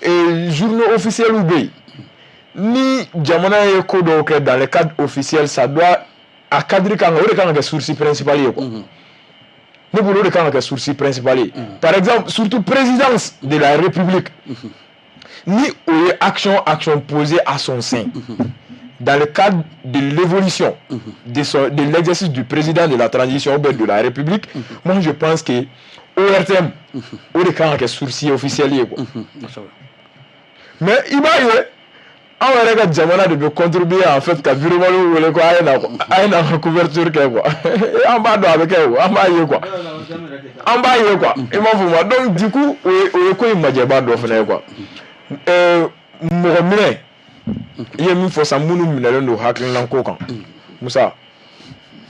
journaux officiels bɛ yen. Ni jamana ye ko dɔw kɛ dans le cadre officiel, ça doit a cadre kan o de kan ka kɛ source principale ye quoi. Ne bolo, o de kan ka kɛ source principale ye. Par exemple, surtout présidence de la République, ni o ye action posée à son sein dans le cadre de l'évolution de l'exercice du président de la transition ou bien de la République, moi je pense que ORTM o de kan ka kɛ source officielle ye quoi. Mais i b'a ye, anw yɛrɛ ka jamana de bɛ contribuer en fait ka vidéoman wele ko a ye na, a ye na ka couverture kɛ quoi. An b'a dɔn a bɛ kɛ o, an b'a ye quoi, an b'a ye quoi, i m'a faamu wa? Donc du coup o ye ko in majɛba dɔ fana ye quoi. Mɔgɔ minɛ, i ye min fɔ sisan, minnu minɛlen don hakilina ko kan, Musa,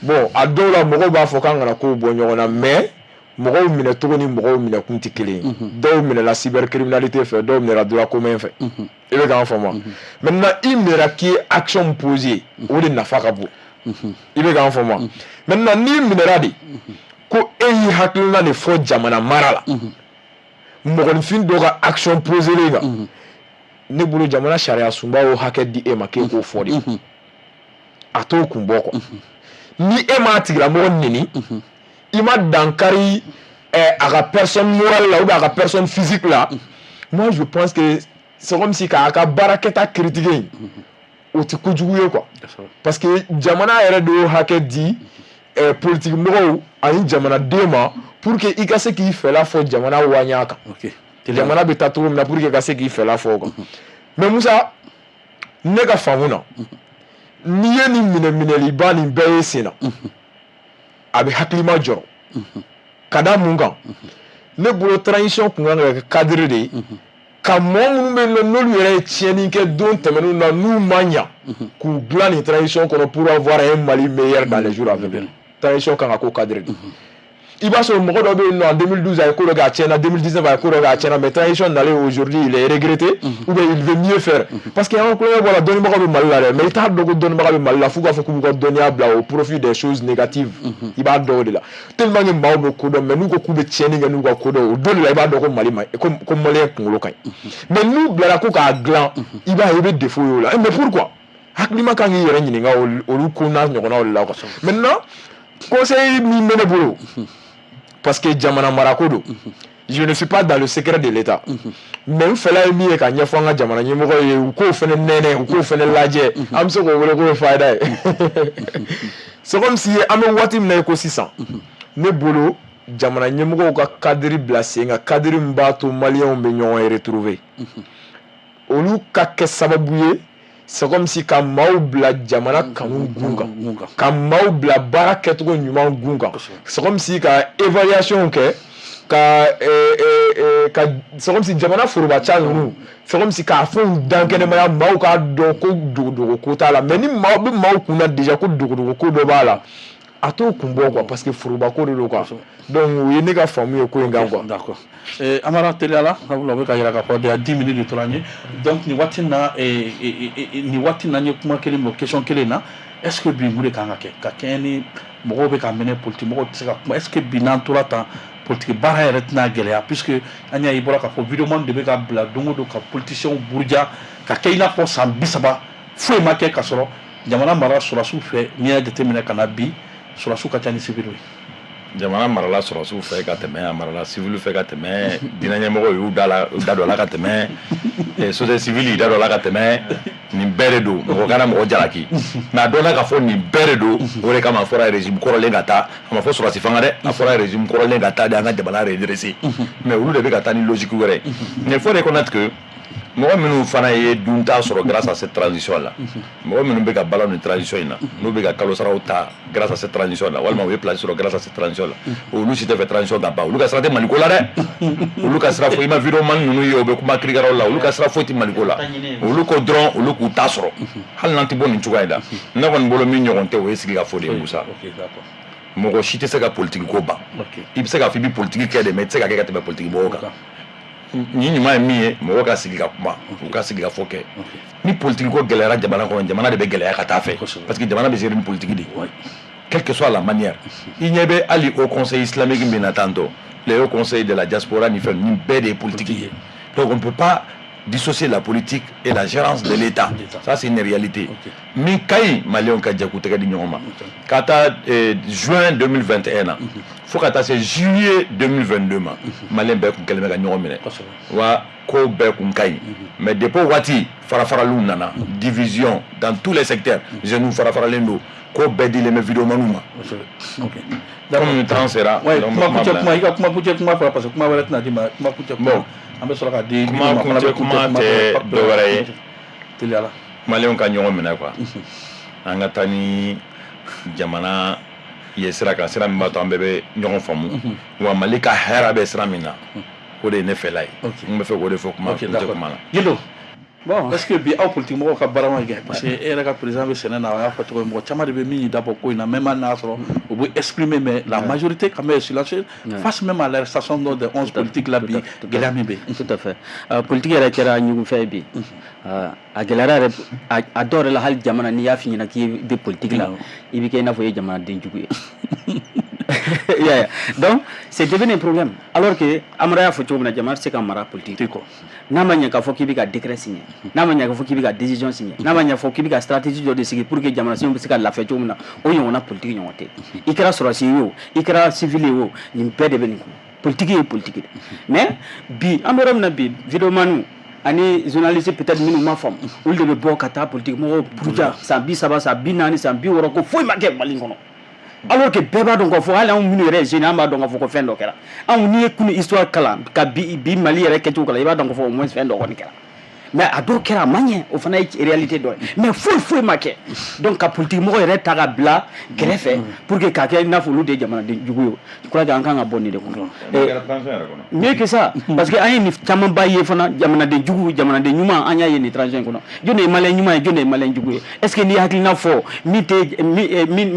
bon, a dɔw la mɔgɔw b'a fɔ k'an kana kow bɔ ɲɔgɔn na, mais mɔgɔw minɛ cogo ni mɔgɔw minɛ kun tɛ kelen ye. Dɔw minɛla cybercriminalité fɛ, dɔw minɛla droit commun fɛ, i bɛ k'an faamu. Maintenant, i minɛra k'i ye action posée, o de nafa ka bon, i bɛ k'an faamu. Maintenant, n'i minɛra de ko e y'i hakilina de fɔ jamana mara la, mɔgɔninfin dɔ ka action posée kan, ne bolo jamana sariya sunba y'o hakɛ di e ma k'e k'o fɔ de. A t'o kun bɔ quoi. Ni e m'a tigilamɔgɔ neni, i ma dankari a ka personne morale la ou bien a ka personne physique la, moi je pense que c'est comme si k'a ka baarakɛta critiquer in, o tɛ kojugu ye quoi, parce que jamana yɛrɛ de y'o hakɛ di politique mɔgɔw ani jamanaden ma pour que i ka se k'i fɛla fɔ jamana waɲa kan, jamana bɛ taa cogo min na, pour que ka se k'i fɛla fɔ o kan. Mais Musa, ne ka faamu na, n'i ye nin minɛ minɛliba nin bɛɛ ye sen na, a bɛ hakilima jɔrɔ. Ka da mun kan? Ne bolo, transition kun kan ka kɛ cadre de ye ka mɔgɔ minnu bɛ yen nɔ, n'olu yɛrɛ ye tiɲɛni kɛ don tɛmɛnenw na, n'u ma ɲa, k'u dilan nin transition kɔnɔ pour avoir un Mali meilleur dans les jours à venir. Transition kan ka k'o cadre de. I b'a sɔrɔ mɔgɔ dɔ bɛ yen nɔ, en 2012 a ye ko dɔ kɛ, a tiɲɛna, 2019 a ye ko dɔ kɛ, a tiɲɛna, mais transition nalen, aujourd'hui il est regretté ou bien il veut mieux faire, parce que an ka kulonkɛ bɔ la, dɔnnibagaw bɛ Mali la dɛ, mais i t'a dɔn ko dɔnnibaga bɛ Mali la f'u k'a fɔ k'u b'u ka dɔnniya bila au profit des choses négatives. I b'a dɔn o de la, tellement que maaw bɛ ko dɔn, mais n'u ko k'u bɛ tiɲɛni kɛ n'u ka ko dɔn, o don de la i b'a dɔn ko Mali ma ko malien kunkolo ka ɲi. Mais n'u bilara ko k'a dilan, i b'a ye i bɛ défaut ye o la. Mais pourquoi? Hakilima kan k'i yɛrɛ ɲininka olu ko n'a ɲɔgɔnnaw de la quoi. Maintenant, conseil min bɛ ne bolo, parce que jamana marako don, je ne suis pas dans le secret de l'État, mais n fɛla ye min ye ka ɲɛfɔ an ka jamana ɲɛmɔgɔ ye, u k'o fɛnɛ nɛnɛ, u k'o fɛnɛ lajɛ, an bɛ se k'o wele k'o ye fayida ye. C'est comme si an bɛ waati min na i ko sisan, ne bolo, jamana ɲɛmɔgɔw ka cadre bila sen kan, cadre min b'a to maliyɛnw bɛ ɲɔgɔn retrouver, olu ka kɛ sababu ye, c'est comme si ka maaw bila jamana kanu gun kan, ka maaw bila baara kɛcogo ɲuman gun kan, c'est comme si ka évaluation kɛ, ka c'est comme si jamana forobaca ninnu, c'est comme si k'a fɛnw dankɛnɛmaya, maaw k'a dɔn ko dogodogo ko t'a la. Mais ni maaw bɛ maaw kun na déjà ko dogodogo ko dɔ b'a la, a t'o kun bɔ quoi, parce que foroba ko de don quoi. Donc o ye ne ka faamu ye ko in kan quoi. D'accord. Amara, teliya la, sabula o bɛ ka yira k'a fɔ déjà 10 minutes de tora an ye. Donc nin waati in na, n ye kuma kelen bɔ question kelen na: est ce que bi, mun de kan ka kɛ ka kɛɲɛ ni mɔgɔw bɛ ka minɛ, politique mɔgɔw tɛ se ka kuma? Est ce que bi, n'an tora tan, politique baara yɛrɛ tɛna gɛlɛya, puisque an y'a ye, i bɔra k'a fɔ, vidéoman de bɛ ka bila don o don ka politiciens buruja ka kɛ i n'a fɔ san 30 foyi ma kɛ, ka sɔrɔ jamana mara sɔrɔdasiw fɛ? N'i y'a jateminɛ ka na bi, sɔrɔdasiw ka ca ni civil ye. Jamana marala sɔrɔdasiw fɛ ka tɛmɛ, a marala civil fɛ ka tɛmɛ, diinɛ ɲɛmɔgɔw y'u da la, u da don a la ka tɛmɛ, société civile y'i da don a la ka tɛmɛ. Nin bɛɛ de don, mɔgɔ kana mɔgɔ jalaki. Mais a dɔnna k'a fɔ nin bɛɛ de don, o de kama a fɔra régime kɔrɔlen ka taa. A ma fɔ sɔrɔdasi fanga dɛ, a fɔra régime kɔrɔlen ka taa de, an ka jamana redresser. Mais olu de bɛ ka taa ni logique wɛrɛ ye. Mais il faut reconnaître que mɔgɔ minnu fana ye dunta sɔrɔ grâce à cette transition là, mɔgɔ minnu bɛ ka balo nin transition in na, n'u bɛ ka kalo saraw ta grâce à cette transition là, walima u ye place sɔrɔ grâce à cette transition là, olu si tɛ fɛ transition ka ban. Olu ka sira tɛ Maliko la dɛ, olu ka sira foyi. I ma vidéoman ninnu ye, u bɛ kuma kirikaraw la, olu ka sira foyi tɛ Maliko la. Olu ko dɔrɔn olu k'u ta sɔrɔ, hali n'an tɛ bɔ nin cogoya in la. Ne kɔni bolo, min ɲɔgɔn tɛ, o ye sigi ka fɔ de ye. Musa, mɔgɔ si tɛ se ka politique ko ban. I bɛ se k'a fɔ i bɛ politique kɛ de, mais i tɛ se ka kɛ ka tɛmɛ politique mɔgɔw kan. Nin ɲuman ye min ye, mɔgɔw ka sigi ka kuma, u ka sigi ka fɔ kɛ. Ni politique ko gɛlɛyara jamana kɔnɔ, jamana de bɛ gɛlɛya ka taa fɛ, parce que jamana bɛ gérer ni politique de ye, quelle que soit la manière. I ɲɛ bɛ hali au Conseil islamique min na tantôt, le Haut Conseil de la diaspora ni fɛn nin bɛɛ de ye politique ye. Donc on ne peut pas dissocier la politique et la gérance de l'État. Ça, c'est une réalité. Min ka ɲi, maliyɛnw ka jɛ k'u tɛgɛ di ɲɔgɔn ma ka taa juin 2021 na fo ka taa se juillet 2022 ma, maliyɛn bɛɛ kun kɛlen bɛ ka ɲɔgɔn minɛ wa, ko bɛɛ kun ka ɲi. Mais depuis o waati, farafaraliw nana, division dans tous les secteurs, jeunes farafaralen don, ko bɛɛ dilen bɛ vidéomanw ma. Comme temps sera. Kuma kuncɛ kuma, i ka kuma kuncɛ kuma fɔra, parce que kuma wɛrɛ tɛna di ma. Kuma kuncɛ kuma, an bɛ sɔrɔ ka di. Kuma kuncɛ kuma tɛ dɔ wɛrɛ ye. Teliya la. Maliyɛnw ka ɲɔgɔn minɛ quoi, an ka taa ni jamana ye sira kan, sira min b'a to an bɛɛ bɛ ɲɔgɔn faamu wa, Mali ka hɛrɛ bɛ sira min na, o de ye ne fɛla ye. N bɛ fɛ k'o de fɔ kuma kuncɛ kuma la. Gindo. Bon. Est ce que bi, aw politique mɔgɔw ka baara ma kɛ? Parce que e yɛrɛ ka président bɛ sɛnɛ na, a y'a fɔ cogo min, mɔgɔ caman de bɛ min y'i dabɔ ko in na, même hali n'a y'a sɔrɔ u bɛ exprimer, mais la majorité quand même est silencieuse face même à l'arrestation des 11 politiques là. Bi, gɛlɛya min bɛ yen. Tout à fait. Politique yɛrɛ kɛra ɲugunfɛn ye bi. A gɛlɛyara yɛrɛ, a dɔw yɛrɛ la, hali jamana, n'i y'a f'i ɲɛna k'i bɛ politique la, i bɛ kɛ i n'a fɔ i ye jamanaden jugu ye. Yeah. Donc c'est devenu un problème, alors que Amara y'a fɔ cogo min na, jamana tɛ se ka mara politique kɔ. N'a ma ɲɛ k'a fɔ k'i bɛ ka décret signer, n'a ma ɲɛ k'a fɔ k'i bɛ ka décision signer, n'a ma ɲɛ fɔ k'i bɛ ka stratégie dɔ de sigi pour que jamanadenw bɛ se ka lafiya cogo min na, o ɲɔgɔnna politique ɲɔgɔn tɛ. I kɛra sɔrɔdasi ye o, i kɛra civil ye o, nin bɛɛ de bɛ nin kɔnɔ. Politique ye politique de. Mais bi, an bɛ yɔrɔ min na bi, vidéoman ani journaliste peut-être minnu ma faamu, olu de bɛ bɔ ka taa politique mɔgɔw buruja san 30, san 40, san 60, ko foyi ma kɛ Mali kɔnɔ, alors que bɛɛ b'a dɔn k'a fɔ, hali anw minnu yɛrɛ ye jeune, an b'a dɔn k'a fɔ ko fɛn dɔ kɛra. Anw, n'i ye kunu histoire kalan ka bi bi Mali yɛrɛ kɛcogo kalan, i b'a dɔn k'a fɔ au moins fɛn dɔ kɔni kɛra. Mais a dɔw kɛra, a ma ɲɛ, o fana ye réalité dɔ ye, mais foyi foyi ma kɛ. Donc ka politique mɔgɔ yɛrɛ ta ka bila kɛrɛfɛ pour que k'a kɛ i n'a fɔ olu de ye jamanaden jugu ye, je crois que an kan ka bɔ nin de kɔnɔ. Mieux que ça, parce que an ye nin camanba ye fana, jamanaden jugu, jamanaden ɲuman, an y'a ye nin transition in kɔnɔ. Jɔn de ye malien ɲuman ye? Jɔn de ye malien jugu ye? Est ce que n'i ye hakilina fɔ min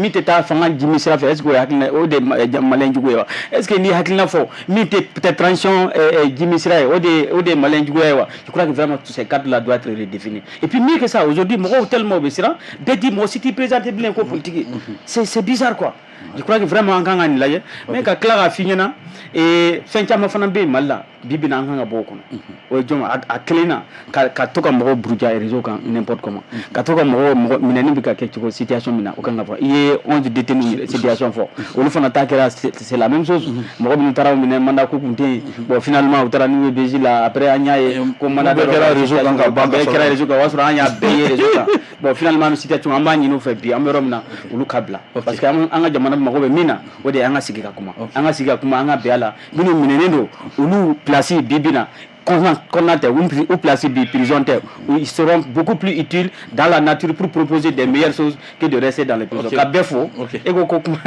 tɛ taa fanga jimi sira fɛ, est ce que o ye hakilina, o de ye malien jugu ye wa? Est ce que n'i ye hakilina fɔ min tɛ peut-être transition jimi sira ye, o de ye malien juguya ye wa? Je crois que vraiment tous ces cadres-là doivent être redéfinis. Et puis mieux que ça, aujourd'hui, mɔgɔw tellement u bɛ siran, bɛɛ di mɔgɔ si t'i présenter bilen ko politique. C'est bizarre, quoi. Je crois que vraiment an kan ka nin lajɛ. Mais ka tila k'a f'i ɲɛna, fɛn caman fana bɛ yen Mali la bi bi in na, an kan ka bɔ o kɔnɔ. O ye jɔn a kelen na ka to ka mɔgɔw buruja réseau kan n'importe comment, ka to ka mɔgɔ mɔgɔ minɛni bɛ ka kɛ cogo situation min na, o kan ka fɔ. I ye 11 détenus situation fɔ, olu fana ta kɛra, c'est la même chose. Mɔgɔ minnu taara u minɛ, mandat ko kun tɛ yen. Bon, finalement u taara n'u ye BG la. Après an y'a ye ko mandat bɛɛ kɛra réseau kan ka ban. Bɛɛ kɛra réseau kan, o y'a sɔrɔ an y'a bɛɛ ye réseau kan. Bon, finalement an bɛ situation, an b'a ɲini u fɛ bi, an bɛ yɔrɔ min na, olu ka bila, parce que an ka jamana mago bɛ min na, o de ye an ka sigi ka kuma, an ka sigi ka kuma, an ka bɛn a la. Minnu minɛnen don, olu place bi bi na kɔnɔna tɛ, u place bi prison tɛ. Ils seront beaucoup plus utiles dans la nature pour proposer des meilleures choses que de rester dans les prisons. Ka bɛɛ fo. E ko ko kuma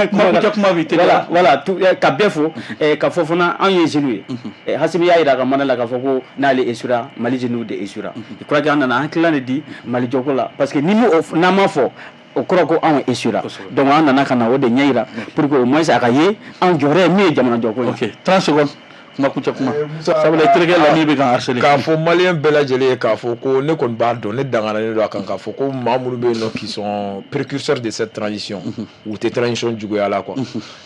kuma b'i voilà voilà, ka bɛɛ fo, ka fɔ fana anw ye jeunes ye. Hasimi y'a yira a ka mana la k'a fɔ ko n'ale échouera, Mali jeunes de échouera. Je crois que an nana hakilina de di Mali jɔko la, parce que ni n'an ma fɔ, o kɔrɔ ko anw échouera. Donc an nana ka na o de ɲɛ yira pour que au moins a ka ye anw jɔyɔrɔ ye min ye jamana jɔko ye. Ok, 30 secondes, kuma kuncɛ kuma, sabula i terikɛ Lamini bɛ kan harceler. K'a fɔ malien bɛɛ lajɛlen ye k'a fɔ ko ne kɔni b'a dɔn, ne danganalen don a kan k'a fɔ ko maa minnu bɛ yen nɔ qui sont précurseurs de cette transition, u tɛ transition juguya la, quoi.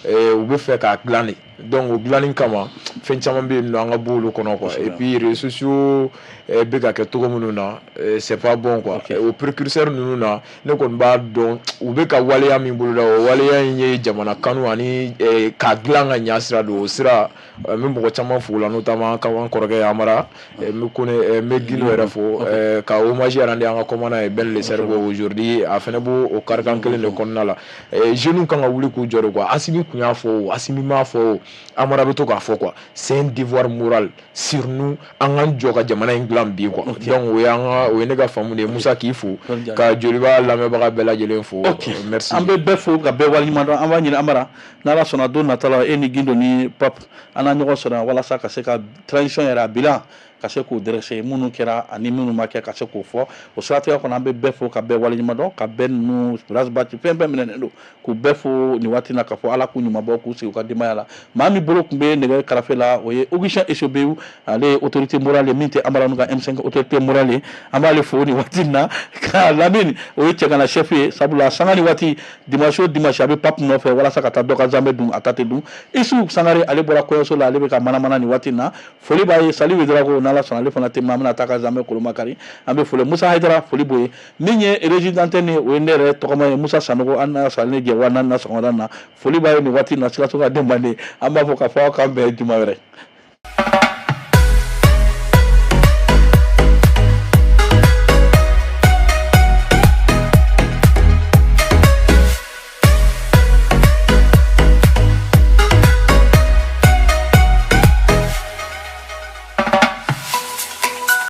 U bɛ fɛ k'a dilan de. Donc o dilanni kama, fɛn caman bɛ yen nɔ, an ka bɔ olu kɔnɔ, quoi. Et puis réseaux sociaux bɛ ka kɛ cogo minnu na, c'est pas bon, quoi. O précurseurs ninnu na, ne kɔni b'a dɔn u bɛ ka waleya min boloda, o waleya in ye jamana kanu ani k'a dilan ka ɲa sira don. O sira, n bɛ mɔgɔ caman fo la, notamment ka an kɔrɔkɛ Amara, n bɛ Kone, n bɛ Gindo yɛrɛ fo, ka hommage rendre an ka commandant ye Ben le Cerveau. Aujourd'hui a fana b'o o karikan kelen de kɔnɔna la. Jeunes kan ka wuli k'u jɔ de, quoi. Asimi kun y'a fɔ o, Asimi m'a fɔ o, Amara bɛ to k'a fɔ, quoi, c'est un devoir moral sur nous, an k'an jɔ ka jamana in dilan bi, quoi. Donc o ye an ka, o ye ne ka faamu de ye. Musa, k'i fo, ka Joliba lamɛnbaga bɛɛ lajɛlen fo. Merci. An bɛ bɛɛ fo ka bɛɛ waleɲuman dɔn. An b'a ɲini Amara, n'Ala sɔnna, don nata la, e ni Gindo ni Pape, an na ɲɔgɔn sɔrɔ walasa ka se ka transition yɛrɛ a bilan ka se k'o dresser, minnu kɛra ani minnu ma kɛ, ka se k'o fɔ. O siratigɛ kɔnɔ, an bɛ bɛɛ fo ka bɛɛ waleɲuman dɔn, ka bɛɛ ninnu Ras Bath fɛn bɛɛ minɛnen don, k'u bɛɛ fo nin waati na, k'a fɔ Ala k'u ɲuman bɔ k'u sigi u ka denbaya la. Maa min bolo tun bɛ nɛgɛ karafe la, o ye Augustin Esobeyu, ale ye autorité morale ye min tɛ Amara ka M5 autorité morale ye. An b'ale fo nin waati in na. Ka Lamini, o ye cɛgana chef ye, sabula sanga ni waati, dimanche o dimanche, a bɛ Pape nɔfɛ walasa ka taa dɔ ka zamɛ dun, a ta tɛ dun. Isu Sangare, ale bɔra kɔɲɔso la, ale bɛ ka manamana nin waati in na, foli b'a ye. Sali Wedarago, n'Ala sɔnna, ale fana tɛ maa bɛna taa ka zamɛ kolomakari, an bɛ foli. Musa Hayidara, foli b'o ye. Min ye régie d'antenne ye, o ye ne yɛrɛ tɔgɔma ye, Musa Sanogo. An n'a sɔrɔ ne jɛ 4000 na sɔgɔmada na, foli b'a ye nin waati in na. Sikaso ka den banden, an b'a fɔ k'a fɔ aw k'an bɛn juma wɛrɛ.